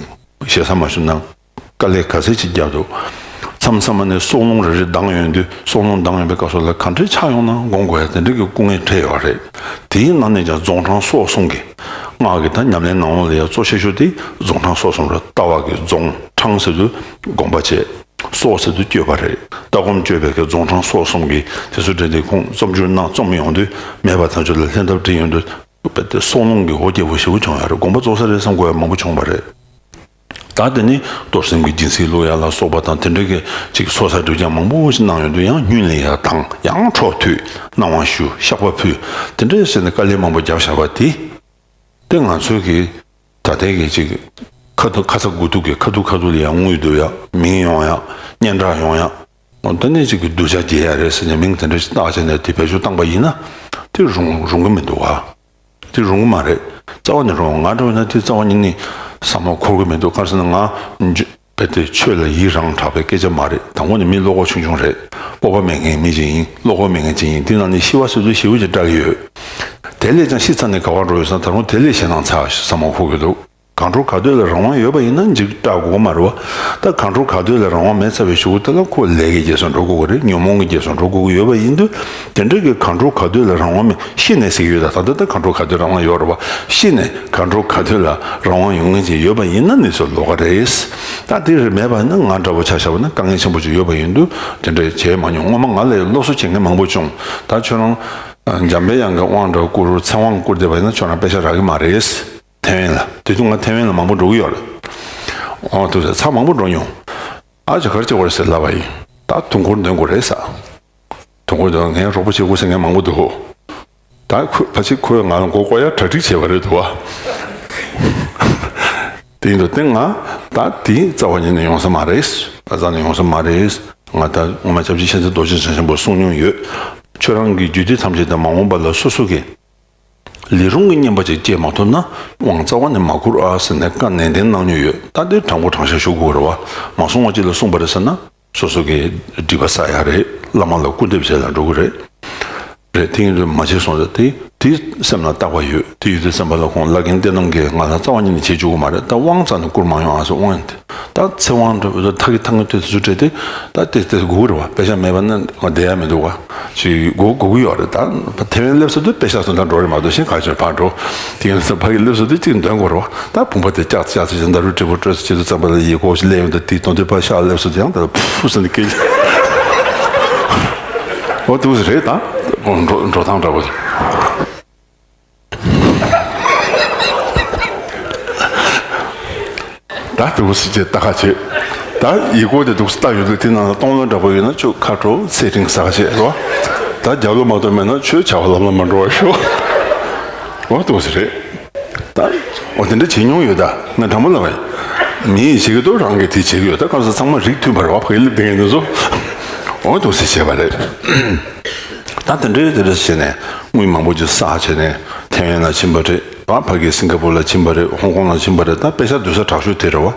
ཞེ་ས་མ་ཞུ་ན། དཀའ་ལས་ག་ཚོད་ཅིག་བརྒྱབ་འདུག་མཚམས་མཚམས་ནས་སྲོག་རླུང་རེ་རེ་ལྡང་ཡོང་དུས། སྲོག་རླུང་ལྡང་ཡོང་པའི་སྐབས་སུ་ལ་ག་འདྲའི་ཆགས་ཡོང་ན་སྒོམ་དགོས་ཡ་དེ་འདྲ་གི་སྐུ་ངལ་འཕྲད་ཡོད་རེད། དེའི་ནང་ནས་ཀྱང་རྫོགས་སངས་སྲོག་གསུམ་གྱི་སྔགས་ཀྱི་ད་ཉམས་ལེན་ནང་ལོགས་ལ་ཡ་གཙོ་ཆེ་ཤོས་དེ་རྫོགས་སངས་སྲོག་གསུམ་རེད། ལྟ་བ་གི་རྫོགས་སངས་ཟེར་དུས་སྒོམ་པ་བྱས། སྲོག་ཟེར་དུས་གཅོད་པ་རེད། ལྟ་སྒོམ་སྤྱོད་པའི་གི་རྫོགས་སངས་སྲོག་གསུམ་གྱི་དེ་ཚོ་འདྲ་དེ་ཁོང་རྩོམ་སྒྱུར་གནང་རྩོམ་ཡོང་དུས། མེད་པ་ཐམས་ཅད་ལ་ལྷན་ཐབས་སྒྲིལ་ཡོང་དུས། དཔེ་དེ་སྲོག་རླུང་གི་འོ་བརྒྱལ་པོ་ཞེ་པོ་བྱུང་ཡ་རེད། དགོངས་པ་རྫོགས་ས་རེད་བསམ་དགོས་ཡ་མང་པོ་བྱུང་བ་རེད། ད་དེ་ནི་གཏོར་སེམས་ཀྱི་སྦྱིན་སྲེག་བླུག་ཡ་ལ་སོགས་པ་དང་དེ་འདྲ་གི་ཅིག་ཚོགས་བསགས་སྒྲིབ་སྦྱང་མང་པོ་ཞིག་གནང་ཡོང་དུས། ཡང་སྨྱུང་གནས་ཡར་བཏང་། ཡང་འཕྲོ་མཐུད། གནང་བ་ཞུ། བཤགས་པ་ཕུལ། དེ་འདྲ་ཟེར་ནས་དཀའ་ལས་མང་པོ་བརྒྱབ་བཞག་པ་དེ། དེ་ང་ཚོའི་གི་ད་ལྟའི་གི་ཅིག་ཁ་ཐུག་ཁ་ཚ་དགོས་གཏུགས་ཀྱི་ཁ་ཐུག་ཁ་ཐུག་ལ་ཡང་དངུལ་བསྡུ་ཡ། མིང་ཡོང་ཡ། སྙན་གྲགས་ཡོང་ཡ། འོ་དེ་ནས་ཅིག་གི་སྡུག་ཅག་རྒྱག་ཡ་རེད་ཟེར་ནས་མིང་དེ་འདྲ་ཞིག་བཏགས་བྱས་ནས་དེ་བེད་སྤྱོད་བཏང་པ་ཡིན་ན། དེ་རུང་རུང་གི་མི་འདུག་བ། དེ་རུང་གི་མ་རེད། རྩ་བ་ནས་རུང་། ང་འདྲ་བ་ན་དེ་རྩ་བ་ཉིད་ནས་བསམ་བློ་འཁོར་གི་མི་འདུག་ག་རེ་ཟེར་ན་ང་རྦད་དེ་ཆོས་ལ་ཡི་རང་དྲག་པའི་སྐད་ཆ་མ་རེད། དང་པོ་ནས་མི་བློ་ཁོག་ཆུང་ཆུང་རེད། སྤོབས་པ་མེད་མཁན་མི་ཅིག་ཡིན། བློ་ཁོག་མེད་མཁན་ཅིག་ཡིན། དེ་ནང་ནས་ཤི་བ་ཟེར་དུས་ཞེ་པོ་ཅིག་སྐྲག་གི་ཡོད། དེ་ལས་ཀྱང་ཤི་ཚར་ནས་ག་པར་འགྲོ་ཡོད་ཟེར་ན། ད་རུང་དེ་ལས་ཞེད་སྣང་ཚ་བསམ་བློ་འཁོར་གི་འདུག་གངས་ཁྲོད་ག་དུས་ལ་རང་དབང་ཡོད་པ་ཡིན་ན་འཇིགས་སྐྲག་དགོས་མ་རེད་བ། ད་གངས་ཁྲོད་ག་དུས་ལ་རང་དབང་མེད་ཚར་བའི་གཞུག་གུ་དེ་ལ་ཁོ་ལས་ཀའི་རྗེས་སུ་འགྲོ་དགོས་ཀྱི་རེད། ཉོན་མོངས་ཀྱི་རྗེས་སུ་འགྲོ་དགོས་ཀྱི་ཡོད་པ་ཡིན་དུས། དེ་འདྲ་གི་གངས་ཁྲོད་ག་དུས་ལ་རང་དབང་མེད། ཤི་ནས་ཟེར་གྱི་ཡོད། ད་ད་ལྟ་ད་གངས་ཁྲོད་ག་དུས་རང་དབང་ཡོད་རེད་བ། ཤི་ནས་གངས་ཁྲོད་ག་དུས་ལ་རང་དབང་ཡོང་མཁན་ཅིག་ཡོད་པ་ཡིན་ན་ནི་སོ་ལོགས་ཀ་རེད། ད་དེ་རེད། མེད་པ་ན་ང་འདྲ་པོ་ཆ་བཞག་པ་ན་དཀའ་ངལ་ཆེན་པོ་ཅིག་ཡོད་པ་ཡིན་དུས། དེ་འདྲ་བྱས་མ་མྱོང་། སྔོན་མ་ང་ལ་སློབ་གསོ་བྱེད་མཁན་མང་པོ་བྱུང་། ད་ཁྱོད་རང་འཇམ་པའི་དབྱངས་ཀྱི་དབང་འདྲ་བསྐུར། ཚེ་དབང་བསྐུར་བསྡད་པ་ཡིན་ན་ཁྱོད་རང་པེ་ཤ་རག་གི་མ་རེད། ཐེ་ཝན་ལ། དེ་དུས་ང་ཐེ་ཝན་ལ་མང་པོ་འགྲོ་གི་ཡོད་རེད། འོ་དུ་ཚ་མང་པོ་འགྲོ་མྱོང་། ཨ་ཅག་ག་རེ་བྱེད་དགོས་རེད་ཟེར་ལབ་པ་ཡིན། ད་དུས་འཁོར་འདོན་དགོས་རེད་ཟེར། དུས་འཁོར་འདོན། ངའི་རོགས་པ་བྱེད་དགོས་ཟེར་མཁན་མང་པོ་འདུག་ད་ཁོ་ཕལ་ཆེར་ཁོས་ང་ལ་མགོ་སྐོར་ཡ་གྲ་སྒྲིག་བྱས་པ་རེད་འདུག་བ། དེ་ཡིན་དུས་དེ་ང་ད་དེ་རྩ་བ་ཉིད་ནས་ཡོང་ས་མ་རེད། རྩ་ནས་ཡོང་ས་མ་རེད། ང་ད་སྔོན་མ་སྐྱབས་རྗེ་མཁྱེན་བརྩེ་རྡོ་རྗེ་འཆང་ཆེན་པོས་གསུངས་མྱོང་ཡོད། ཁྱོད་རང་གི་རྒྱུད་སྡེ་ཐམས་ཅད་དང་མ་འོངས་པ་ལ་སོ་སོ་གི་ལས་རུང་གི་བསྙེན་པ་ཅིག་སྐྱེས་མ་ཐུབ་ན་དབང་རྩ་བ་ནས་མ་བསྐུར་ཨ་ཟེར་ནས་བཀའ་ནན་ཏན་གནང་མྱོང་ཡོད། ད་དེ་དྲང་པོ་དྲང་བཞག་ཞུ་དགོས་རེད་བ། མ་གསུང་བ་ཅིག་ལ་གསུངས་པ་རེད་ཟེར་ན། སོ་སོ་གི་སྒྲིབ་པ་བསལ་ཡ་རེད། བླ་མ་ལ་སྐུར་འདེབས་བྱས་ལ་འགྲོ་གི་རེད། རེད། དེ་ཡིན་དུས་མ་བྱས་སོང་ཟེར། དེ་དེ་སེམས་ལ་བཏགས་པ་ཡོད། དེ་ཡོད་དུས་སེམས་པ་ལ་ཁོང་བླ་རྒན་བསྟན་རྣམ་གྱིས་ང་ལ་རྩ་བ་ཉིད་ནས་བྱེད་བཅུག་གི་མ་རེད། ད་དབང་རྩ་ནས་བསྐུར་མ་ཡོང་ཨ་ཟེར། དབང་ཡིན་ཏེ། ད་ཚེ་དབང་འདྲ་པོ་ད་ཐ་གི་ཐང་གི་དུས་སུ་སྤྲད་དེ། ད་དེ་དེ་དགོས་ཀྱི་རེད་བ། པེ་ཤ་མེད་པ་ན་བསྡད་ཡ་མི་འདུག་བ། ཅིག་དགོས་དགོས་ཀྱི་ཡོད་རེད། ད་ཐེ་ཝན་སླེབས་ས་དུས་པེ་ཤ་སོང་ད་འགྲོ་རེད་མ་གཏོགས་གཞན་ག་ཅིག་ཕར་འགྲོ། དེ་ཡིན་ཙང་ཕ་གི་སླེབས་ས་དུས་གཅིག་འདོན་དགོས་རེད་བ། ད་བུམ་པ་དེ་བཀྱག་བཀྱག་ཚོད་ཅིག་ད་རུ་དྲིལ་བུ་སྤྲོད་ཚོད་ཅིག་ཏུ་ཙམ་པ་ལ་ཡི་གོ་ཞིག་སླེབས་ཡོང་དུས། དེའི་དོན་དུ་ཕར་ཤག་སླེབས་ས་དུས་ཡང་ད་ཕུ་ཟེར་ནས་སྐད། འོ་འདུག་སེ་རེད། ད་འགྲོ་འགྲོ་སྟངས་འདྲ་པོ་དེ། ད་འདུག་སེ་བྱས་ལྟ་ཁ་བྱེད། ད་ཡི་གོ་དེ་འདུག་སེ་ལྟ་ཡོང་དུས། དེ་ནང་ལ་སྟོང་ལོ་འདྲ་པོ་ཡོད་ན་ཁྱོད་ཁ་དྲོ་ཚེ་རིང་ཟ་ཁ་བྱེད་རོ། ད་རྒྱབ་ལོ་མ་གཏོགས་མེད་ན་ཁྱོད་བྱ་བ་ལམ་ལ་མ་འགྲོ་བར་ཤོག་འོ་འདུག་སེ་རེད། ད་འོ་དེ་འདྲ་བྱེད་མྱོང་ཡོད། ད་ངས་དྲང་པོ་ལབ་པ་ཡིན། མི་ཡིས་བྱེད་ཀྱི་འདུག་རང་གིས་དེ་བྱེད་ཀྱི་ཡོད། ད་གང་ཟེར་ཚང་མ་རིགས་མཐུན་པ་རེད་བ། ཕ་གི་སླེབས་བསྡད་མཁན་དེ་ཚོ། འོ་འདུག་སེ་བྱས་པ་རེད། ད་དེ་འདྲའི་དེ་འདྲ་བྱས་ནས་དངུལ་མང་པོ་ཅིག་བསགས་བྱས་ནས་ཐེ་ཝན་ལ་ཕྱིན་པ་རེད། ད་ཕ་གི་སིང་ག་པུར་ལ་ཕྱིན་པ་རེད། ཧོང་ཀོང་ལ་ཕྱིན་པ་རེད། ད་པེ་ཤ་སྡུག་ས་དྲག་ཤོས་དེ་རེད་བ།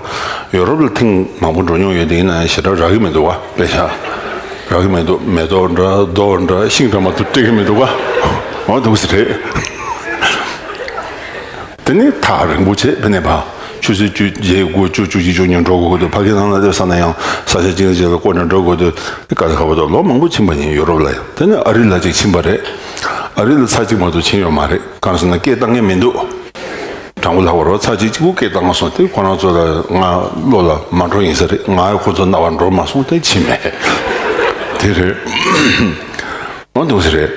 ཡོ་རོབ་ལ་ཐེངས་མང་པོ་འགྲོ་མྱོང་ཡོད། དེ་ཡིན་ན་ཡང་ཞེ་དྲག་རག་གི་མི་འདུག་བ། པེ་ཤ་རག་གི་མི་འདུག་མེ་ཏོག་འདྲ་རྡོ་འདྲ་ཤིང་འདྲ་མ་གཏོགས་སྤྲད་གི་མི་འདུག་བ། འོ་འདུག་སེ་རེད། དེ་ནས་ཐག་རིང་པོ་བྱས་ཕེབས་ནས་ཕར་ཆུ་ཚོད་བཅུ་བརྒྱད་དགུ་བཅུ་བཅུ་གཅིག་བཅུ་གཉིས་འགྲོ་དགོས་ཀྱི་འདུག་ཕ་གི་ནང་ལ་སླེབས་ས་ན་ཡང་ས་ཆ་གཅིག་ནས་གཅིག་ལ་བསྐོར་ནས་འགྲོ་དགོས་འདུག་དཀའ་ལས་ཁག་པོ་འདུག་ལོ་མང་པོ་ཕྱིན་པ་ཡིན་ཡོ་རོབ་ལ་ཡང་། དེ་ནས་ཨ་རི་ལ་གཅིག་ཕྱིན་པ་རེད། ཨ་རི་ལ་ཚར་གཅིག་མ་གཏོགས་ཕྱིན་ཡོད་མ་རེད། གང་ཟེར་ན་སྐད་བཏང་མཁན་མི་འདུག་དྲང་པོ་ལབ་པ་རེད་བ། ཚར་གཅིག་གཅིག་པུ་སྐད་བཏང་སོང་སྟེ། ཁོ་རང་ཚོ་ལ་ང་བློ་ལ་མ་འགྲོ་ཡིན་ས་རེད། ང་ཁོ་ཚོ་རྣ་བར་འགྲོ་མ་སོང་སྟེ་ཕྱིན་མེད། དེ་རེད། འོ་འདུག་སེ་རེད།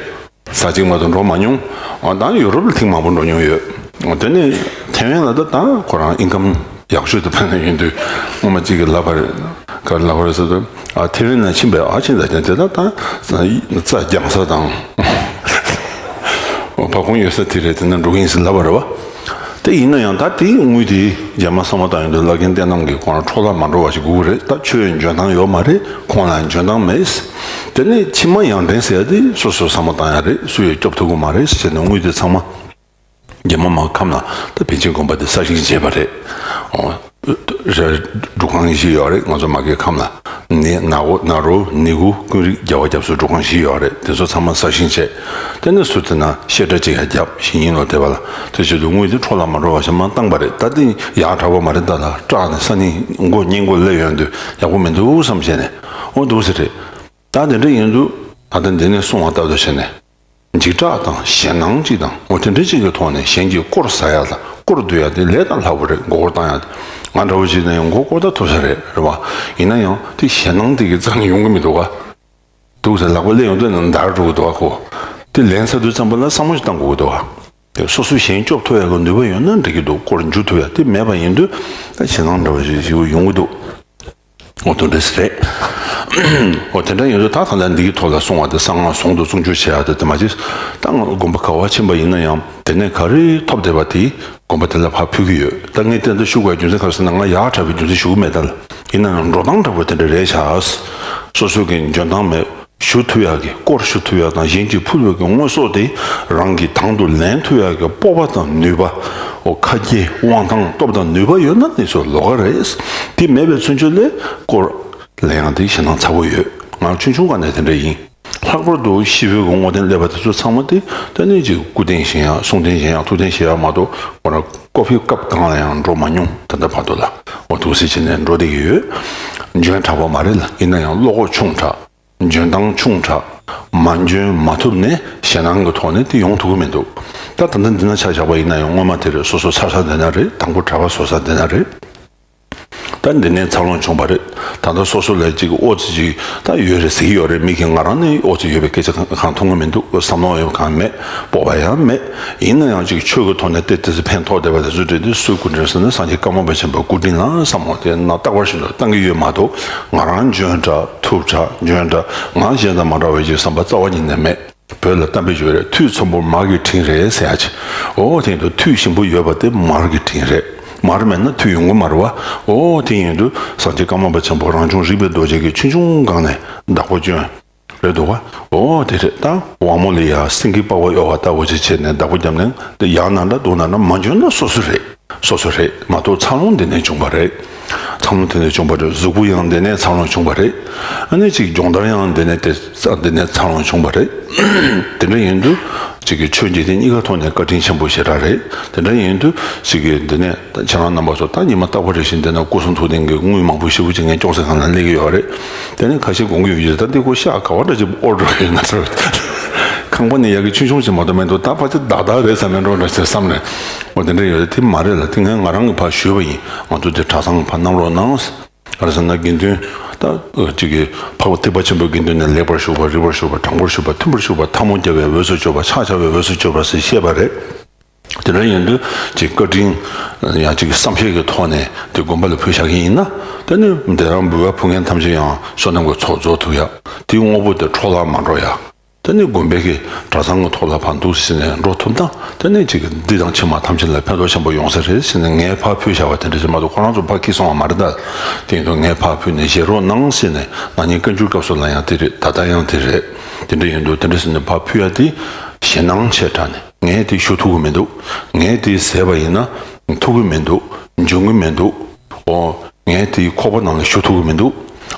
ས་གཅིག་མ་གཏོགས་འགྲོ་མ་མྱོང་། འོ་ད་ཡུ་རོབ་ལ་ཐེངས་མང་པོ་འགྲོ་མྱོང་ཡོད། འོ་དེ་ནས་ཐེ་ཝན་ལ་ད་ད་ཁོ་རང་ཨིན་ཀམ་ཡག་ཤོས་དེ་ཕན་ན་ཡིན་དུས། སྔོན་མ་གཅིག་གིས་ལབ་པ་རེད། ག་རེ་ལབ་པ་རེད་ཟེར་དུས། ཨ་ཐེ་ཝན་ལ་ཕྱིན་པས། ཨ་ཕྱིན་ད་ཀྱང་དེ་ད་ད་རྩྭ་རྒྱང་ས་དང་། འོ་ཕ་ཁོང་ཡོད་ས་དེ་རེད། དེ་ན་འགྲོ་གི་ཡིན་ཟེར་ལབ་པ་རེད་བ། དེ་ཡིན་ན་ཡང་ད་དེའི་དངུལ་དེ་རྗེས་མ་བསམ་བློ་བཏང་ཡོང་དུས་བླ་རྒན་བསྟན་རྣམ་གྱིས་ཁོ་རང་འཕྲོ་བརླག་མ་འགྲོ་བ་ཞིག་དགོས་ཀྱི་རེད། ད་ཆོས་འཇོན་ཐང་ཡོད་མ་རེད། ཁོང་ལ་འཇོན་ཐང་མེད། དེ་ནས་ཕྱི་མ་ཡར་འདྲེན་ཟེར་ཡ་དེ་སོ་སོས་བསམ་བློ་བཏང་ཡ་རེད། སུ་ཡང་སྐྱོབ་ཐུབ་ཀྱི་མ་རེད་ཟེར་ནས་དངུལ་དེ་ཚང་མ་རྗེས་མ་མར་ཁམས་ལ་ད་པཎ་ཆེན་དགོན་པ་དེ་གསར་བཞེངས་བྱས་པ་རེད། འོ། ར་སྒྲུབ་ཁང་བཞི་ཡོད་རེད། ང་ཚོ་མ་གི་ཁམས་ལ་ནི་ནག་འོ་ནག་རོ་ནི་གུ་ཀུན་རིག་རྒྱལ་བ་རྒྱ་མཚོའི་སྒྲུབ་ཁང་བཞི་ཡོད་རེད། དེ་ཚོ་ཚང་མ་གསར་བཞེངས་བྱས། དེ་ནས་ཟུར་དེ་ན་བཤད་གྲྭ་གཅིག་ཡང་བརྒྱབ། གཞེས་ནིང་ལོ་དེ་བ་ལ། དེ་བྱེད་དུས་དངུལ་དེ་འཕྲོ་བརླག་མ་འགྲོ་བ་ཞིག་མར་བཏང་པ་རེད། ད་དེ་ཡག་དྲག་པོ་མ་རེད། ད་ལ་སྐྲག་ནས་ས་ནི་མགོ་བསྙེན་བཀུར་སླེབས་ཡོང་དུས་ཡག་པོ་མི་འདུག་བསམ་བྱས་ནས། འོ་འདུག་ཟེར་རེད། ད་དེ་འདྲ་ཡིན་དུས་ད་ལྟ་འདི་ནས་གསུང་བ་ལྟར་དུ་བྱས་ནས། འཇིགས་སྐྲག་དང་ཞེད་སྣང་གཅིག་དང་འོ་དེ་འདྲ་གཅིག་གི་ཐོག་ནས་གཞན་གྱིས་སྐོར་ཟ་ཡ་དང་སྐོར་བསྡུ་ཡ་དེ་ལས་དང་ལྷག་པ་རེད། མགོ་སྐོར་བཏང་ཡ་དེ། ང་འདྲ་བོ་ཅིག་ན་ཡང་མགོ་སྐོར་ད་ཐུབ་ས་རེད། རེད་བ། ཡིན་ན་ཡང་དེ་ཞེད་སྣང་དེ་གི་རྩ་ནས་ཡོང་གི་མི་འདུག་ག་འདུག་ཟེར་ལག་པ་སླེབས་ཡོང་དུས་ན་འདར་འགྲོ་གི་འདུག་ག་ཁོ། དེ་ལན་ཚ་དུས་ཙམ་པ་ལ་བསམ་བློ་ཞིག་བཏང་དགོས་ཀྱི་འདུག་ག་དེ་སོ་སོ་གཞན་སྐྱོབ་ཐུབ་ཡ་གི་ནུས་པ་ཡོད་ན་འགྲིག་གི་འདུག་སྐོར་འཇུ་ཐུབ་ཡ་དེ་མེད་པ་ཡིན་དུས་ད་ཞེད་སྣང་འདྲ་བ་ཞིག་ཞིག་ཡོང་གི་འདུག་འོ་དེ་འདྲ་ཞིག་རེད། འོ་དེ་འདྲ་ཡིན་དུས་ད་ད་ལྟ་འདི་གི་ཐོག་ལ་གསུང་བ་དེ་གསང་སྔགས་ཟུང་དུ་ཟུང་འཇུག་བྱེད་ཡ་དེ་དེ་མ་བྱེད། ད་ང་དགོན་པ་ག་བ་ཕྱིན་པ་ཡིན་ན་ཡང་དེ་ནས་ག་རེ་ཐོབ་བསྡད་པ་དེ་དགོན་པ་དེ་ལ་ཕར་ཕུལ་གི་ཡོད། ད་ངས་བསྟན་དུ་ཞུ་དགོས་རྒྱུ་མཚན་ག་རེ་ཟེར་ན་ང་ཡག་དྲག་པའི་རྒྱུ་མཚན་ཞུ་གི་མེད། ད་ལ་ཡིན་ན་ཡང་འགྲོ་སྟངས་འདྲ་པོ་དེ་འདྲ་རེད་ཤག་སོ་སོ་གི་འཇོན་ཐང་མེད། ཞུ་ཐུབ་ཡག་གི་སྐོར་ཞུ་ཐུབ་ཡག་དང་གཞན་གྱིས་ཕུལ་བའི་གི་དངོས་ཟོག་དེ་རང་གིས་དང་དུ་ལེན་ཐུབ་ཡག་གི་སྤོབས་པ་དང་ནུས་པ། འོ་ཁ་རྒྱའི་དབང་ཐང་སྟོབས་དང་ནུས་པ་ཡོད་ན་ནི་སོ་ལོ་ག་རེད། དེ་མེད་པའི་ཚུན་ཆོད་ལས་སྐོར་ལེན་ཡག་དེ་ཞེད་སྣང་ཚ་པོ་ཡོད། ང་ཆུང་ཆུང་སྒང་ནས་དེ་འདྲ་ཡིན། ལྷག་པར་དུ་ཤི་བོའི་གི་བསྔོ་རྟེན་སླེབས་པ་དེ་ཚོ་ཚང་མ་དེ་ད་ནི་ཅིག་སྐུ་རྟེན་བཞེངས་ཡག་གསུང་རྟེན་བཞེངས་ཡག་ཐུགས་རྟེན་བཞེངས་ཡག་མ་གཏོགས་ཁོ་རང་ཀོ་ཕི་སྐབས་གང་ལ་ཡང་འགྲོ་མ་མྱོང་། ད་ལྟ་བར་དུ་ལ་འོ་ཐུགས་སྲས་བྱས་ནས་འགྲོ་བསྡད་ཀྱི་ཡོད། འཇོན་དྲག་པོ་མ་རེད་ལ། ཡིན་ན་ཡང་བློ་ཁོག་ཆུང་དྲགས། འཇོན་ཐང་ཆུང་དྲགས། མ་འཇོན་མ་ཐུབ་ནས་ཞེད་སྣང་གི་ཐོག་ནས་དེ་ཡོང་ཐུབ་ཀྱི་མི་འདུག་ད་ད་ལྟ་འདི་ན་ཆ་བཞག་པ་ཡིན་ན་ཡང་སྔོན་མ་དེ་རེད། སོ་སོ་ཚར་ས་འདི་ན་རེད། དང་པོ་གྲྭ་པ་བཟོ་ས་འདི་ན་རེད། ད་འདི་ནས་འཚར་ལོངས་བྱུང་བ་རེད། ད་ལྟ་སོ་སོ་ལ་ཅིག་ཨོ་ཙི་ཅིག་ད་ཡོད་རེད་ཟེར་གྱི་ཡོད་རེད། མི་གིས་ང་རང་ནི་ཨོ་ཙི་ཡོད་པའི་སྐད་ཆ་གང་མཐོང་གི་མི་འདུག་བསམ་བློ་ཡང་གང་མེད། སྤོབས་པ་ཡང་མེད། ཡིན་ན་ཡང་ཅིག་ཆོས་ཀྱི་ཐོག་ནས་ཏེ་ཏེ་ཙི་ཕན་ཐོགས་བསྡད་པ་དེ་ཚོ་འདྲ་དེ་སུའི་སྐུ་དྲིན་ཟེར་ན་སངས་རྒྱས་ཀརྨ་པ་ཆེན་པོའི་སྐུ་དྲིན་ལ་བསམ་བློ་དེ་ན་རྟག་པར་བཞིན་དུ་བཏང་གི་ཡོད་མ་གཏོགས་ང་རང་འཇོན་དྲགས་ཐུབ་དྲགས་འཇོན་དྲགས་ང་གཞན་དང་མ་འདྲ་བའི་ཅིག་བསམ་པ་རྩ་བ་ཉིད་ནས་མེད། བོད་ལ་གཏམ་དཔེ་ཞིག་ཡོད་རེད། མཐུ་ཆེན་པོ་མར་གྱི་དྲིན་རེད་ཟེར་ཡ་ཅིག་འོ་དེ་ཡིན་དུས་མཐུ་ཞིམ་པོ་ཡོད་པ་དེ་མར་གྱི་དྲིན་རེད། མར་མེད་ན་མཐུ་ཡོང་གི་མ་རེད་བ། འོ་དེ་ཡིན་དུས་སངས་རྒྱས་ཀརྨ་པ་ཆེན་པོ་རང་བྱུང་རིག་པའི་རྡོ་རྗེ་གིས་ཆུང་ཆུང་སྒང་ནས་བདག་པོ་བསྐྱོན་རེད་འདུག་བ། འོ་དེ་རེད། ད་དབང་མོ་ལ་ཡ་སེང་གེ་པགས་པ་གཡོགས་པ་ལྟ་བུ་ཅིག་བྱས་ནས་བདག་པོ་བརྒྱབ་ནས་དེ་ཡག་ན་འདྲ་སྡུག་ན་འདྲ་མ་འཇོན་ན་སོ་སོ་རེད། སོ་སོ་རེད་མ་གཏོགས་འཚར་ལོངས་འདི་ནས་བྱུང་བ་རེད། འཚར་ལོངས་འདི་ནས་བྱུང་བ་རེད། གཟུགས་པོ་ཡང་འདི་ནས་འཚར་ལོངས་བྱུང་བ་རེད། ཨ་ནི་ཅིག་སྦྱོང་བརྡར་ཡང་འདི་ནས་དེ་འདི་ནས་འཚར་ལོངས་བྱུང་བ་རེད། དེ་འདྲ་ཡིན་དུས་ཅིག་གི་ཆོས་འཇིག་རྟེན་གཉིས་ཀ་ཐོག་ནས་བཀའ་དྲིན་ཆེན་པོ་ཞེ་དྲག་རེད། དེ་འདྲ་ཡིན་དུས་ཅིག་གི་འདི་ནས་ད་ཁྱེད་རང་རྣམ་པ་ཚོ་ད་ཉི་མ་རྟག་པ་རེ་བཞིན་འདི་ན་སྐུ་གསུང་ཐུགས་རྟེན་གྱི་དངུལ་མང་པོ་ཞེ་པོ་ཅིག་ངས་ཅོག་ཙེ་སྒང་ལ་སླེབས་ཀྱི་ཡོད་རེད། དེ་ནས་ཁ་ཤས་དགོངས་ཀྱི་ཡོད་ཀྱི་རེད། ད་འདི་ཁོ་ཤག་ག་བ་འདྲ་ཅིག་ཨོར་འགྲོ་ཡོད་ན་ཚོར། ཁང་པ་ནས་ཡ་གི་ཆུང་ཆུང་ཅིག་མ་གཏོགས་མེད་འདུག་ད་ཕལ་ཆེར་བདག་བདག་རེད་ཟེར་མེད་འགྲོ་འདྲ་ཅིག་བསམ་ནས། འོ་དེ་འདྲ་ཡོད་རེད། དེ་མ་རེད་ལ། དེ་ངས་ང་རང་གི་ཕར་ཞུས་པ་ཡིན། ང་ཚོ་དེ་གྲྭ་ཚང་གི་ཕར་གནང་རོགས་གནང་། ག་རེ་ཟེར་ན་དགེ་འདུན་ད་ཅིག་གི་འཕགས་པ་ཐེག་པ་ཆེན་པོའི་དགེ་འདུན་ནས་ལེགས་པར་ཞུགས་པ་རིགས་པར་ཞུགས་པ་དྲང་པོར་ཞུགས་པ་མཐུན་པར་ཞུགས་པ་ཐལ་མོ་སྦྱར་བའི་འོས་སུ་གྱུར་པ་ཕྱག་བྱ་བའི་འོས་སུ་གྱུར་པ་ཟེར་བཤད་པ་རེད། དེ་འདྲ་ཡིན་དུས་ཅིག་བཀའ་དྲིན་ཡང་ཅིག་བསམ་ཤེས་ཀྱི་ཐོག་ནས་དེ་དགོན་པ་ལ་ཕུལ་བཞག་གི་ཡིན་ན། དེ་ནི་དེ་རང་འབུལ་བ་ཕུལ་མཁན་ཐམས་ཅད་ཡང་བསོད་ནམས་ཀྱི་ཚོགས་རྫོགས་ཐུབ་ཡ། དེའི་དངོས་པོ་དེ་འཕྲོ་བརླག་མ་འགྲོ་ཡ། དེ་ནི་དགོན་པའི་གི་གྲྭ་ཚང་གི་ཐོག་ལ་ཕར་འདུག་ཟེར་ནས་འགྲོ་ཐུབ་ན་དེ་ནི་ཅིག་འདི་དང་ཕྱི་མ་ཐམས་ཅད་ལ་ཕན་ཐོགས་ཆེན་པོ་ཡོང་ས་རེད་ཟེར་ནས་ངས་ཕར་ཕུལ་བཞག་པ་དེ་འདྲ་ཞིག་མ་གཏོགས་ཁོ་རང་ཚོ་ཕར་འཁྱེར་སོང་བ་མ་རེད་ད། དེ་ཡིན་དུས་ངས་ཕར་ཕུལ་ནས་བཞེས་རོགས་གནང་ཟེར་ནས་ན་ནིང་བཀའ་འགྱུར་སྐབས་སུ་ལ་ཡང་དེ་རེད། ད་ལྟ་ཡང་དེ་རེད། དེ་འདྲ་ཡིན་དུས་དེ་འདྲ་ཟེར་ནས་ཕར་ཕུལ་ཡ་དེ་ཞེད་སྣང་ཆེ་དྲགས་ནས་ངས་དེ་ཞུ་ཐུབ་ཀྱི་མི་འདུག་ངས་དེ་ཟས་པ་ཡིན་ན་ཐུབ་ཀྱི་མི་འདུག་འཇོན་གྱི་མི་འདུག་འོ་ངས་དེ་ཁོག་པ་ནང་ལ་ཞུ་ཐུབ་ཀྱི་མི་འདུག་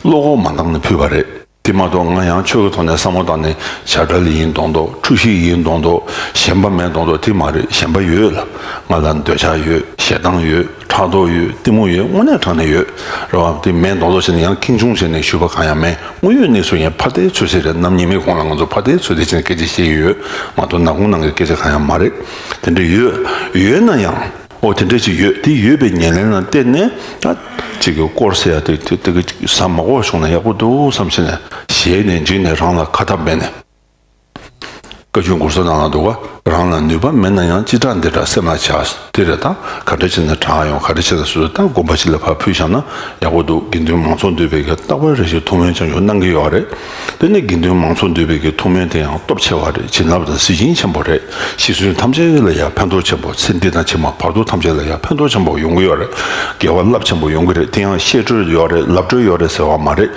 བློ་ཁོག་མ་འདང་ནས་ཕུལ་བ་རེད། དེ་མ་གཏོགས་ང་ཡང་ཆོས་ཀྱི་ཐོག་ནས་བསམ་བློ་བཏང་ནས་བྱ་བྲལ་ཡིན་མདོག་མདོག་འཁྲུལ་ཞིག་ཡིན་མདོག་མདོག་ཞེན་པ་མེད་མདོག་མདོག་དེ་མ་རེད། ཞེན་པ་ཡོད་ལ། ང་ལ་འདོད་ཆགས་ཡོད། ཞེ་སྡང་ཡོད། ཕྲག་དོག་ཡོད། གཏི་མུག་ཡོད། དངོས་གནས་དྲང་གནས་ཡོད་རེད་བ། དེ་མེད་མདོག་མདོག་བྱས་ནས་ཡང་ཁེངས་སྐྱུང་བྱས་ནས་ཞུས་པ་གང་ཡང་མེད། དངོས་ཡོད་གནས་ཚུལ་ཡིན། ཕར་བལྟས་ཚུར་བལྟས་བྱས་ནས་སྐད་ཆ་བཤད་ཀྱི་ཡོད་མ་གཏོགས་ནག་ཁུང་ནང་གི་སྐད་ཆ་གང་ཡང་མ་རེད། དེ་འདྲ་ཡོད། ཡོད་ན་ཡང་། ཨོ་དེ་འདྲ་ཅིག་ཡོད། དེ་ཡོད་པའི་ཉེར་ལེན་ལ་བརྟེན་ནས་ད་ཅིག་གི་སྐོར་ཟེར་ཡ་དེ་དེ་དེ་གི་ཟ་མ་དགོས་བྱུང་ན་ཡག་པོ་འདུག་བསམ་བྱས་ནས་ཞེད་ནས་འཇིགས་ནས་རང་ལ་ཁ་ཏ་བས་ནས། བཀའ་བརྒྱུད་མགུར་ཚོགས་ནང་ལ་འདུག་ག་རང་ལ་ནུས་པ་མེད་ན་ཡང་ཅི་དྲག་འདི་དྲག་སེམས་ལ་བྱ། དེ་རེད། ད་ག་འདྲ་བྱས་ན་དྲག་ཡོང་། ག་འདྲ་བྱས་ན་སོ་སོ་ད་དགོན་པ་ཞིག་ལ་ཕར་ཕུལ་བཞག་ན་ཡག་པོ་འདུག་དགེ་འདུན་མང་ཚོགས་འདུས་པའི་གི་རྟག་པར་རེ་ཞིག་ཐུགས་སྨོན་བྱང་ཆུབ་གནང་གི་ཡོད་རེད། དེ་ནས་དགེ་འདུན་མང་ཚོགས་འདུས་པའི་གི་ཐུགས་སྨོན་དེ་ཡང་སྟོབས་ཆེ་བ་རེད། བྱིན་རླབས་དང་གཟི་བྱིན་ཆེན་པོ་རེད། ཤི་གསོན་ཐམས་ཅད་ལ་ཡང་ཕན་ཐོགས་ཆེན་པོ། ཚེ་འདི་དང་ཕྱི་མ་བར་དོ་ཐམས་ཅད་ལ་ཡང་ཕན་ཐོགས་ཆེན་པོ་ཡོང་གི་ཡོད་རེད། དགེ་བ་རླབས་ཆེན་པོ་ཡོང་གི་རེད། དེ་ཡང་བཤད་སྲོལ་ཡོད་རེད། ལབ་སྲོལ་ཡོད་རེད་ཟེར་བ་མ་རེད།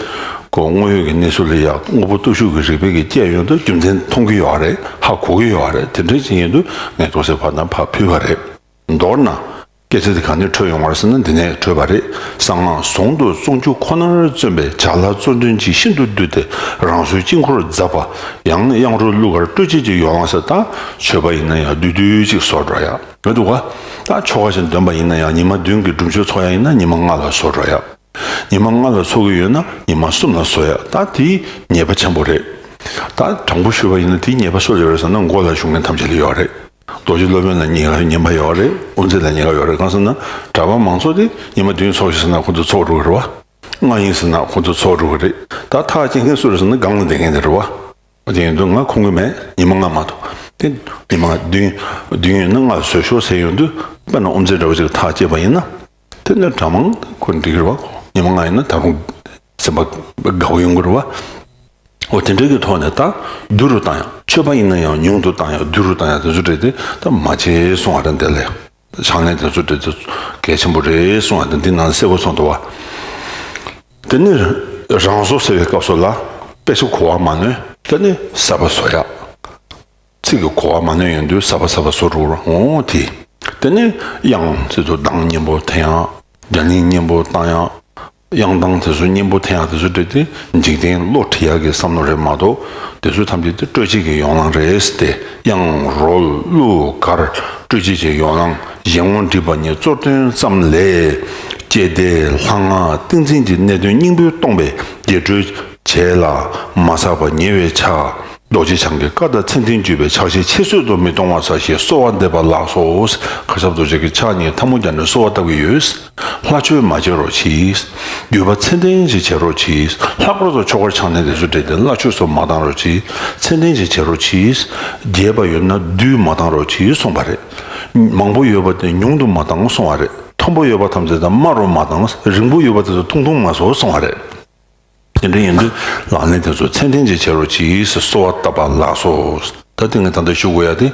ཁོ་དངོས་ཡོད་ཀྱི་གནས་ཚུལ་ལ་ཡང་དངོས་པོ་སྟོབས་ཤུགས་ཀྱི་རིགས་པའི་གི་དཔྱད་ཡོང་དུས་རྒྱུ་མཚན་མཐོང་གི་ཡོད་རེད། ཧ་གོ་གི་ཡོད་རེད། དེ་འདྲ་ཅིག་ཡིན་དུས་ངས་ཏོག་ཙམ་བར་ན་ཕར་ཕུལ་བ་རེད། མདོར་ན། སྐྱེ་ཚེ་དེ་ག་ནས་འཕྲོས་ཡོང་བ་རེད་ཟེར་ན། འདི་ནས་འཕྲོས་པ་རེད། གསང་སྔགས་ཟུང་དུ་བརྩོན་འགྱུར་ཁོ་ནར་བརྩོན་པས། བྱ་ལ་བརྩོན་འགྲུས་ཀྱིས་ཤིན་ཏུ་བཏུལ་ཏེ། རང་གསོལ་དཀྱིལ་འཁོར་འཛབ་པ་ཡང་། གཡང་རོལ་གླུ་གར་སྤྲོས་བྱེད་ཀྱི་ཡོ་ལང་ཟེར། ད་མཆོད་པ་ཡིན་ན་ཡང་བསྡུས་བསྡུས་ཅིག་བཟོ་འགྲོ་ཡ་མི་འདུག་ག་ད་ཆོ་ག་ཞིག་འདོན་པ་ཡིན་ན་ཡང་ཉི་མ་བདུན་གྱི་སྒྲུབ་མཆོད་ཚོགས་ཡ་ཡིན་ན་ཉི་མ་ལྔ་ལ་བཟོ་འགྲོ་ཡ། ཉི་མ་ལྔ་ལ་ཚོགས་ཀྱི་ཡོད་ན་ཉི་མ་གསུམ་ལ་བཟོ་ཡ། ད་དེའི་ཉེས་པ་ཆེན་པོ་རེད། ད་དྲང་པོ་ཞུས་པ་ཡིན་ན་དེའི་ཉེས་པ་སུ་ལ་ཡོད་རེད་ཟེར་ན། མགོ་ལ་བཞུགས་མཁན་ཐམས་ཅད་ལ་ཡོད་རེད། རྡོ་རྗེ་སློབ་དཔོན་ལ་ཉེས་ཉེས་པ་ཡོད་རེད། དབུ་མཛད་ལ་ཉེས་པ་ཡོད་རེད། གང་ཟེར་ན་གྲྭ་པ་མང་ཚོགས་དེ་ཉི་མ་བདུན་ཚོགས་ཤིག་ཟེར་ན་ཁོ་ཚོ་ཚོགས་འགྲོ་གི་རེད་བ། ལྔ་ཡིན་ཟེར་ན་ཁོ་ཚོ་ཚོགས་འགྲོ་གི་རེད། ད་ཐག་བཅད་མཁན་སུ་རེད་ཟེར་ན་སྒང་ལ་བསྡད་མཁན་དེ་རེད་བ། དེ་ཡིན་དུས་ང་ཁོང་གི་མེད། ཉི་མ་ལྔ་མ་གཏོགས། དེ་ཉི་མ་བདུན་བདུན་ཡོད་ན་ལྔ་བཟོས་ཤོག་ཟེར་ཡོང་དུས། དཔེར་ན་དབུ་མཛད་འདྲ་བོ་ཅིག་ཐག་བཅད་པ་ཡིན་ན། དེ་ནས་གྲྭ་མང་ཁོ་འགྲིག་གི་རེད་བ། ཁོ་ཉི་མ་ལྔ་ཡིན་ན་ད་རུང་སེམས་པ་དགའ་བོ་ཡོང་གི་རེད་བ། འོ་དེ་འདྲ་གི་ཐོག་ནས་ད་བསྡུ་རུ་བཏང་ཡ། མཆོད་པ་ཡིན་ན་ཡང་ཉུང་དུ་བཏང་ཡ། བསྡུ་རུ་བཏང་ཡ་དེ་ཚོ་འདྲ་དེ་ད་མ་བྱེད་གསུང་བ་རེད། འདི་ལས་ཕྱག་ལེན་དེ་ཚོ་འདྲ་དེ་གལ་ཆེན་པོ་རེད་གསུང་བ་དེ་འདི་ནང་གསལ་པོ་གསུངས་འདུག་བ། དེ་ནི་རང་བཟོ་ཟེར་བའི་སྐབས་སུ་ལ་དཔེ་ཆ་གོ་བ་མ་ནོན། དེ་ནི་གསར་པ་བཟོ་ཡ། ཚིག་གི་གོ་བ་མ་ནོན་ཡོང་དུས་གསར་པ་གསར་པ་བཟོ་འགྲོ་རུང་། འོ་དེ། དེ་ནས་དབྱངས་དེ་ཚོ་གདངས་སྙན་པོ་འཐེན་ཡག་རྒྱ་གླིང་སྙན་པོ་བཏང་ཡག་དབྱངས་གདངས་དེ་ཚོ་སྙན་པོ་འཐེན་ཡག་དེ་ཚོ་འདྲ་དེ་འཇིག་རྟེན་བློ་ཁྲིད་ཡག་གི་བསམ་བློ་རེད་མ་གཏོགས། དེ་ཚོ་ཐམས་ཅད་དེ་སྤྲོས་བཅས་ཀྱི་ཡོ་ལང་རེད་ཟེར་ཏེ། དབྱངས་རོལ་གླུ་གར་སྤྲོས་བཅས་ཀྱི་ཡོ་ལང་། གཞན་ངོ་འདྲིས་པ་ཉིད་གཙོར་སྟོན་ཙམ་ལས། བསྐྱེད་བཟླས་ལྷ་སྔགས་ཏིང་འཛིན་གྱི་གནད་དོན་སྙིང་པོས་སྟོང་པའི་རྒྱས་སྤྲོས་བྱས་ལ་མ་བསགས་པ་ཉེ་བའི་ཆ། རྡོ་རྗེ་འཆང་གི་བཀའ་དང་མཚན་ལྡན་བརྒྱུད་པའི་ཕྱག་བཞེས་ཆེད་བཟོད་དུ་མི་གཏོང་བར་བྱ་ཞེས་གསོལ་བ་འདེབས་པ་ལགས་སོ། མཁའ་ཁྱབ་རྡོ་རྗེ་གི་ཕྱག་གཉིས་ཐལ་མོ་སྦྱར་ནས་གསོལ་བ་བཏབ་ཀྱི་ཡོད། ལྷ་མཆོད་མ་བྱེད་རོགས་གྱིས། བརྒྱུད་པ་མཚན་ལྡན་ཞིག་བྱེད་རོགས་གྱིས། ལྷག་པར་དུ་ཆོ་གར་ཕྱག་ལེན་དེ་ཚོ་འདྲ་དེ་ལྷ་མཆོད་སོགས་མ་བཏང་རོགས་གྱིས། མཚན་ལྡན་ཞིག་བྱེད་རོགས་གྱིས། རྒྱས་པ་ཡོད་ན་བསྡུས་མ་བཏང་རོགས་གྱིས་གསུངས་པ་རེད། མང་པོ་ཡོད་པ་དེ་ཉུང་དུ་མ་བཏང་གསུངས་པ་རེད། མཐོན་པོ་ཡོད་པ་ཐམས་ཅད་དང་དམའ་རུ་མ་བཏང་། རིང་པོ་ཡོད་པ་དེ་ཚོ་ཐུང་ཐུང་མ་བཟོ་གསུངས་པ་རེད། དེ་འདྲ་ཡིན་དུས་ལག་ལེན་དེ་ཚོ་མཚན་ལྡན་ཅིག་བྱེད་རོགས་གྱིས་ཟེར་གསོལ་བ་བཏབ་པ་ལགས་སོ། ད་དེ་ངས་ད་ལྟ་ཞུ་དགོས་ཡ་དེ་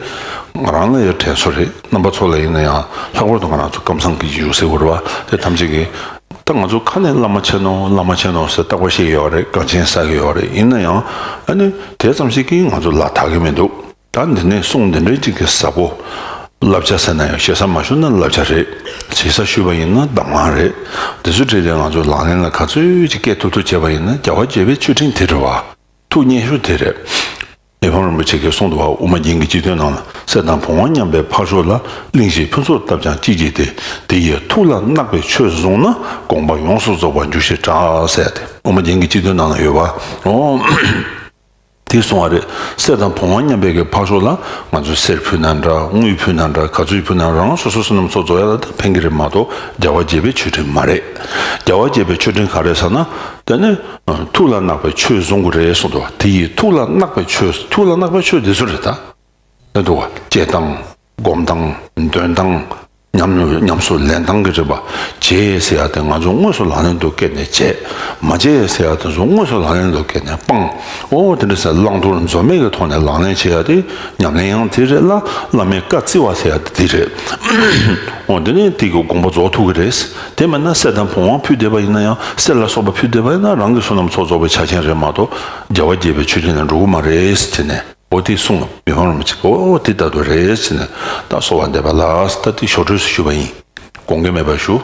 ང་རང་ལ་ཡང་དྲན་གསོ་རེད། རྣམ་པ་ཚོ་ལ་ཡིན་ན་ཡང་། ལྷག་པར་དུ་ང་རང་ཚོ་ཀམ་ཚང་གི་ཡུལ་ཟེར་དགོས་རེད་བ། དེ་ཐམས་ཅད་ཀྱིས་ད་ང་ཚོ་ཁ་ནས་བླ་མ་ཆེ་ནོ་བླ་མ་ཆེ་ནོ་ཟེར་བརྟག་པ་བྱེད་ཀྱི་ཡོད་རེད། དགའ་ཆེན་བསགས་ཀྱི་ཡོད་རེད། ཡིན་ན་ཡང་ཨ་ནི་དེ་ཙམ་ཞིག་གིས་ང་ཚོ་ལ་དག་གི་མི་འདུག་ད་འདི་ནས་གསུང་འདི་འདྲའི་ཅིག་གི་ཟབ་པོ། བསླབ་བྱ་ཟེར་ན་ཡང་ཞེ་ས་མ་ཞུ་ན་བསླབ་བྱ་རེད། ཞེ་ས་ཞུས་པ་ཡིན་ན་གདམས་ངག་རེད། འདི་ཚོ་བྲིས་ཏེ་ང་ཚོ་ལག་ལེན་ལ་ག་ཚོད་ཅིག་བཀལ་ཐུབ་ཐུབ་བྱས་པ་ཡིན་ན་རྒྱལ་བ་དགྱེས་པའི་མཆོད་སྤྲིན་དེ་རེད་བ། ཐུགས་མཉེས་ཤོས་དེ་རེད། མི་ཕམ་རིན་པོ་ཆེ་གིས་གསུངས་འདུག་བ། དབུ་མ་རྒྱན་གྱི་སྤྱི་དོན་ནང་ལ། གསེར་དང་བོང་བ་མཉམ་པའི་ཕར་ཕྱོགས་ལ། གླིང་བཞི་ཕུན་ཚོགས་བཏབ་ཀྱང་ཅི་བགྱིས་ཏེ། དེ་ཡི་ཐུགས་ལ་བརྣག་པའི་ཆོས་བཟུང་ན། དགོངས་པ་ཡོངས་སུ་རྫོགས་པར་འགྱུར་ཞེས་གྲགས་ཟེར་ཏེ། དབུ་མ་རྒྱན་གྱི་སྤྱི་དོན་ནང་ལ་ཡོད་བ། འོ། དེ་གསུང་བ་རེད། གསེར་དང་བོང་བ་མཉམ་པའི་གི་ཕར་ཕྱོགས་ལ་ང་ཚོས་གསེར་ཕུལ་ན་འདྲ། དངུལ་ཕུལ་ན་འདྲ། ག་ཚོད་ཕུལ་ན་རང་སོ་སོ་བསོད་ནམས་ཚོགས་རྫོགས་ཡ་ལ་ད་ཕན་གི་རེད་མ་གཏོགས་རྒྱལ་བ་དགྱེས་པའི་མཆོད་སྤྲིན་མ་རེད། རྒྱལ་བ་དགྱེས་པའི་མཆོད་སྤྲིན་ག་རེ་ཟེར་ན། དེ་ནི་ཐུགས་ལ་བརྣག་པའི་ཆོས་བཟུང་དགོས་རེད་གསུངས་འདུག་དེ་ཡི་ཐུགས་ལ་བརྣག་པའི་ཆོས། ཐུགས་ལ་བརྣག་པའི་ཆོས་འདི་ཚོ་རེད་ད། ད་འདུག་བ། བྱེད་སྟངས། སྒོམ་སྟངས། འདོན་སྟངས། ཉམས་ཉམས་སུ་ལེན་སྟངས་ཀྱི་རིམ་པ། བྱེད་ཟེར་ཡ་དེ་ང་ཚོ་དངོས་སུ་ལག་ལེན་དུ་བཀལ་ནས་བྱེད། མ་བྱེད་ཟེར་ཡ་དེ་ཚོ་དངོས་སུ་ལག་ལེན་དུ་བཀལ་ནས་སྤང་། འོ་དེ་འདྲ་ཟེར་བླང་དོར་འཛོལ་མེད་ཀྱི་ཐོག་ནས་ལག་ལེན་བྱེད་ཡ་དེ་ཉམས་ལེན་ཡང་དེ་རེད་ལ། བླ་མའི་བཀའ་བརྩི་བ་ཟེར་ཡ་དེ་དེ་རེད། འོ་དེ་ནས་དེ་གི་དགོངས་པ་རྫོགས་ཐུབ་ཀྱི་རེད། དེ་མིན་ན་གསེར་དང་བོང་བ་ཕུལ་བསྡད་པ་ཡིན་ན་ཡང་། གསེར་ལ་སོགས་པ་ཕུལ་བསྡད་པ་ཡིན་ན་རང་གི་བསོད་ནམས་ཚོགས་རྫོགས་པའི་ཆ་རྐྱེན་རེད་མ་གཏོགས་རྒྱལ་བ་དགྱེས་པའི་མཆོད་སྤྲིན་ལ་འགྲོ་གི་མ་རེད་ཟེར་ནས། འོ་དེ་གསུངས། མི་ཕམ་རིན་པོ་ཆེ་གིས་འོ་དེ་ལྟ་བུ་རེད་ཟེར་ནས། ད་གསོལ་བ་འདེབས་པ་ལགས། ད་དེ་ཞོར་འཕྲོས་སུ་ཞུས་པ་ཡིན། དགོངས་འགལ་མེད་པར་ཞུ།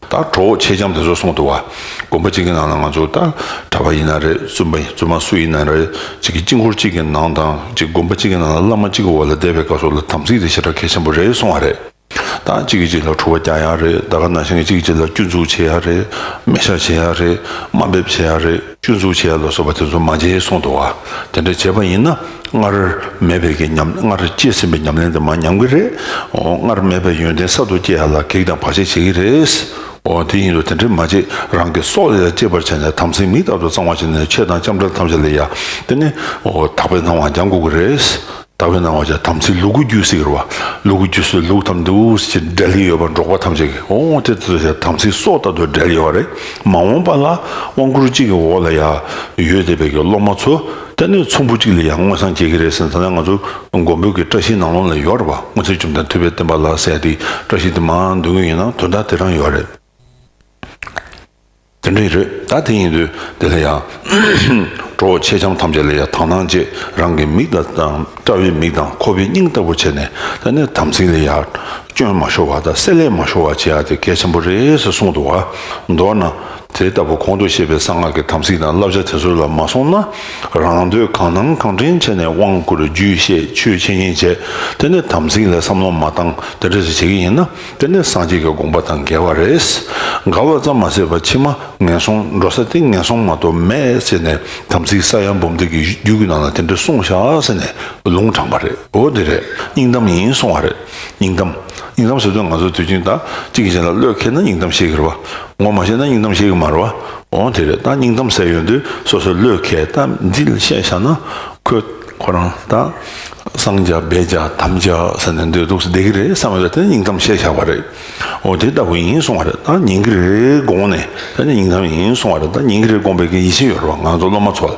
ད་གྲོགས་མཆེད་ལྕམ་དེ་ཚོ་གསུངས་འདུག་བ། དགོན་པ་གཅིག་གི་ནང་ལ་ང་ཚོ་ད་གྲྭ་པ་ཡིན་ན་རེད། བཙུན་པ་བཙུན་མ་སུ་ཡིན་ན་རེད། གཅིག་གི་དཀྱིལ་འཁོར་གཅིག་གི་ནང་དང་གཅིག་དགོན་པ་གཅིག་གི་ནང་ལ་བླ་མ་གཅིག་གི་འོག་ལ་བསྡད་པའི་སྐབས་སུ་ལ་དམ་ཚིག་དེ་ཞེ་དྲག་གལ་ཆེན་པོ་རེད་གསུང་བ་རེད། ད་གཅིག་གིས་གཅིག་ལ་འཁྲུག་པ་རྒྱག་ཡ་རེད། ད་ག་ནང་བཞིན་གཅིག་གིས་གཅིག་ལ་སྐྱོན་འཛུགས་བྱེད་ཡ་རེད། མི་ཤ་བྱེད་ཡ་རེད། དམའ་འབེབས་བྱེད་ཡ་རེད། སྐྱོན་འཛུགས་བྱེད་ཡ་ལ་སོགས་པ་དེ་ཚོ་མ་བྱེད་གསུངས་འདུག་བ། དེ་འདྲ་བྱས་པ་ཡིན་ན་སྔར་མེད་པའི་གི་ཉམས། སྔར་སྐྱེས་ཟིན་པའི་ཉམས་ལེན་དེ་མར་ཉམས་ཀྱི་རེད། འོ། སྔར་མེད་པའི་ཡོན་ཏན་གསར་དུ་སྐྱེ་ཡ་ལ་གེགས་དང་བར་ཆད་བྱེད་ཀྱི་རེད། འོ། དེ་ཡིན་དུས་དེ་འདྲ་མ་བྱེད། རང་གི་སྲོག་ལ་ཡང་གཅེས་པར་བྱས་ནས་དམ་ཚིག་མིག་ལྟར་དུ་གཙང་བ་བྱས་ནས་མཆེད་དང་ལྕམ་དྲལ་ཐམས་ཅད་ལ་ཡ། དེ་ནི། འོ། དག་པའི་སྣང་བ་སྦྱང་དགོས་ཀྱི་རེད། དག་པའི་སྣང་བ་ཅན་དམ་ཚིག་ལུ་གུ་རྒྱུད་ཟེར་གྱི་རེད་བ། ལུ་གུ་རྒྱུད་ཟེར། ལུག་ཐམ་འདུག་ཟེར་འབྲེལ་ཡོད་པ་འབྲོག་པ་ཐམས་ཅད་ཀྱི། འོ། དེ་ཚོ་ཡང་དམ་ཚིག་སྲོག་ལྟར་དུ་འབྲེལ་ཡོད་རེད། མ་འོངས་པ་ལ་དབང་བསྐུར་གཅིག་གི་འོག་ལ་ཡ་ཡོད་བསྡད་པའི་གི་སློབ་མ་ཚོ་དེ་ནི་ཚོམ་བུ་གཅིག་ལ་ཡ་མངོན་སངས་རྒྱས་ཀྱི་རེད་ཟེར། ད་ལྟ་ང་ཚོ་མགོན་པོའི་གི་བཀྲ་ཤིས་ནང་ལོགས་ལ་ཡོད་རེད་བ། སྔོན་ཚེ་བཅོམ་ལྡན་ཐུབ་པའི་བསྟན་པ་ལ་ཟེར་ཡ་དེ། བཀྲ་ཤིས་དེ་མར་འདོན་གྱི་ཡིན་ན་དོན་དག་དེ་རང་ཡོད་རེད། དེ་འདྲ་ཡིན་དུས་ད་དེ་ཡིན་དུས་དེ་ལ་ཡང་གྲོགས་མཆེད་ལྕམ་ཐམས་ཅད་ལ་ཡང་དག་སྣང་བྱེད། རང་གི་མིག་དང་། དང་། དཔྲལ་བའི་མིག་དང་ཁོག་པའི་སྙིང་ལྟ་བུ་བྱས་ནས། ད་ནི་དམ་ཚིག་ལ་ཡང་ སྐྱོན་མ་ཤོར་བ་དང་བསྲེ་ལྷད་མ་ཤོར་བ་བྱེད་ཡ་དེ་གལ་ཆེན་པོ་རེད་ཟེར་གསུངས་འདུག་བ། མདོར་ན། དེ་ལྟ་བུ་གོང་དུ་བཤད་པའི་གསང་སྔགས་ཀྱི་དམ་ཚིག་དང་བསླབ་བྱ་དེ་ཚོ་ལ་མ་སོང་ན། རང་འདོད་གང་སྣང་གང་དྲན་བྱས་ནས་དབང་བསྐུར་རྒྱུད་བཤད་ཆོས་འཆད་ཉན་བྱས། དེ་ནས་དམ་ཚིག་ལ་བསམ་བློ་མ་བཏང་དེ་འདྲ་ཞིག་བྱེད་ཀྱི་ཡིན་ན། དེ་ནི་སངས་རྒྱས་ཀྱི་དགོངས་པ་དང་འགལ་བ་རེད། འགལ་བ་ཙམ་མ་ཟད་པར་ཕྱི་མ་ངན་སོང་འགྲོ་ས་དེ་ངན་སོང་མ་གཏོགས་མེད་ཟེར་ནས་དམ་ཚིག་ས་ཡ་འབུམ་སྡེ་གི་རྒྱུད་ཀྱི་ནང་ལ་དེ་འདྲ་གསུངས་བཞག་ཟེར་ནས་ལུང་དྲངས་པ་རེད། འོ་དེ་རེད། སྙིང་གཏམ་ཡིན་གསུང་བ་རེད། སྙིང་གཏམ། སྙིང་གཏམ་ཟེར་དུས་ང་ཚོ་དུས་རྒྱུན་ད་གཅིག་གིས་གཅིག་ལ་བློས་འཁེལ་ན་སྙིང་གཏམ་བཤད་ཀྱི་རེད་བ། ངོ་མ་ཤེས་ན་སྙིང་གཏམ་བཤད་ཀྱི་མ་རེད་བ། འོ་དེ་རེད། ད་སྙིང་གཏམ་ཟེར་ཡོང་དུས་སོ་སོས་བློས་འཁེལ་ད་འདི་ལ་བཤད་བཞག་ན་ཁོས་ཁོ་རང་ད་གསང་རྒྱ་སྦས་རྒྱ་དམ་རྒྱ་ཟེར་ནས་འདོད་འདུག་སེ་བསྡད་ཀྱི་རེད་བསམ་པ་རེད། དེ་ནི་སྙིང་གཏམ་བཤད་བཞག་པ་རེད། འོ་དེ་ལྟ་བུ་ཡིན་གསུང་བ་རེད། ད་ཉན་གྱི་རེད་དགོངས་ནས་དེ་ནི་སྙིང་གཏམ་ཡིན་གསུང་བ་རེད། ད་ཉན་གྱི་རེད་དགོངས་པའི་གི་ཡིད་ཆེས་ཡོད་རེད་བ་ང་ཚོ་སློབ་མ་ཚོ་ལ།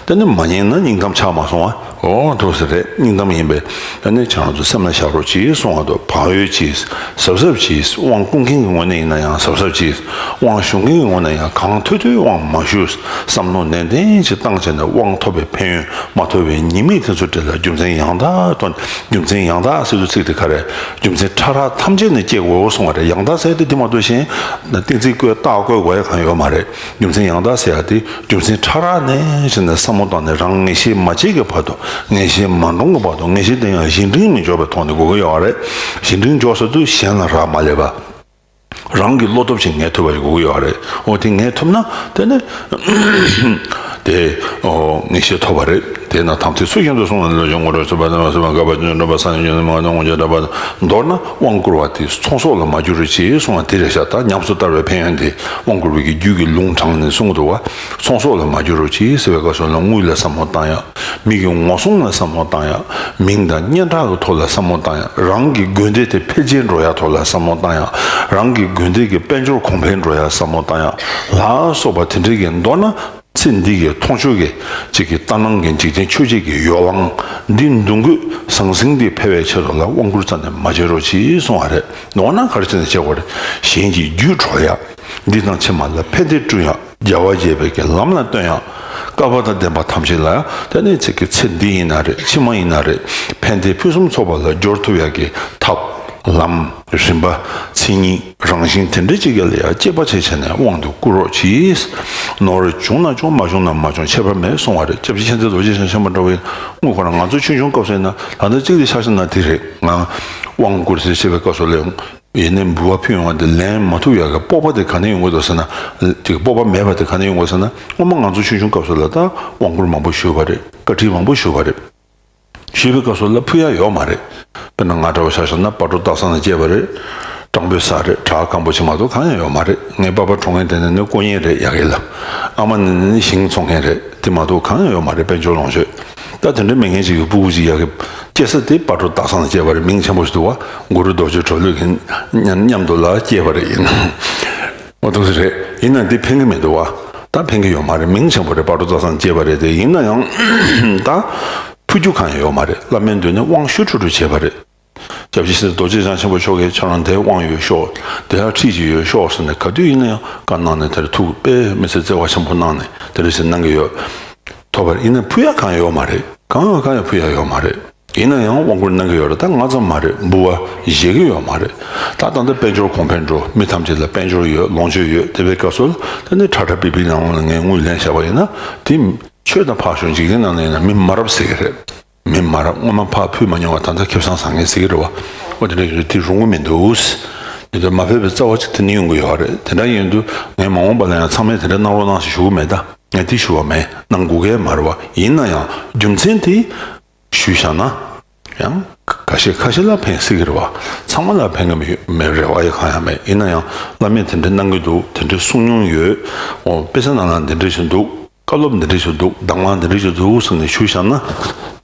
དེ་ནི་མ་ཉན་ན་སྙིང་གཏམ་ཆགས་མ་སོང་བ། འོ་ཐུགས་སུ་རེད། སྙིང་གཏམ་ཡིན་པས་ཨ་ནི་ཁྱེད་རང་ཚོ་སེམས་ལ་བཞག་རོགས་གྱིས་གསུང་བ་དང་། བག་ཡོད་གྱིས་གཟབ་གཟབ་གྱིས། དབང་བསྐུར་མཁན་གྱི་ངོས་ནས་ཡིན་ན་ཡང་གཟབ་གཟབ་གྱིས། དབང་ཞུ་མཁན་གྱི་ངོས་ནས་ཡང་གང་ཐུབ་ཐུབ་དབང་མ་ཞུ། བསམ་བློ་ནན་ཏན་གྱིས་བཏང་བྱས་ནས་དབང་ཐོབ་པའི་ཕན་ཡོན་མ་ཐོབ་པའི་ཉེས་དམིགས་དེ་ཚོ་འབྲེལ་ལ་རྒྱུ་མཚན་ཡང་དག་ཐོག་ནས། རྒྱུ་མཚན་ཡང་དག་ཟེར་དུས་ཚིག་དེ་ག་རེ། རྒྱུ་མཚན་ཕྲ་རགས་ཐམས་ཅད་ནས་སྐྱེ་དགོས་གསུང་བ་རེད། ཡང་དག་ཟེར་དེ་དེ་མ་གཏོགས་གཞན་གཏན་ཚིགས་བཀོད་རྟགས་བཀོད་དགོས་ཡ་གང་ཡོད་མ་རེད། རྒྱུ་མཚན་ཡང་དག་ཟེར་ཡ་དེ། རྒྱུ་མཚན་ཕྲ་རགས་ནས་བྱས་ནས་བསམ་བློ་བཏང་ནས་རང་ངེས་ཤེས་མ་སྐྱེས་ཀྱི་བར་དུ། ངེས་ཤེས་མ་འདྲོངས་ཀྱི་བར་དུ། ངེས་ཤེས་དེ་ཡང་གཞན་དྲིང་མི་འཇོག་པའི་ཐོག་ནས་དགོས་ཀྱི་ཡོད་རེད། གཞན་དྲིང་འཇོག་ཟེར་དུས་གཞན་ལ་རག་མ་ལས་པ། རང་གི་བློ་སྟོབས་ཀྱིས་ངེས་ཐུབ་པ་ཞིག་དགོས་ཀྱི་ཡོད་རེད། འོ་དེ་ངེས་ཐུབ་ན་དེ་ནི་དེ་ཨོ་ངེས་ཤེས་ཐོབ་པ་རེད། དེས་ན་དམ་ཚིག་ཚུལ་བཞིན་དུ་བསྲུང་བ་ནི། བློ་སྦྱོང་སྒོམ་སྒྲུབ་བྱེད་པ་དང་། བསམ་པ་དགག་པ་ཇི་བཞིན་སྒྲུབ་པ། སངས་རྒྱས་བཅོམ་ལྡན་འདས་མ་གཏོགས་དངོས་གཞི་གྲགས་པ། མདོར་ན་དབང་བསྐུར་བ་དེ་ཚོང་ཟོག་ལ་མ་གྱུར་ཅིག་གསུང་བ་དེ་རེད་ཤག་ད་ཉམས་སུ་བསྟར་བའི་ཕན་ཡོན་དེ། དབང་བསྐུར་བའི་གི་རྒྱུད་ཀྱི་ལུང་དྲངས་ནས་གསུངས་འདུག་བ། ཚོང་ཟོག་ལ་མ་གྱུར་ཅིག་ཟེར་བའི་སྐབས་སུ་ལ་དངུལ་ལ་བསམ་བློ་བཏང་ཡག་མི་གི་ངོ་སྲུང་ལ་བསམ་བློ་བཏང་ཡག་མིང་དང་སྙན་གྲགས་ཀྱི་ཐོག་ལ་བསམ་བློ་བཏང་ཡག་རང་གི་དགོན་སྡེ་དེ་འཕེལ་རྒྱས་འགྲོ་ཡག་ཐོག་ལ་བསམ་བློ་བཏང་ཡག་རང་གི་དགོན་སྡེ་གི་དཔལ་འབྱོར་གོང་འཕེལ་འགྲོ་ཡག་བསམ་བློ་བཏང་ཡག་ལ་སོགས་པ་དེ་འདྲའི་གི། མདོར་ན་ཚེ་འདི་གི་མཐོང་ཆོས་ཀྱི་གཅིག་གི་ལྟར་སྣང་གི་འཇིག་རྟེན་ཆོས་བརྒྱད་ཀྱི་ཡོ་ལང་འདི་འདུ་འགོད་ཟང་ཟིང་འདི་འཕེལ་བའི་ཆེད་དུ་ལ་དབང་བསྐུར་རྩ་ནས་མ་བྱེད་རོགས་གྱིས་གསུང་བ་རེད། མདོར་ན་ག་རེ་བྱས་ནས་བྱེད་དགོས་རེད། གཞན་གྱི་རྒྱུད་གྲོལ་ཡག་འདི་དང་ཕྱི་མ་ལ་ཕན་བདེ་བསྐྲུན་ཡག་རྒྱལ་བ་དགྱེས་པའི་གི་ལམ་ལ་སྟོན་ཡག་བསྐལ་པ་དང་ལྡན་པ་ཐམས་ཅད་ལ་ཡང་དེ་ནས་ཚིག་གི་ཚེ་འདི་ཡིན་ན་རེད། ཕྱི་མ་ཡིན་ན་རེད། ཕན་བདེ་ཕུན་སུམ་ཚོགས་པ་ལ་སྦྱོར་ཐུབ་ཡག་གི་ཐབས་ལམ་རིམ་པ་མཚན་ཉིད་རང་བཞིན་དེ་འདྲ་ཅིག་ལ་ཡང་དཔྱད་པ་བྱས་བྱས་ནས་དབང་དུ་བསྐུར་རོགས་གྱིས། ནོར་བྱུང་ན་བྱུང་མ་བྱུང་ན་མ་བྱུང་ཁྱད་པར་མེད་གསུང་བ་རེད། སྐྱབས་རྗེ་མཁྱེན་བརྩེ་རྡོ་རྗེ་འཆང་ཆེན་པོ་འདྲ་བོ་ཡིན། དངོས་ཁོ་རང་ང་ཚོ་ཆུང་ཆུང་སྐབས་སུ་ཡིན་ན་ད་ལྟ་གཅིག་དེ་ཆ་བཞག་ན་དེ་རེད། ང་དབང་བསྐུར་ཟེར་བྱས་པའི་སྐབས་སུ་ལ་ཡང་། ཡིན་ནའི་འབུལ་བ་ཕུལ་ཡོང་བ་དེ་ལེན་མ་ཐུབ་ཡག་གི་སྤོབས་པ་དེ་ག་ནས་ཡོང་གི་འདུག་ཟེར་ན། དེ་གི་སྤོབས་པ་མེད་པ་དེ་ག་ནས་ཡོང་གི་ཟེར་ན། སྔོན་མ་ང་ཚོ་ཆུང་ཆུང་སྐབས་སུ་ལ་ད་དབང་བསྐུར་མང་པོ་ཞུས་པ་རེད། བཀའ་ཁྲིད་མང་པོ་ཞུས་པ་རེད། ཞུས་པའི་སྐབས་སུ་ལ་ཕུལ་ཡག་ཡོད་མ་རེད། དཔེར་ན་ང་འདྲ་བ་ཆ་བཞག་ན་སྤ་རོ་སྟག་ཚང་ལ་སྐྱེས་པ་རེད། སྤྲང་པོའི་ས་རེད། བྲག་སྐམ་པོ་ཅིག་མ་གཏོགས་གང་ཡང་ཡོད་མ་རེད། ངའི་པ་ཕ་གྲོངས་མཁན་དེ་ནི་ནི་དཀོན་གཉེར་རེད་ཡ་གི་ལ། ཨ་མ་ནི་ནི་ཞིང་འཚོ་མཁན་རེད། དེ་མ་གཏོགས་གང་ཡང་ཡོད་མ་རེད། དཔལ་འབྱོར་ལོངས་སྤྱོད། ད་དེ་འདྲ་མེད་མཁན་ཅིག་གི་སྤུ་གུ་ཅིག་ཡ་གི་སྐྱེ་ས་དེ་སྤ་རོ་སྟག་ཚང་ལ་སྐྱེས་པ་རེད། མིང་ཆེན་པོ་ཞིག་འདུག་བ། གུ་རུ་རྡོ་རྗེ་གྲོ་ལོད་ཀྱི་མཉམ་མཉམ་དུ་ལ་སྐྱེས་པ་རེད་ཡིན། འོ་ཐུགས་སུ་རེད། ཡིན་ན་འདི་ཕན་གི་མི་འདུག་བ། ད་ཕན་གི་ཡོད་མ་རེད། མིང་ཆེན་པོ་རེད། སྤ་རོ་སྟག་ཚང་ལ་སྐྱེས་པ་རེད་དེ། ཡིན་ན་ཡང་ད་ཕུལ་རྒྱུ་གང་ཡང་ཡོད་མ་རེད། བླ་མའི་མདུན་ནས་དབང་ཞུ་ཁྲུ་ཁྲུ་བྱས་པ་རེད། སྐྱབས་རྗེ་ཤེས་རིག་རྡོ་རྗེ་འཆང་ཆེན་པོ་མཆོག་གིས་ཁྱོད་རང་དེ་དབང་ཡོད་ཤོག་དེ་ལ་ཁྲིད་ཅིག་ཡོད་ཤོག་ཟེར་ནས་ག་དུས་ཡིན་ན་ཡང་བཀའ་གནང་ནས་དེར་ཐུགས་དཔེ་མི་སྲིད་བརྩེ་བ་ཆེན་པོ་གནང་ནས་དེ་འདྲ་ཞིག་གནང་གི་ཡོད། ཐོབ་པར་ཡིན་ན་ཕུལ་ཡ་གང་ཡོད་མ་རེད། གང་ཡང་གང་ཡང་ཕུལ་ཡ་ཡོད་མ་རེད། ཡིན་ན་ཡང་དབང་བསྐུར་གནང་གི་ཡོད་རེད། ད་ང་ཙམ་མ་རེད། འབུལ་བ་བཞེས་ཀྱི་ཡོད་མ་རེད། ད་ད་ལྟ་དཔལ་འབྱོར་གོང་འཕེལ་འགྲོ། མི་ཐམས་ཅད་ལ་དཔལ་འབྱོར་ཡོད། ལོངས་སྤྱོད་ཡོད། དེ་བའི་སྐབས་སུ་དེ་ནས་ཁྲ་ཁྲ་པི་པི་ནང་ལ་ངས་དངུལ་ལེན་བཞག་པ་ཡིན་ན་དེ་ཆོས་དང་ཕར་ཞོག་འཇིག་རྟེན་ནང་ལ་ཡིན་ན་མི་མ་རབས་ཟེར་གི་རེད། མི་མ་རབས་སྔོན་མ་ཕར་ཕུལ་མ་མྱོང་བ་ད་ལྟ་ཁེ་བཟང་བཟང་ངེས་ཟེར་གི་རེད་བ། འོ་དེ་འདྲ་ཡོད་དེ་རུང་གི་མི་འདུག་དེ་ཚོ་མ་ཕེབས་པའི་རྩ་བ་གཅིག་དེ་ནི་ཡོང་གི་ཡོད་རེད། དེ་འདྲ་ཡིན་དུས་ངས་མ་འོངས་པ་ལ་ཡང་ཚང་མས་དེ་འདྲ་གནང་རོགས་གནང་ཞེས་ཞུ་གི་མེད། ད་ངས་དེ་ཞུ་བ་མེད། གནང་དགོས་གལ་མ་རེད་བ། ཡིན་ན་ཡང་རྒྱུ་མཚན་དེ་ཞུས་བཞག་ན་ཡང་ཁ་ཤས་ཁ་ཤས་ལ་ཕན་སྲིད་ཀྱི་རེད་བ། ཚང་མ་ལ་ཕན་གི་མི་ཡོད་མེད་རེ་བ་ཡང་གང་ཡང་མེད། ཡིན་ན་ཡང་བླ་མས་དེ་འདྲ་གནང་གི་འདུག་དེ་འདྲ་གསུང་མྱོང་ཡོད། འོ་དཔེ་ཆ་ནང་ལ་འདི་འདྲ་ཞིག་འདུག་བཀའ་སློབ་འདི་འདྲ་ཞིག་འདུག་གདམས་ངག་འདི་འདྲ་ཞིག་འདུག་ཟེར་ནས་ཞུས་བཞག་ན།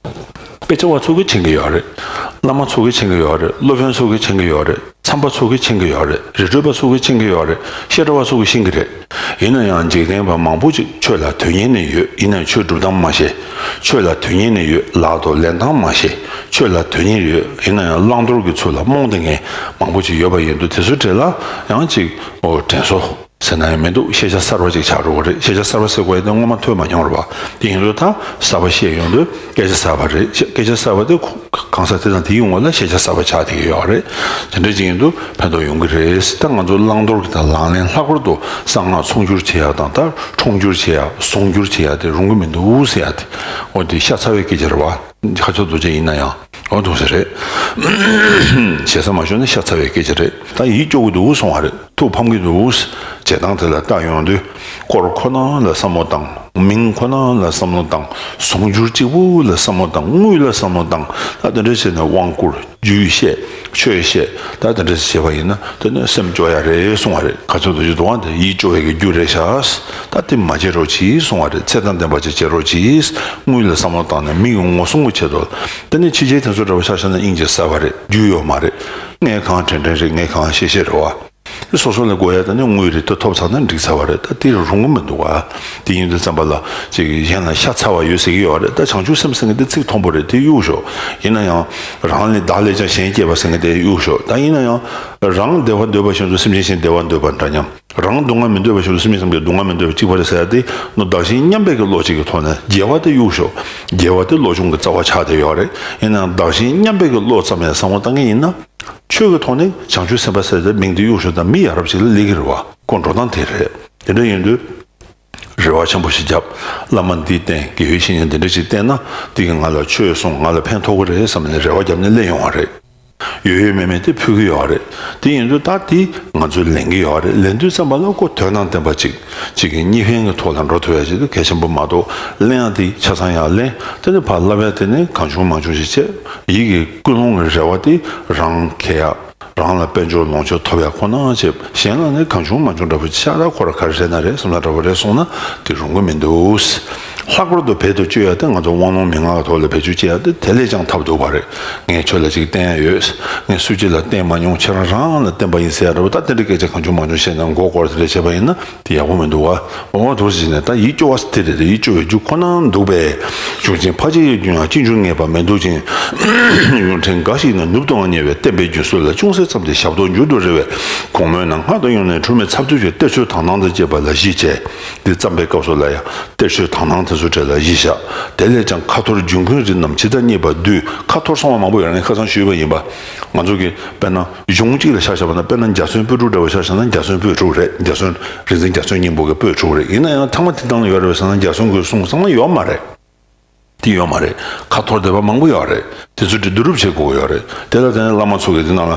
དཔེ་ཆ་བ་ཚོ་གིས་མཁྱེན་གྱི་ཡོད་རེད། བླ་མ་ཚོ་གིས་མཁྱེན་གྱི་ཡོད་རེད། སློབ་དཔོན་ཚོ་གིས་མཁྱེན་གྱི་ཡོད་རེད། མཚམས་པ་ཚོ་གིས་མཁྱེན་གྱི་ཡོད་རེད། རི་ཁྲོད་པ་ཚོ་གིས་མཁྱེན་གྱི་ཡོད་རེད། བཤད་གྲྭ་བ་ཚོ་གིས་ཤེས་ཀྱི་རེད། ཡིན་ན་ཡང་འཇིག་རྟེན་པ་མང་པོ་ཅིག་ཆོས་ལ་དོན་གཉེར་ནས་ཡོད། ཡིན་ན་ཡང་ཆོས་སྒྲུབ་སྟངས་མ་ཤེས། ཆོས་ལ་དོན་གཉེར་ནས་ཡོད། ལག་ཏུ་ལེན་སྟངས་མ་ཤེས། ཆོས་ལ་དོན་གཉེར་ཡོད། ཡིན་ན་ཡང་བླང་དོར་གྱི་ཚུལ་ལ་རྨོངས་བསྡད་མཁན་མང་པོ་ཅིག་ཡོད་པ་ཡིན་དུས་དེ་ཚོའི་གྲས་ལ་ཡང་ཅིག་འོ་དྲན་གསོ་ ཟེར་ན་ཡང་མི་འདུག་ཤེས་བྱ་གསར་པ་ཅིག་ཆགས་འགྲོ་གི་རེད། ཤེས་བྱ་གསར་པ་ཟེར་དགོས་ཡ་དེ་སྔོན་མ་ཐོས་མ་མྱོང་རེད་བ། དེ་ཡིན་དུས་ད་གསར་པ་བཤད་ཡོང་དུས་སྐད་ཆ་གསར་པ་རེད། སྐད་ཆ་གསར་པ་དེ་གང་ཟག་དེ་དང་དེའི་ངོ་ལ་ཤེས་བྱ་གསར་པ་ཆགས་བསྡད་ཀྱི་ཡོད་རེད། དེ་འདྲ་ཅིག་ཡིན་དུས་ཕན་ཐོགས་ཡོང་གི་རེད། ད་ང་ཚོ་བླང་དོར་གྱི་ད་ལག་ལེན་ལྷག་པར་དུ་གསང་སྔགས་ཚོང་སྒྱུར་བྱེད་ཡ་དང་ད་འཁྲུངས་སྒྱུར་བྱེད་ཡ་ཟུང་སྒྱུར་བྱེད་ཡ་དེ་རུང་གི་མི་འདུག་ཟེར་ཡ་དེ། འོ་དེ་ཤ་ཚ་བའི་སྐད་ཆ་རེད་བ། ཁ་ཕྱོགས་རྡོ་རྗེ་ཡིན་ན་ཡང་འོ་འདུག་ཟེར་རེད། ཞེ་ས་མ་ཞུ་ན་ཤ་ཚ་བའི་སྐད་ཆ་རེད། ད་ཡིད་སྐྱོ་གི་འདུག་གསུང་བ་རེད། ཐུགས་ཕམ་གི་འདུག་བྱེད་སྟངས་དེ་ལ་བལྟ་ཡོང་དུས་སྐོར་ཁོ་ན་ལ་བསམ་བློ་བཏང་། མིང་ཁོ་ན་ལ་བསམ་བློ་བཏང་། ཟུང་འཇུག་གཅིག་པུ་ལ་བསམ་བློ་བཏང་། དངུལ་ལ་བསམ་བློ་བཏང་། ད་དེ་འདྲ་བྱས་ནས་དབང་བསྐུར། རྒྱུད་བཤད། ཆོས་བཤད། ད་དེ་འདྲ་བྱས་པ་ཡིན་ན་དེ་ནི་སེམས་སྐྱོ་ཡ་རེད་གསུང་བ་རེད། ཁ་ཕྱོགས་རྡོ་རྗེ་དུང་བ་དེ་ཡིད་སྐྱོ་བའི་གི་རྒྱུ་རེད་ཤག་ད་དེ་མ་བྱེད་རོགས་གྱིས་གསུང་བ་རེད། ཚེ་དང་ལྡན་པ་ཅིག་བྱེད་རོགས་གྱིས། དངུལ་ལ་བསམ་བློ་བཏང་ནས་མི་ཡི་ངོ་སྲུང་གི་ཆེད་དུ། དེ་ནི་ཕྱི་རྒྱལ་དེ་ཚོ་འདྲ་བ་ཆ་བཞག་ན་དབྱིན་ཇི་གསར་པ་རེད། རྒྱུས་ཡོད་མ་རེད། ངས་གང་དྲན་དྲན་རེད། ངས་གང་ཤེས་ཤེས་རེད་བ། སོ་སོ་ལ་དགོས་ཡ་དེ་ནི་དངུལ་རེད། དེ་ཐོབ་ཚར་ན་འགྲིག་ཚར་བ་རེད། ད་དེ་རུང་གི་མི་འདུག་བ། དེ་ཡིན་དུས་ཙམ་པ་ལ་ཅིག་གཞན་ལ་ཤ་ཚ་བ་ཡོད་ཟེར་གི་ཡོད་རེད། ད་བྱང་ཆུབ་སེམས་ཟེར་མཁན་དེ་ཚིག་མཐོན་པོ་རེད། དེ་གཡུག་ཞོག་ཡིན་ན་ཡང་། རང་ལས་བདག་ལས་ཀྱང་གཞན་སྐྱེས་པ་ཟེར་མཁན་དེ་གཡུག་ཞོག་ད་ཡིན་ན་ཡང་། རང་བདེ་བ་འདོད་པ་བཞིན་དུ་སེམས་ཅན་གཞན་བདེ་བ་འདོད་པ་འདྲ་མཉམ། རང་སྡུག་བསྔལ་མི་འདོད་པ་བཞིན་དུ་སེམས་ཅན་ཐམས་ཅད་སྡུག་བསྔལ་མི་འདོད་པ་གཅིག་པ་རེད་ཟེར་ཡ་དེ་ནི་བདག་གཞན་མཉམ་པའི་གི་བློ་གཅིག་གི་ཐོག་ནས་བརྗེ་བ་དེ་གཡུག་ཞོག་བརྗེ་བ་དེ་བློ་སྦྱོང་གི་རྩ་བ་ཆགས་བསྡད་ཡོད་རེད། ཡིན་ནའང་བདག་གཞན་མཉམ་པའི་གི་བློ་ཙམ་ཡང་བསམ་བློ་བཏང་མཁན་ཡིན་ན། ཆོས་ཀྱི་ཐོག་ནས་བྱང་ཆུབ་སེམས་དཔའ་ཟེར་ཏེ་མིང་དེ་གཡུག་ཞོག་ད་མི་ཡ་རབས་ཅིག་ལ་སླེབས་ཀྱི་རེད་བ། ཁོ་འགྲོ་སྟངས་དེ་རེད། དེ་འདྲ་ཡིན་དུས། རེ་བ་ཆེན་པོ་ཞིག་བརྒྱབ། བླ་མ་འདི་བསྟེན། དགེ་བའི་བཤེས་གཉེན་འདི་འདྲ་ཞིག་བསྟེན་ན་འདི་གིས་ང་ལ་ཆོས་གསུངས། ང་ལ་ཕན་ཐོགས་ཀྱི་རེད་བསམ་ནས་རེ་བ་བརྒྱབ་ནས་སླེབས་ཡོང་བ་རེད། ཡོད་ཡོད་མེད་མེད་དེ་ཕུལ་གྱི་ཡོད་རེད། དེ་ཡིན་དུས་ད་དེ་ང་ཚོས་ལེན་གྱི་ཡོད་རེད། ལེན་དུས་ཙམ་པ་ལ་ཁོ་དོན་དང་ལྡན་པ་ཅིག་ཅིག་གི་གཉིས་ཕན་གྱི་ཐོག་ལ་འགྲོ་ཐུབ་ཡ་ཅིག་དེ་གལ་ཆེན་པོ་མ་གཏོགས་ལེན་ཡ་དེ་ཆ་ཚང་ཡང་ལེན། དེ་ནས་ཕར་བསླབ་ཡ་དེ་ནས་གང་བྱུང་མང་བྱུང་ཞིག་བྱས། ཡིད་ཀྱི་ཀུན་སློང་གི་རེ་བ་དེ་རང་འཁྱེར་ཡ། རང་ལ་དཔལ་འབྱོར་ལོངས་སྤྱོད་ཐོབ་ཡ་ཁོ་ན་བྱས། གཞན་ལ་ནི་གང་བྱུང་མང་བྱུང་འདྲ་པོ་ཅིག་ཤ་ད་ཁོ་ར་ག་རེ་རེད་ན་རེད་བསམ་ས་འདྲ་པོ་རེད་སོང་ན་དེ་རུང་གི་མི་འདུག་ལྷག་པར་དུ་བེད་དུ་སྤྱོད་ཡ་དེ་ང་ཚོ་དབང་ལུང་མན་ངག་གི་ཐོག་ལ་བེད་སྤྱོད་བྱེད་ཡ་དེ་དེ་ལས་ཀྱང་ཐབས་སྡུག་པ་རེད། ངས་ཁྱོད་ལ་ཅིག་བསྟན་ཡ་ཡོད། ངས་སུ་གཅིག་ལ་བསྟན་མ་མྱོང་། ཁྱེད་རང་རང་ལ་བསྟན་པ་ཡིན་ཟེར་ཡ་འདྲ་པོ་ད་དེ་འདྲའི་སྐད་ཆ་གང་བྱུང་མང་བྱུང་བཤད་ན་མགོ་སྐོར་དེ་འདྲ་བྱས་པ་ཡིན་ན། དེ་ཡག་པོ་མི་འདུག་བ། འོ་འདུག་ཟེར་ནས་ད་ཡིད་སྐྱོ་བ་དེ་རེད། དེ་ཡིད་སྐྱོ་བའི་རྒྱུ་ཁོ་ན་འདུག་པས། གཞུང་ཆེན་ཕར་ཕྱིན་ཡི་རྒྱུན་ཡང་ཅི་འབྱུང་ངེས་པ་མི་འདུག་ཅིང་། གཞུང་ཕྲན་འགའ་ཞིག་ནི་ནུབ་ཏུའང་ཉེ་བས་བསྟན་པའི་རྒྱུན་སྲོལ་ལ་ཅུང་ཟད་ཙམ་དེ་ཞབས་ཏོག་འགྱུར་དུ་རེ་བས། གོང་སྨོས་རྣམས་སྔར་དུ་ཡོང་ནས་འཁྲུལ་མེད་ཚབ་ཏུ་གྱུར་གཏེར་ཆོས་དག་སྣང་དུ་སྐྱེས་པ་ལ་གཞི་བྱས། འདི་བརྩམས་པའི་སྐབས་སུ་ལ་ཡང་གཏེར་ཆོས་དག་སྣང་དེ་ཚོ་གྲས་ལ་གཞི་བཞག་དེ་ལས་ཀྱང་ཁ་ཐོར་འབྱུང་ཀུན་རིགས་རྣམས་ཇི་ལྟར་རྙེད་པ་བསྡུས། ཁ་ཐོར་སོང་བ་མང་པོ་ཡོད་རེད། ངས་ཁ་སང་ཞུས་པ་ཡིན་པ། ང་ཚོ་གི་དཔེར་ན། གཞུང་གཅིག་ལ་ཆ་བཞག་པ་ན་དཔེར་ན་འཇའ་ཚོན་པོད་དྲུག་འདྲ་བ་ཆ་བཞག་ན་འཇའ་ཚོན་པོད་དྲུག་རེད། འཇའ་ཚོན་རིག་འཛིན་འཇའ་ཚོན་སྙིང་པོ་གི་པོད་དྲུག་རེད། ཡིན་ན་ཡང་ཚང་མ་དེ་དང་ལ་ཡོད་རེད་བས་ཟེར་ན་འཇའ་ཚོན་གྱི་གསུང་ཚང་མ་ཡོད་མ་རེད། དེ་ཡོད་མ་རེད། ཁ་འཐོར་བསྡད་པ་མང་པོ་ཡོད་རེད། དེ་ཚོ་དེ་བསྡུ་རུབ་བྱེད་དགོས་ཡོད་རེད། དེ་ལ་བརྟེན་ནས་བླ་མ་ཚོ་གིས་དེ་ནང་ལ་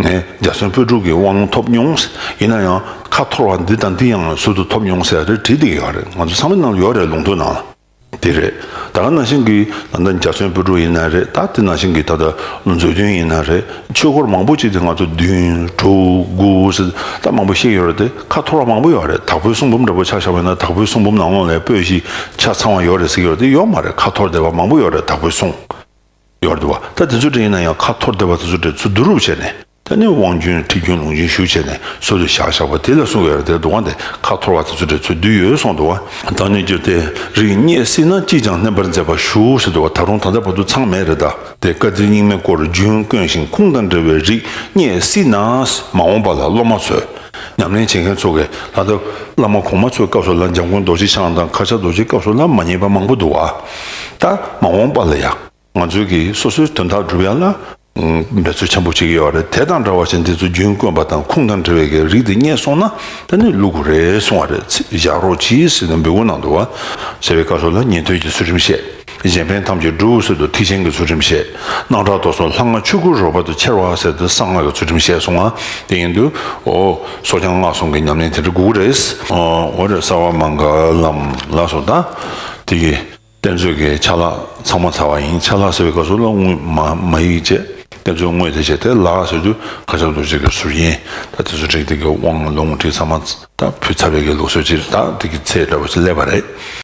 ངས་འཇའ་ཚོན་པོད་དྲུག་གི་དབང་ལུང་ཐོབ་མྱོང་། ཡིན་ན་ཡང་ཁ་འཐོར་བ་འདི་དང་འདི་ཡང་ཟུར་དུ་ཐོབ་མྱོང་ཟེར་ཡ་དེ་བྲིས་བསྡད་ཀྱི་ཡོད་རེད། ང་ཚོ་ཚང་མའི་ནང་ལ་ཡོད་རེད། ལུང་ཐོ་ནང་ལ། དེ་རེད། ད་ག་ནང་བཞིན་གྱི་ད་ལྟ་འཇའ་ཚོན་པོད་དྲུག་ཡིན་ན་རེད། ད་དེ་ནང་བཞིན་གྱི་ད་ལྟ་མཛོད་བདུན་ཡིན་ན་རེད། ཆོས་སྐོར་མང་པོ་ཅིག་དེ་ང་ཚོ་བདུན་དྲུག་དགུ་ཟེར་ད་མང་པོ་བཤད་ཡོད་རེད་དེ། ཁ་འཐོར་བ་མང་པོ་ཡོད་རེད། དྭགས་པོའི་གསུང་འབུམ་འདྲ་པོ་ཆ་བཞག་པ་ཡིན་ན་དྭགས་པོའི་གསུང་འབུམ་ནང་ལོགས་ལ་པོད་བཞི་ཆ་ཚང་བ་ཡོད་རེད་ཟེར་གྱི་ཡོད་རེད་དེ། ཡོད་མ་རེད། ཁ་འཐོར་བསྡད་པ་མང་པོ་ཡོད་རེད། དྭགས་པོའི་གསུང་ཡོད་རེད་འདུག་བ། ད་དེ་ཚོ་དེ་ཡིན་ན་ཡང་ཁ་འཐོར་བསྡད་པ་དེ་ཚོ་དེ་ཚུར་བསྡུ་རུབ་བྱས་ནས། ད་ནི་དབང་རྒྱུན་ཁྲིད་རྒྱུན་ལུང་རྒྱུན་ཞུ་བྱས་ནས་སྲོལ་དུ་བཞག་བཞག་པ་དེ་ལ་གསུང་གི་ཡོད་རེད་དེ། འདུག་བ། འདི་ཁ་འཐོར་བ་དེ་ཚོ་དེ་ཚུར་བསྡུས་ཡོད་གསུངས་འདུག་བ། བདག་ཉིད་ཀྱི་དེ་རིགས་རྙེད་སྲིད་ན་ཅིས་ཀྱང་གནས་པར་མཛད་པ་ཞུ་ཟེར་འདུག་བ། ད་རུང་ད་ལྟ་བར་དུ་ཚང་མེད་རེད་ད། དེ་བཀའ་དྲིན་སྙིགས་མའི་སྐོར་རྒྱུན་བསྐོན་ཞིང་ཁུངས་དང་འབྲེལ་བའི་རིགས་རྙེད་སྲིད་ན། མ་འོངས་པ་ལ་སློབ་མ་ཚོས་ཉམས་ལེན་བྱེད་མཁན་ཚོ་གིས་ད་ལྟ་བླ་མ་གོང་མ་ཚོའི་སྐབས་སུ་ལ་འཇམ་མགོན་རྡོ་རྗེ་འཆང་དང་ཁ་ཆེ་རྡོ་རྗེའི་སྐབས་སུ་ལ་མ་རྙེད་པ་མང་པོ་འདུག་བ། ད་མ་འོངས་པ་ལ་ཡང་ང་ཚོས་ཀྱིས་སོ་སོའི་དོན་དག་སྒྲུབ་ཡ་ལ་འབད་རྩོལ་ཆེན་པོ་བྱེད་ཀྱི་ཡོད་རེད། དེ་དང་འདྲ་བ་ཞིག་འདི་ཚོ་རྒྱུན་བསྐོན་པ་དང་ཁུངས་དང་འབྲེལ་བའི་གི་རིགས་དེ་རྙེད་སོང་ན་ད་ནི་བླུག་དགོས་རེད་གསུང་བ་རེད། བཞག་རོགས་གྱིས་ཟེར་ནས་འབོད་སྐུལ་གནང་འདུག་བ། ཟེར་བའི་སྐབས་སུ་ལ་ཉན་ཐོས་ཀྱི་ཚུལ་ཁྲིམས་བཤད། གཞན་ཕན་ཐམས་ཅད་སྒྲུབ་ཟེར་དུས་ཐེག་ཆེན་གྱི་ཚུལ་ཁྲིམས་བཤད། སྣང་གྲགས་རྡོ་གསུམ་ལྷ་སྔགས་ཆོས་སྐུའི་རོལ་པ་དུ་འཆར་བ་ཟེར་དུས་གསང་སྔགས་ཀྱི་ཚུལ་ཁྲིམས་བཤད་སོང་བ། དེ་ཡིན་དུས་འོ་སོ་བྱང་སྔགས་གསུམ་གྱི་ཉམས་ལེན་དེ་འདྲ་དགོས་རེད། འོ་རེད། གསང་བ་མ་འགགས་ལམ་ལ་སོགས་ད་དེ་གི་གཏེར་མཛོད་ཀྱི་ཆ་ལག་ཚང་མ་ཚར་བ་ཡིན། ཆ་ལག་ཟེར་བའི་སྐབས་སུ་ལ་དངུལ་མ་མ་ཡིག་བྱས། གཏེར་མཛོད་དངོས་དེ་བྱས་ཏེ་ལག་ཟེར་དུས་ཁ་ཆེ་རྡོ་རྗེ་གི་ཟུར་ཡིན། ད་དེ་ཚོ་བྲིས་དེ་གི་དབང་ལུང་ཁྲིད་ཚང་མ་ད་ཕུལ་ཚར་བའི་གི་ལུགས་སྲོལ་ཅིག་རེད། ད་དེ་གི་ཚད་འདྲ་བོ་ཅིག་སླེབས་པ་རེད།